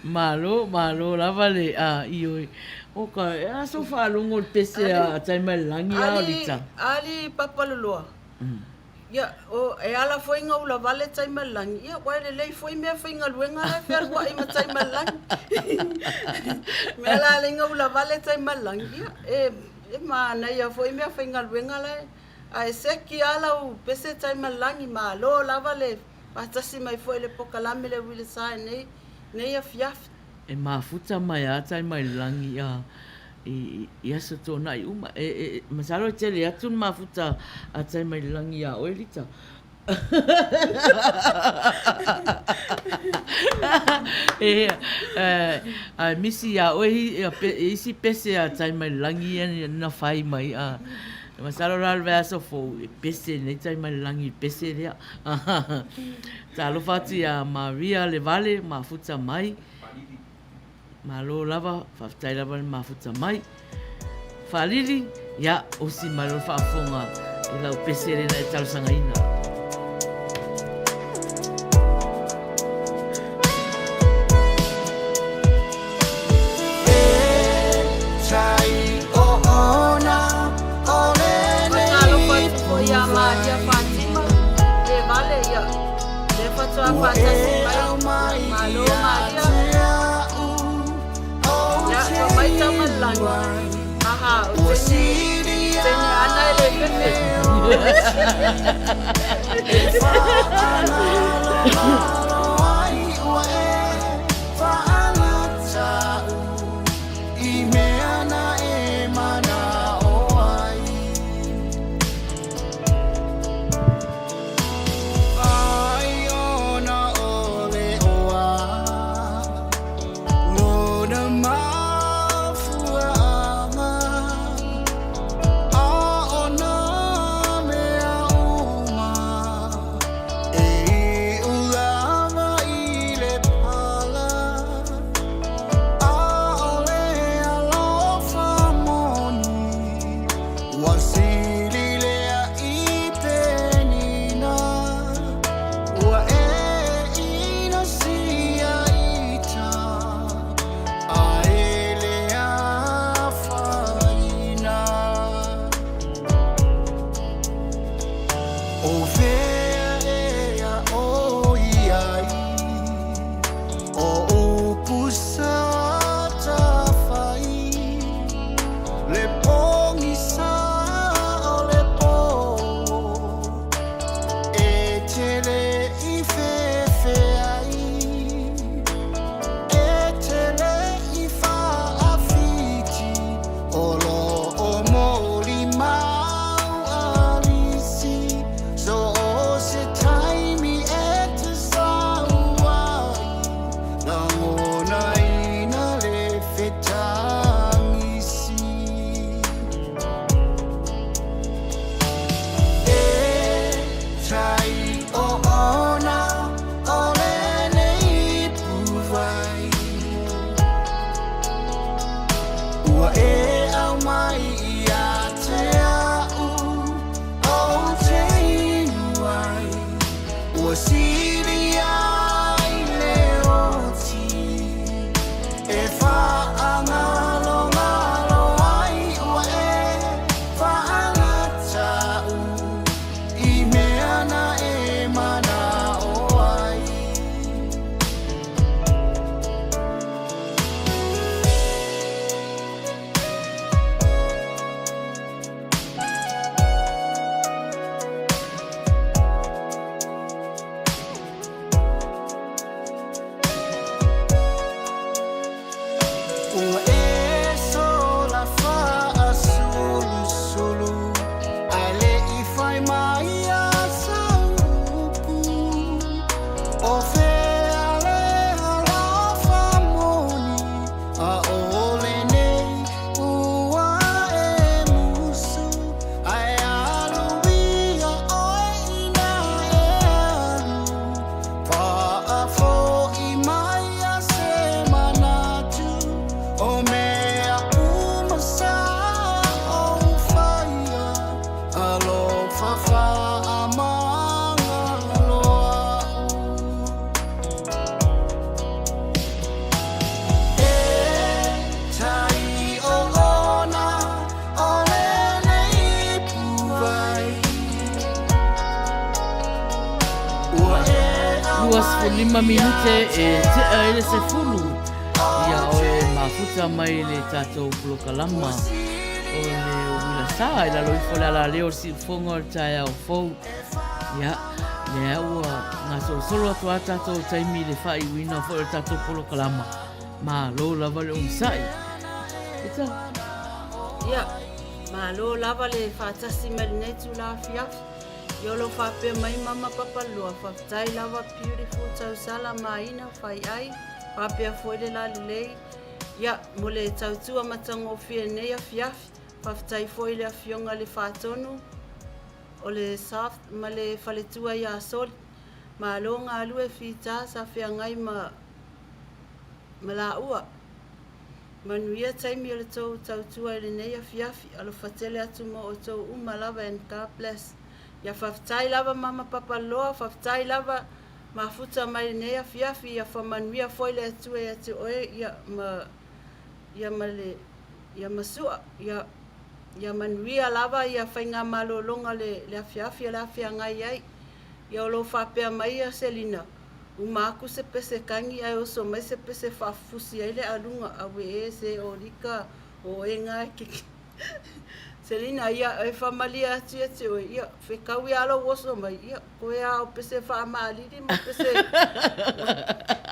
malo, malo lava le ioe. O ka, e a so faalogo le pese a tai mai le lagi a o Lita. Ali Papaloloa. Ia, o, e ala foi nga ula vale tai ma le lagi, ia, ua e lelei foi mea faigaluega la e fealuai ma tai ma le lagi. Mea la le nga ula vale tai ma le lagi, ia, e, e manaia foi mea faigaluega la e, ae seki lava lau pese tai ma le lagi, malo lava le faatasi mai foi i le pokalame le uilesa i nei, nei afiafi. E mafuta mai a tai mai le lagi, ia, i aso tuanai uma. E, masalo e tele atu le mafuta a tai mai le lagi iā oe, Lita. E, a misi iā oe isi pese a tai mai le lagi ia na fai mai. A, masalo la le vaiaso fou, e pese nei tai mai le lagi i pese lea. Talofa atu iā Maria Levale, mafuta mai. Malo lava, faafetai lava le mafuta mai. Faalili, ia, osi mai loa le faafofoga i lau pese lena e talosagaina. Faatalofa atu foi ia Maria Fatima, Levale, ia, lea faatoa faatasi mai. Malo Maria. Ia, ua mai tama le lagi. Aha, o teine, teine ana e le fefe. Ua e sola faasulusulu ae le i fai mai ia sau upu. O fea le alofa moni a o lenei ua e musu ae alu ia oe ina e alu. Faafoi mai ia se manatu o mea uma sa ou faia. Alofa faamagalo a'u. E tai oona o lenei ipuvai. Ua e 25 minute e tea ai le 10 ia oe mafuta mai le tatou polokalama o le uila sa i lalo ifo le alaleo o le siufofoga o le taeao fou. Ia, lea ua gasolosolo atu a tatou taimi i le faaiuina foi o le tatou polokalama. Malo lava le onosai. Ita. Ia, malo lava le faatasi mai lenei itula afiafi. Ia o lo o faapea mai mama Papaloa, faafetai lava beautiful tausala maina faiai, faapea foi le lalelei. Ia, mo le tautua matagofie lenei afiafi, faafetai foi i le afioga i le Faatonu o le Soft ma le faletua ia Soli. Malo galue fita sa feagai ma ma laua. Manuia taimi o le tou tautua i lenei afiafi. Alofa tele atu mo outou uma lava and God bless. Ia faafetai lava mama Papaloa, faafetai lava mafuta mai lenei afiafi, ia famanuia foi le Atua ia te oe ia ma ia ma le ia ma sua ia ia manuia lava ia faigamalologa le le afiafi o le a feagai ai. Ia o lo o faapea mai ia Selina, uma aku se pese kagi ae oso mai se pese faafufusi ai le aluga, aue e se o lika o oe ga e keke. Selina, ia e faamalie atu ia te oe, ia fekau ia lou oso mai, ia koe a o pese faamaalili ma pese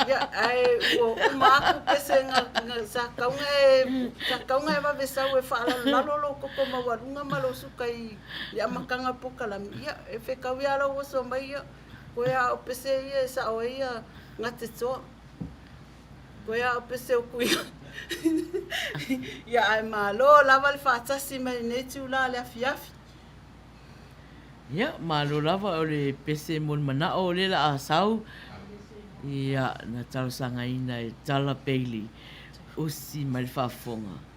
ia ae ua uma aku pese ga, ga sa kauga e sa kauga e vave sau e faalalolalo lou koko maualuga ma lou suka i le amataga o le pokalami, ia e fekau ia lou oso mai, ia koe a o pese ia e sao ai ia gatetoa. Koe a o pese o kui. Ia ae malo lava le faatasi mai lenei itula le afiafi. Ia, malo lava o le pese mo le manao o lea la a sau. Ia, na talosagaina e Tala Bailey, usi mai le faafofoga.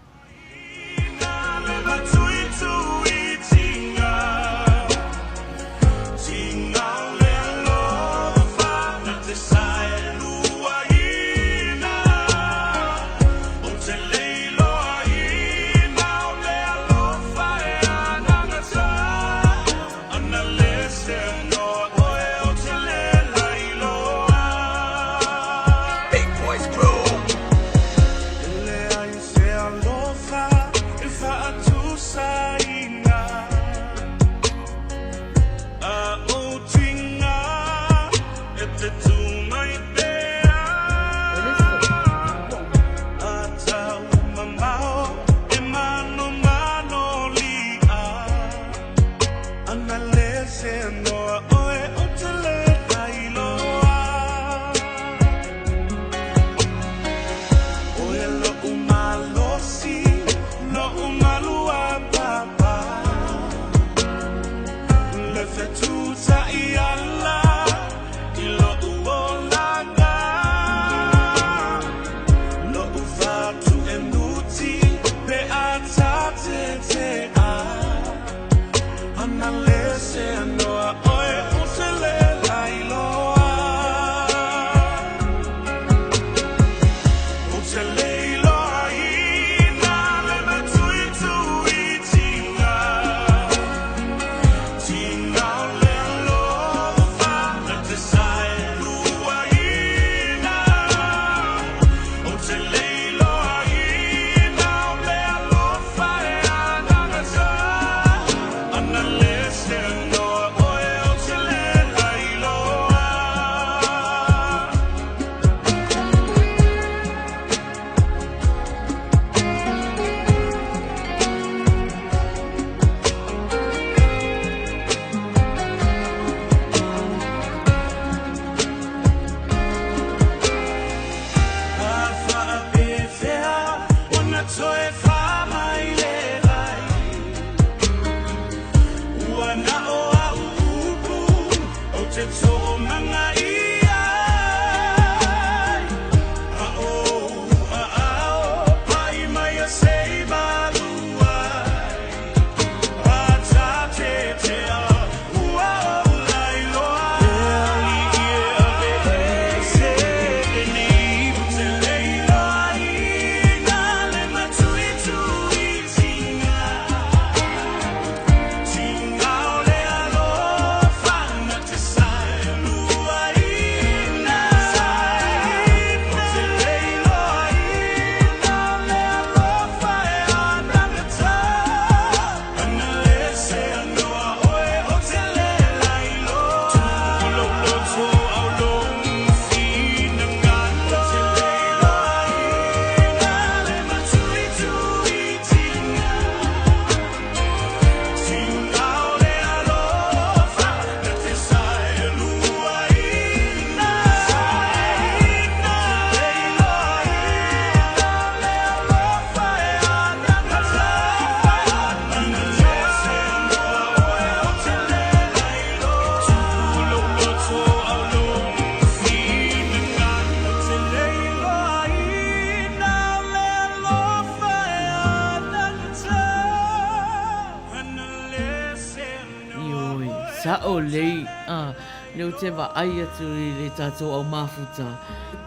Sa'o lelei, a, lea ou te vaai atu i le tatou au mafuta,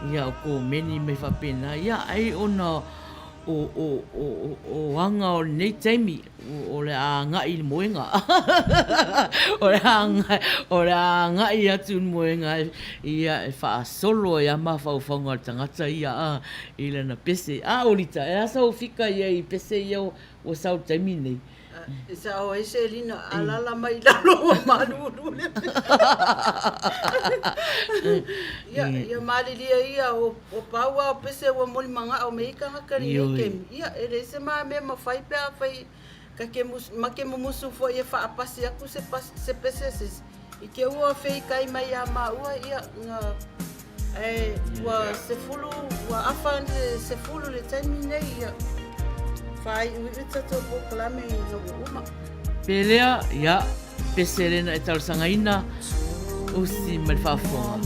ia o komeni mai faapena, ia ai ona o, o, o, o aga o lenei taimi, o le a agai i le moega. O le a agai, o le a agai atu i le moega, ia e faasolo ai lava mafaufauga o le tagata ia a, i lana pese. A Olita, e a sau fika ia i pese ia ua sau i le taimi lenei? E sao ai Selina, alala mai i lalo ua malulu le Ia, ia malilie ia, o, o pau a o pese ua moli magao me i tagata i lenei kemi. Ia, e leai se ma mea mafai pe afai ka ke mus, ma ke mumusu foi e faapasi atu se, pas, se pese se isi. I te ua feikai mai iā māua, ia, nga, ae ua sefulu, ua afa le sefulu le taimi nei, ia, faaiuiu tatou polokalame ina ua uma. Pelea, ia, pese lena e talosagaina, usi ma le faafofoga.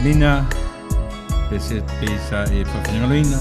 Elina, pese pe sa e whawhinangaloina.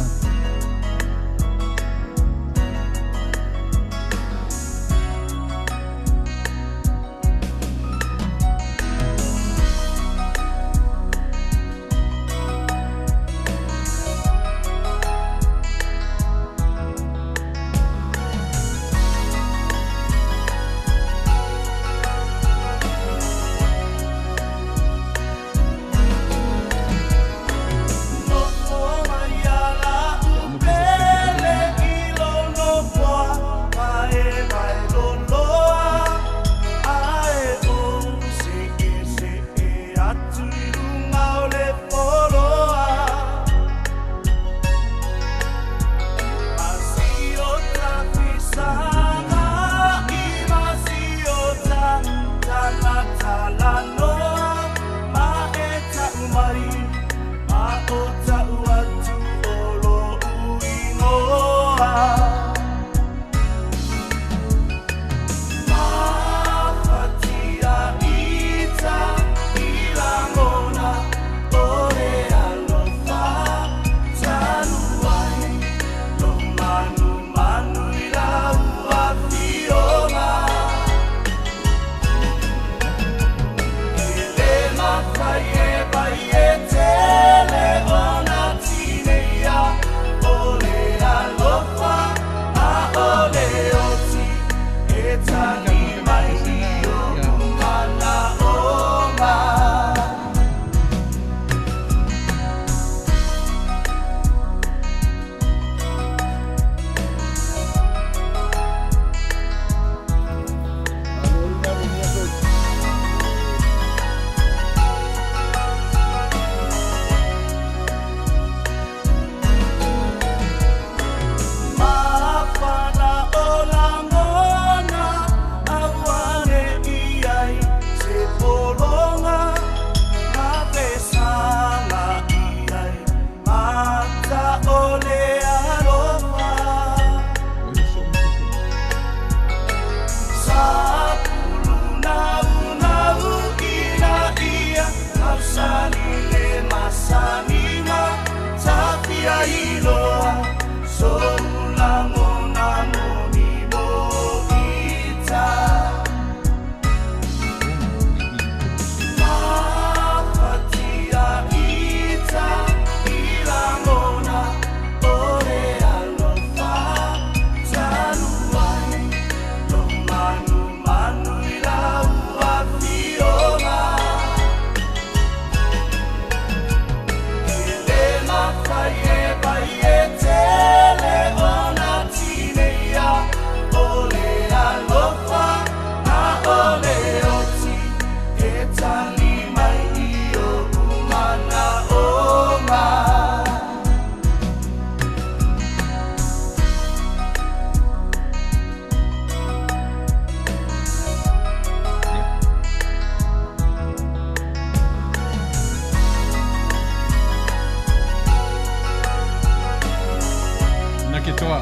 Na ke toa.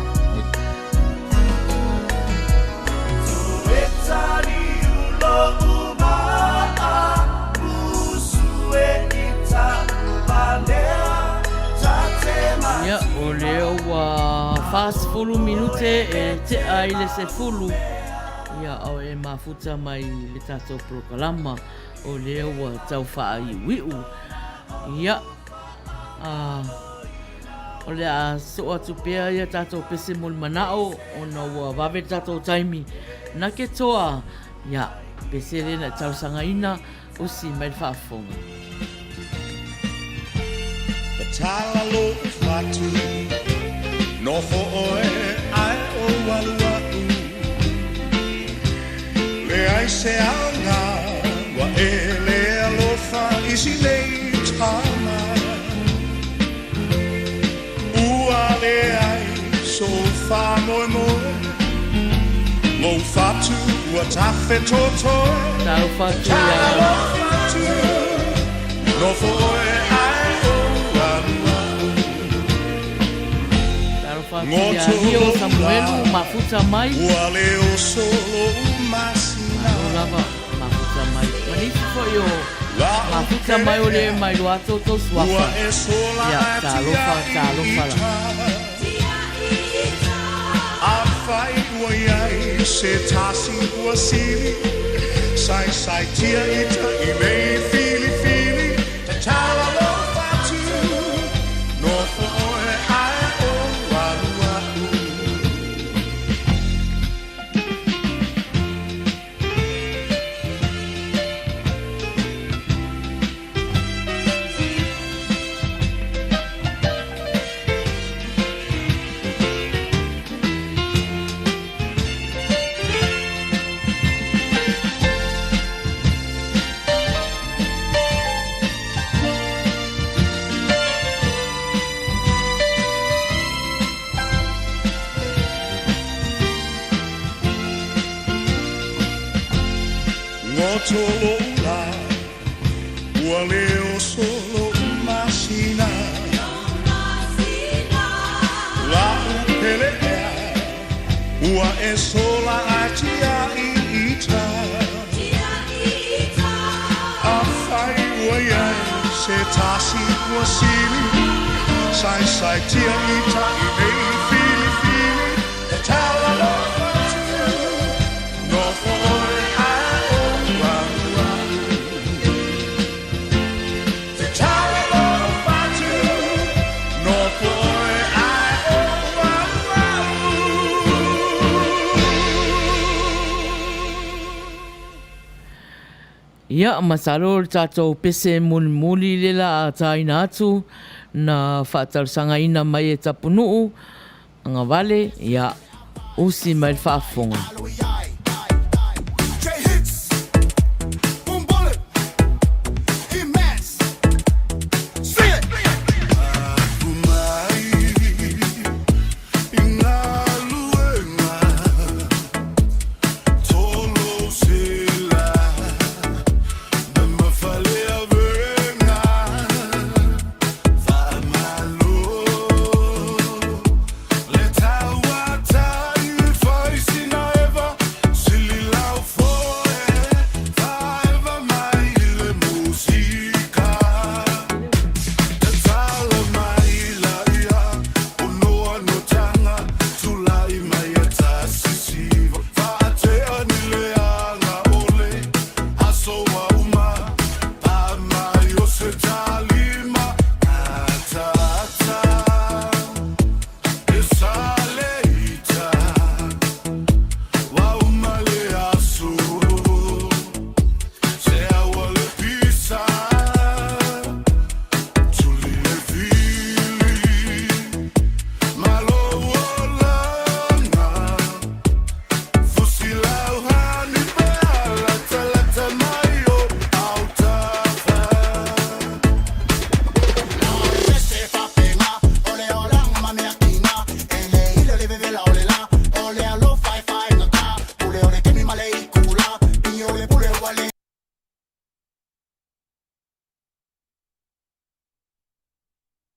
Ia, o lea ua 40 minute e tea i le 10. Ia, o e mafuta mai le tatou polokalama, o lea ua tau faaiuiu. Ia, a, o le a soo atu pea ia tatou pese mo le manao, ona ua vave le tatou taimi. Na ke toa, ia, pese le na talosagaina, osi mai le faafofoga. Tatala lou fatu, nofo oe ae ou alu a'u. Leai se aoga, ua e le alofa i si nei tama. Ua leai sou faamoemoe, lou fatu ua tafetotoe. Tau fatu ia. Tatala lou fatu, nofo oe ae ou alu a'u. Talofa atu ia Rio Samuelu mafuta mai. Ua le oso lou masina. Malo lava mafuta mai. Ma nisi foi o Mafuta mai o le mai loa atu outou suafa. Ia, talofa, talofa la. Afai ua iai se tasi ua sili Saisai tia ita i nei filifili Tatala lou fatu Nofo oe ae ou alu a'u. Goto lou la ua le oso lou masina La'u pele ea ua e sola ae tia'i ita Afai ua iai se tasi ua sili Saisai tia ita i nei filifili Tatala lou fatu Nofo oe ae ou alu a'u Tatala lou fatu Nofo oe ae ou alu a'u. Ia, masalo o le tatou pese mulimuli le la a taina atu na faatalosagaina mai e Tapunuu, Agavale, ia, usi mai le faafofoga.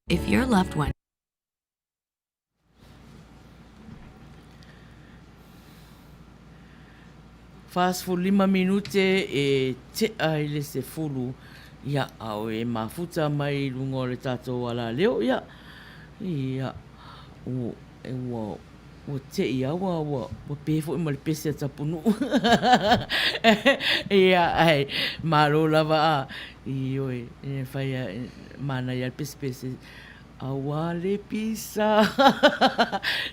If your loved one. 45 minute e tea i le sefulu, ia, a o e mafuta mai i luga o le tatou alaleo, ia, ia, ua, ua, Ua te'i a ua ua ua pe foi ma le pese a Tapunuu. Ia ae malo lava a ioe e fai a manaia le pesepese aua le pisa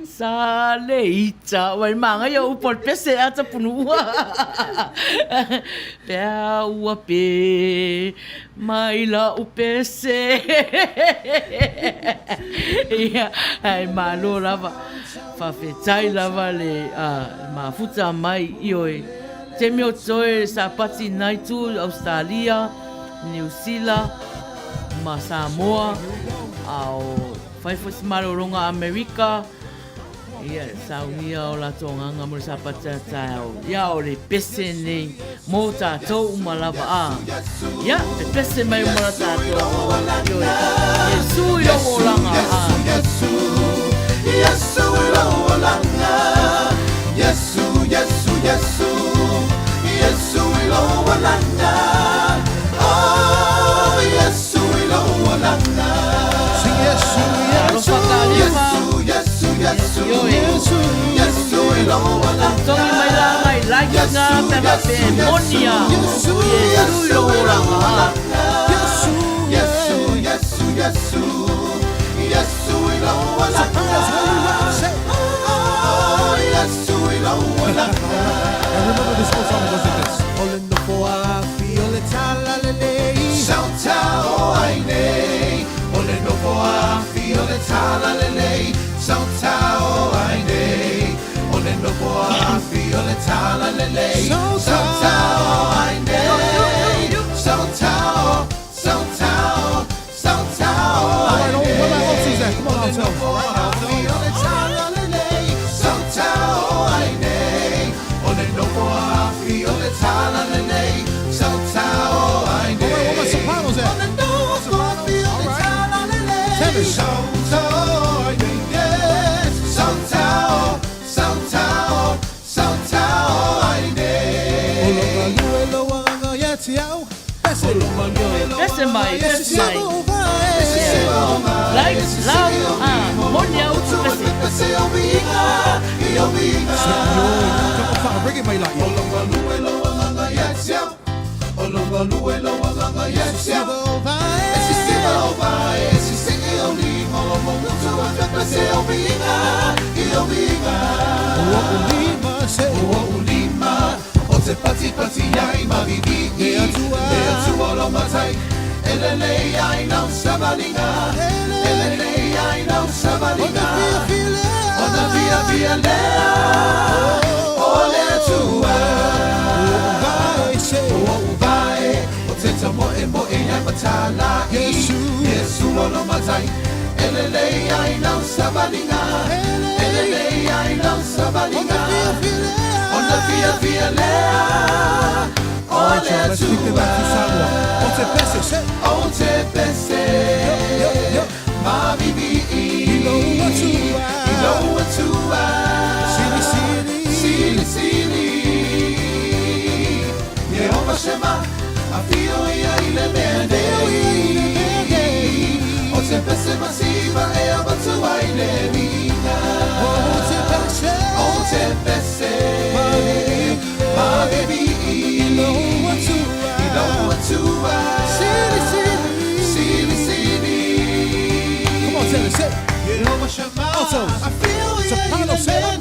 sa le ita ua e manaia upu a le pese a Tapunuu. Pe a ua pe mai la'u pese. Ia ae malo lava. Faafetai lava le mafuta mai, ioe. Taimi o toe Sapati Naitu, Ausetalia, Niu Sila ma Samoa, a o fai foi se malologa Amerika, ia, saunia o latou agaga mo le Sapati a taeao. Ia, o le pese nei mo tatou uma lava, a. Ia, pepese mai uma la tatou, ioe. Iesu i lou olaga, a. Yesu i lou olaga Yesu Yesu Yesu Yesu i lou olaga Oh. Ioe. Togi mai la ngai like nga pe ma pe moni a. O Iesu i lou olaga a. Yesu, Yesu, Yesu, Yesu i lou olaga. Oh, Yesu i lou olaga. And remember this whole song goes like this. O le nofo afi o le talalelei. Sautao ai nei. O le nofo afi o le talalelei. Sautao ai nei. O le nofo afi o le talalelei. Sautao ai nei. Sautao, sautao, sautao All ai right, nei. where my altos at? Come on, O le altos. nofo afi o le talalelei. Sautao ai nei. O le nofo afi o le talalelei. Sautao ai nei. All right, where my sopranos at? O le nofo afi o le talalelei. Tenors. Sautao ai nei, yes. Sautao, sautao, sautao ai nei. O lo galue lo anga ia te au. Pese. Pese mai, pese mai. Like, love, a, moni a utu pese. Come on, fire, bring it mai la. O te patipati ai mavivi Le atua lo matai Ele lei ai nau savalinga Ele lei ai nau savalinga Ona via via lea O le atua O uvae O te tamoe moe ai matala Yesu o lo matai Ele lei ai nau savalinga Ele lei ai nau savalinga Ona via via lea O All right, le y'all, let's kick it back to Samoa. O te pese, se. O te pese Ma vivi I lou atua. I lou atua Sili, sili. Sili sili Yehova Shema Afio ia i le mea nei O te pese masiva e avatua i le viga O te pese. O te pese Ma vivi I lou atua. I lou atua Sili, sili. Sili sili Come on, tenors, say. Yehova Shema Altos. Afio ia i Soprano, le say. mea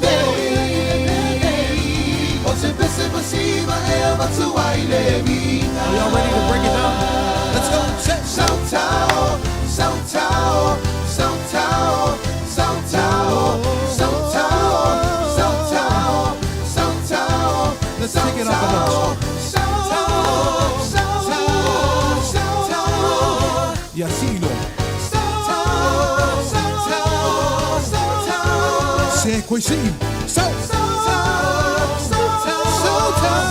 nei O te pese masiva e avatua i le viga Are y'all ready to break it down? Let's go. Say. Sautao, sautao, sautao, sautao, sautao, sautao, sautao. Let's take it up a notch. Sautao, sautao, sautao. Yasilo. Sautao, sautao, sautao. Se koisi. So. Sautao, sautao, sautao,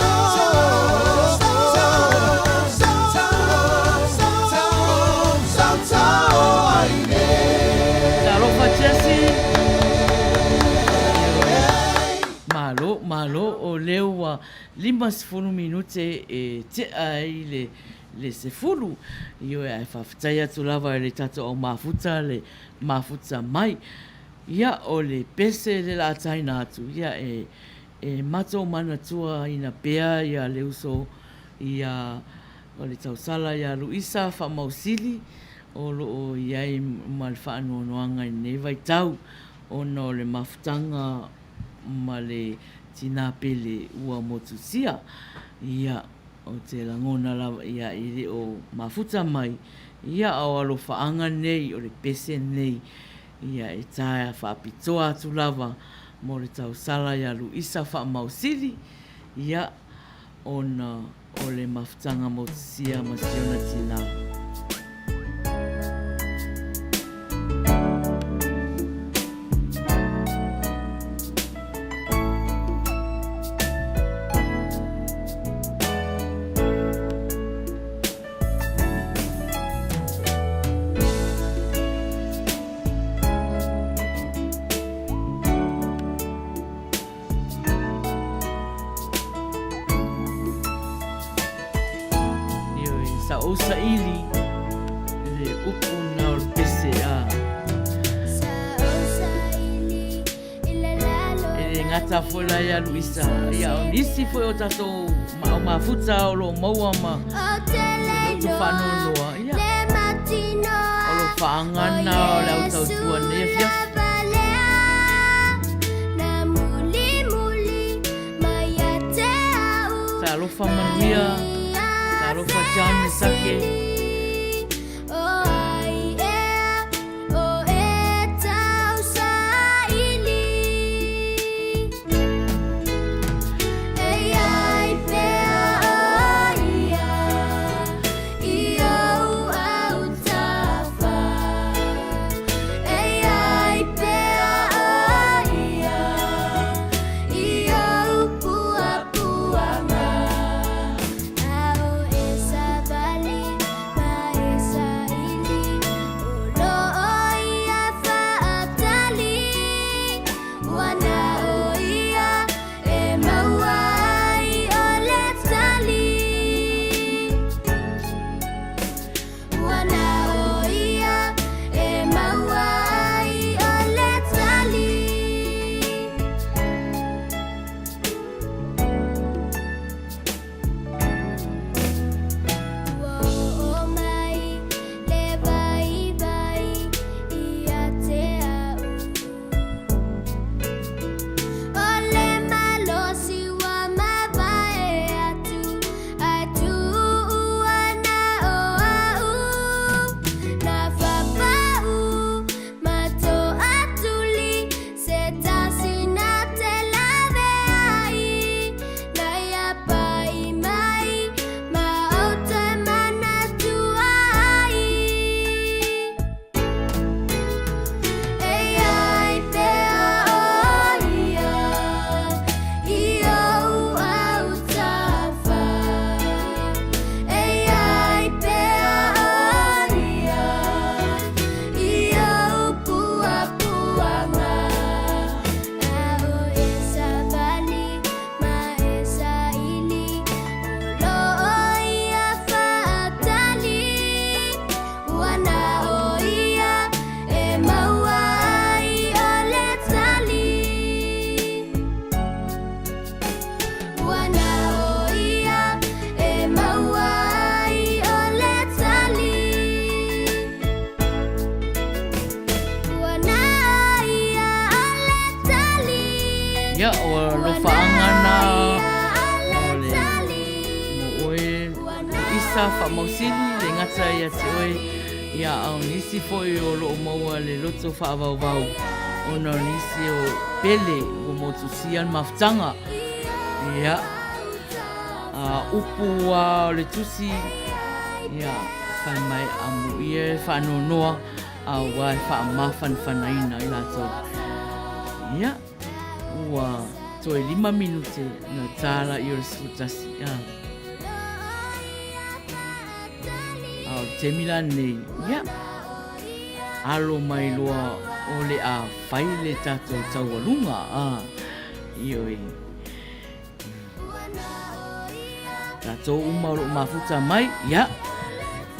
sautao, sautao, sautao, ai nei. Talofa Jesse. Malo, malo, o lea ua 50 minute e tea ai le le 10. Ioe, ae faafetai atu lava i le tatou au mafuta le mafuta mai. Ia, o le pese le laataina atu. Ia, e e matou manatua ina pea ia le uso ia o le tausala ia Luisa Faamausili o loo i ai ma le faanoanoaga i lenei vaitau ona o le mafutaga ma le tinā pele ua motusia. Ia, ou te lagona lava ia e le o mafuta mai, ia a o alofaaga nei o le pese nei, ia e taea faapitoa atu lava mo le tausala ia Luisa Faamausili, ia, ona o le mafutaga motusia ma si ona tinā. Ioe, sa ou saili le upu na o le pese a. Sa ou saili gata foi la ia Luisa, ia o nisi foi o tatou au mafuta o lo o maua ma se loto faanoanoa, ia, o lo faagana o le au tautua nei afiafi. Talofa manuia, talofa John Mesake. Ia, o alofaaga na o le mo oe Isa faamausili le gata ia te oe ia a o nisi foi o loo maua le loto faavauvau ona o nisi o pele ua motusia le mafutaga ia a upu a o le tusi ia fai mai amuia e faanoanoa a ua e faamafanafanaina i latou. Ia, ua toe 5 minute na tāla i o le 11. A, a o le taimi la nei, ia, alo mai loa o le a fai le tatou taualuga, a, ioe. Tatou uma o loo mafuta mai, ia,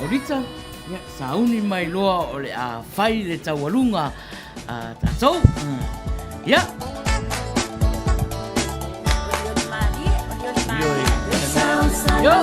o Rita, ia, sauni mai loa o le a fai le taualuga a tatou, ia. Ioe. Yo.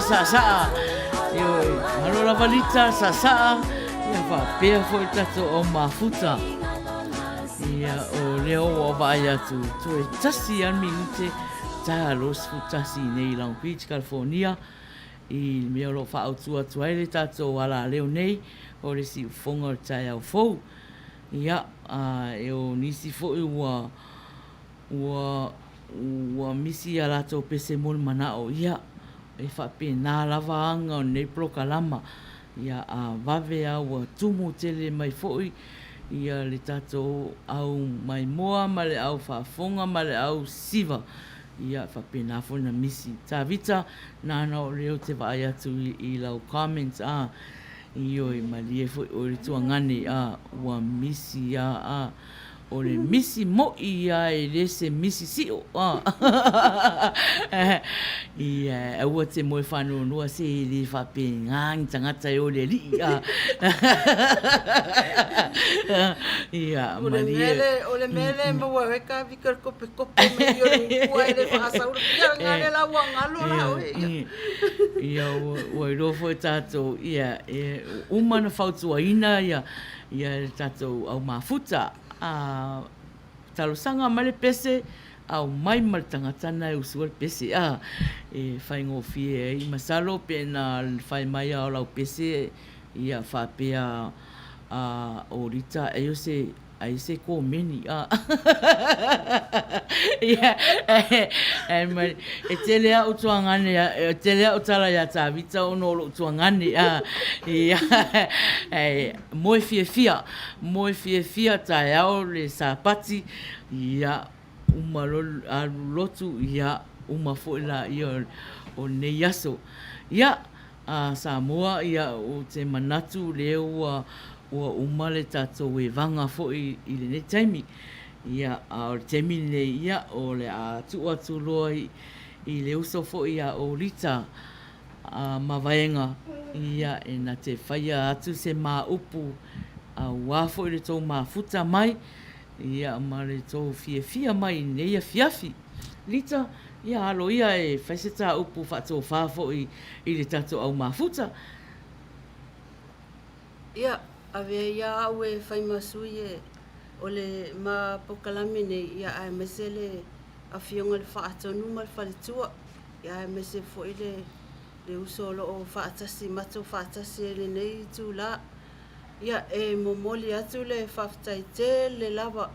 saasaa. Ioe, malo lava Lita, saasaa, ia faapea foi le tatou au mafuta. Ia, o lea ua vaai atu, toe tasi lava le minute, ta 21 nei i Long Beach, California, i le mea o lo o faaautu atu ai le tatou alaleo nei, o le siufofoga o le taeao fou. Ia, a e o nisi foi ua, ua, ua misi a latou pese mo le manao, ia, e faapena lava aga o lenei polokalama. Ia, a vave lava ua tumu tele mai foi ia le tatou au maimoa ma le au faafofoga ma le au siva, ia, e faapena foi ona misi. Tavita, nāna o lea ou te vaai atu i lau comment, a, Ioe, malie foi ʻoe le tuagane, a ua misi a, a o le misi moʻi ia e le se misi siʻo, a ia, aua te moe faanoanoa se e le faapena ni tagata e o le aliʻi, a ia, malie. O le mea lea e maua ai ka vika le kopekope mai o le ua e le faasaula. Ia, nga le la ua galo la oe, ia. Ia, ua iloa foi tatou, ia, e uma ona fautuaina ia, ia le tatou au mafuta. A talosaga mai le pese, aumai ma le tagata na e usua le pese, a, e faigofie ai. Masalo pe na fai mai lava o lau pese, ia faapea, a, o Rita, e o se Ai se komeni a. Ia, e mai, e tele a'u tuagane, e tele a'u tala iā Tavita ona o lo'u tuagane a. Ia, e moe fiafia, moe fiafia taeao le Sapati, ia, uma loa alu lotu, ia, uma foi laia o lenei aso. Ia, A Samoa, ia, ou te manatu lea ua, ua uma le tatou evaga foi i lenei taimi. Ia, a o le taimi lenei, ia, o le a tuu atu loa i, i le uso foi ia Olita a Mavaega, ia, e na te faia atu se ma upu auā foi le tou mafuta mai, ia, ma le tou fiafia mai i lenei afiafi. Lita, Ia alo ia e fai se tā upu faatofā foi i le tatou au mafuta. Ia, avea ia au e fai ma sui e o le ma pokalame nei, ia aemaise le Afioga i le Faatonu ma le Faletua, ia aemaise foi le le uso o lo o faatasi matou faatasi ai i lenei itulā. Ia, e momoli atu le faafetai tele lava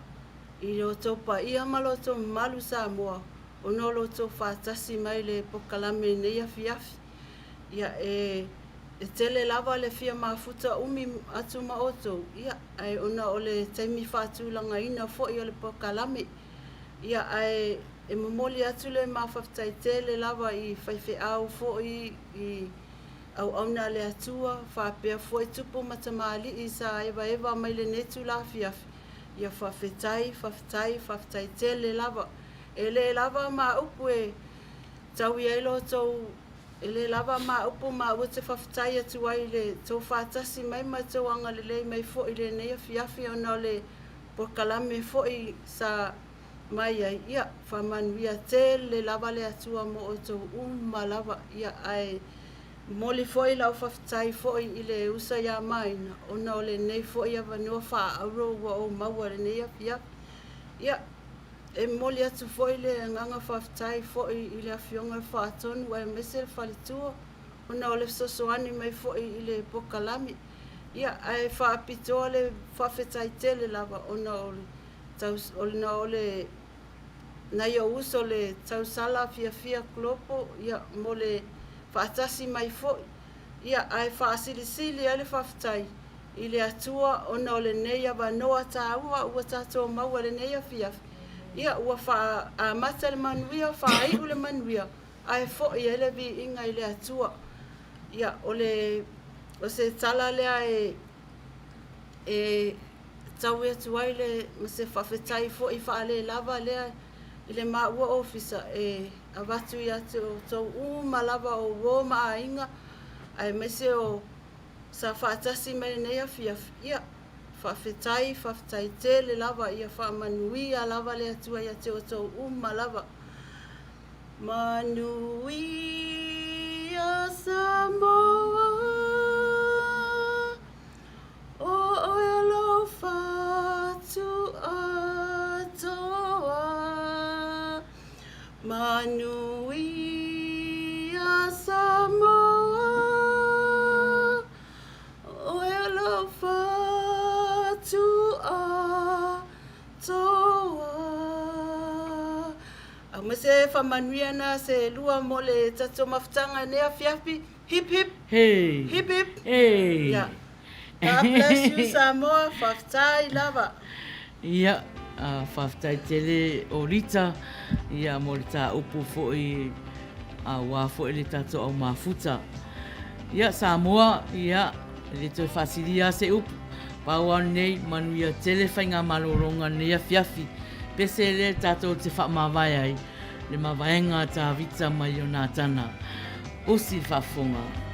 I lo outou paia ma lo outou mamalu Samoa, ona o lo outou faatasi mai i le pokalame i lenei afiafi. Ia, e, e tele lava le fia mafuta umi atu ma outou, ia, ae ona o le taimi faatulagaina foi o le pokalame. Ia, ae e momoli atu le ma faafetai tele lava i faifeau foi, i auauna a le Atua, faapea foi tupu ma tamalii sa evaeva mai lenei itula afiafi, Ia faafetai, faafetai, faafetai tele lava. E le lava ma upu e taui ai lo outou, e le lava ma upu maua te faafetai atu ai i le tou faatasi mai ma tou agalelei mai foi i lenei afiafi ona o le polokalame foi sa mai ai. Ia, faamanuia tele lava le Atua mo outou uma lava. Ia, ae Momoli foi lau faafetai foi i le usa ia Maina ona o lenei foi avanoa faaauro ua ou maua i lenei afiafi. Ia, e momoli atu foi le agaga faafetai foi i le Afioga i le Faatonu aemaise le faletua ona o le fesoasoani mai foi i le pokalame. Ia, ae faapitoa le faafetai tele lava ona o le ona o le nai ou uso le tausala fiafia Kulopo, ia, mo le faatasi mai foi, ia, ae faasilisili ai le faafetai i le Atua ona o lenei avanoa taua ua tatou maua i lenei afiafi, ia, ua faa-amata le manuia, faaiu le manuia, ae foi ai le viiga i le Atua. Ia, o le, o se tala lea e, e taui atu ai le, ma se faafetai foi faalelava lea i le maua ofisa e avatu ia te outou uma lava o uo ma aiga aemaise o sa faatasi mai lenei afiafi. Ia, faafetai, faafetai tele lava, ia faamanuia lava le Atua ia te outou uma lava. Manuia. Samoa, o oe alofa atoa. Manuia Samoa, oe alofa atoa. Aumai se faamanuia na se lua mo le tatou mafutaga nei afiafi. Hip hip. Hey. Hip hip. Hey. Yeah. God bless you Samoa, faafetai lava. Ia, faafetai tele o Rita, ia mo le tāupu foi aua foi le tatou au mafuta. Ia, Samoa, ia, e le toe faasilia lava se upu. Pau lava lenei, manuia tele faigamalologa lenei afiafi. Pese lea tatou te faamavae ai le mavaega a Tavita ma Ionatana. Usi le faafofoga.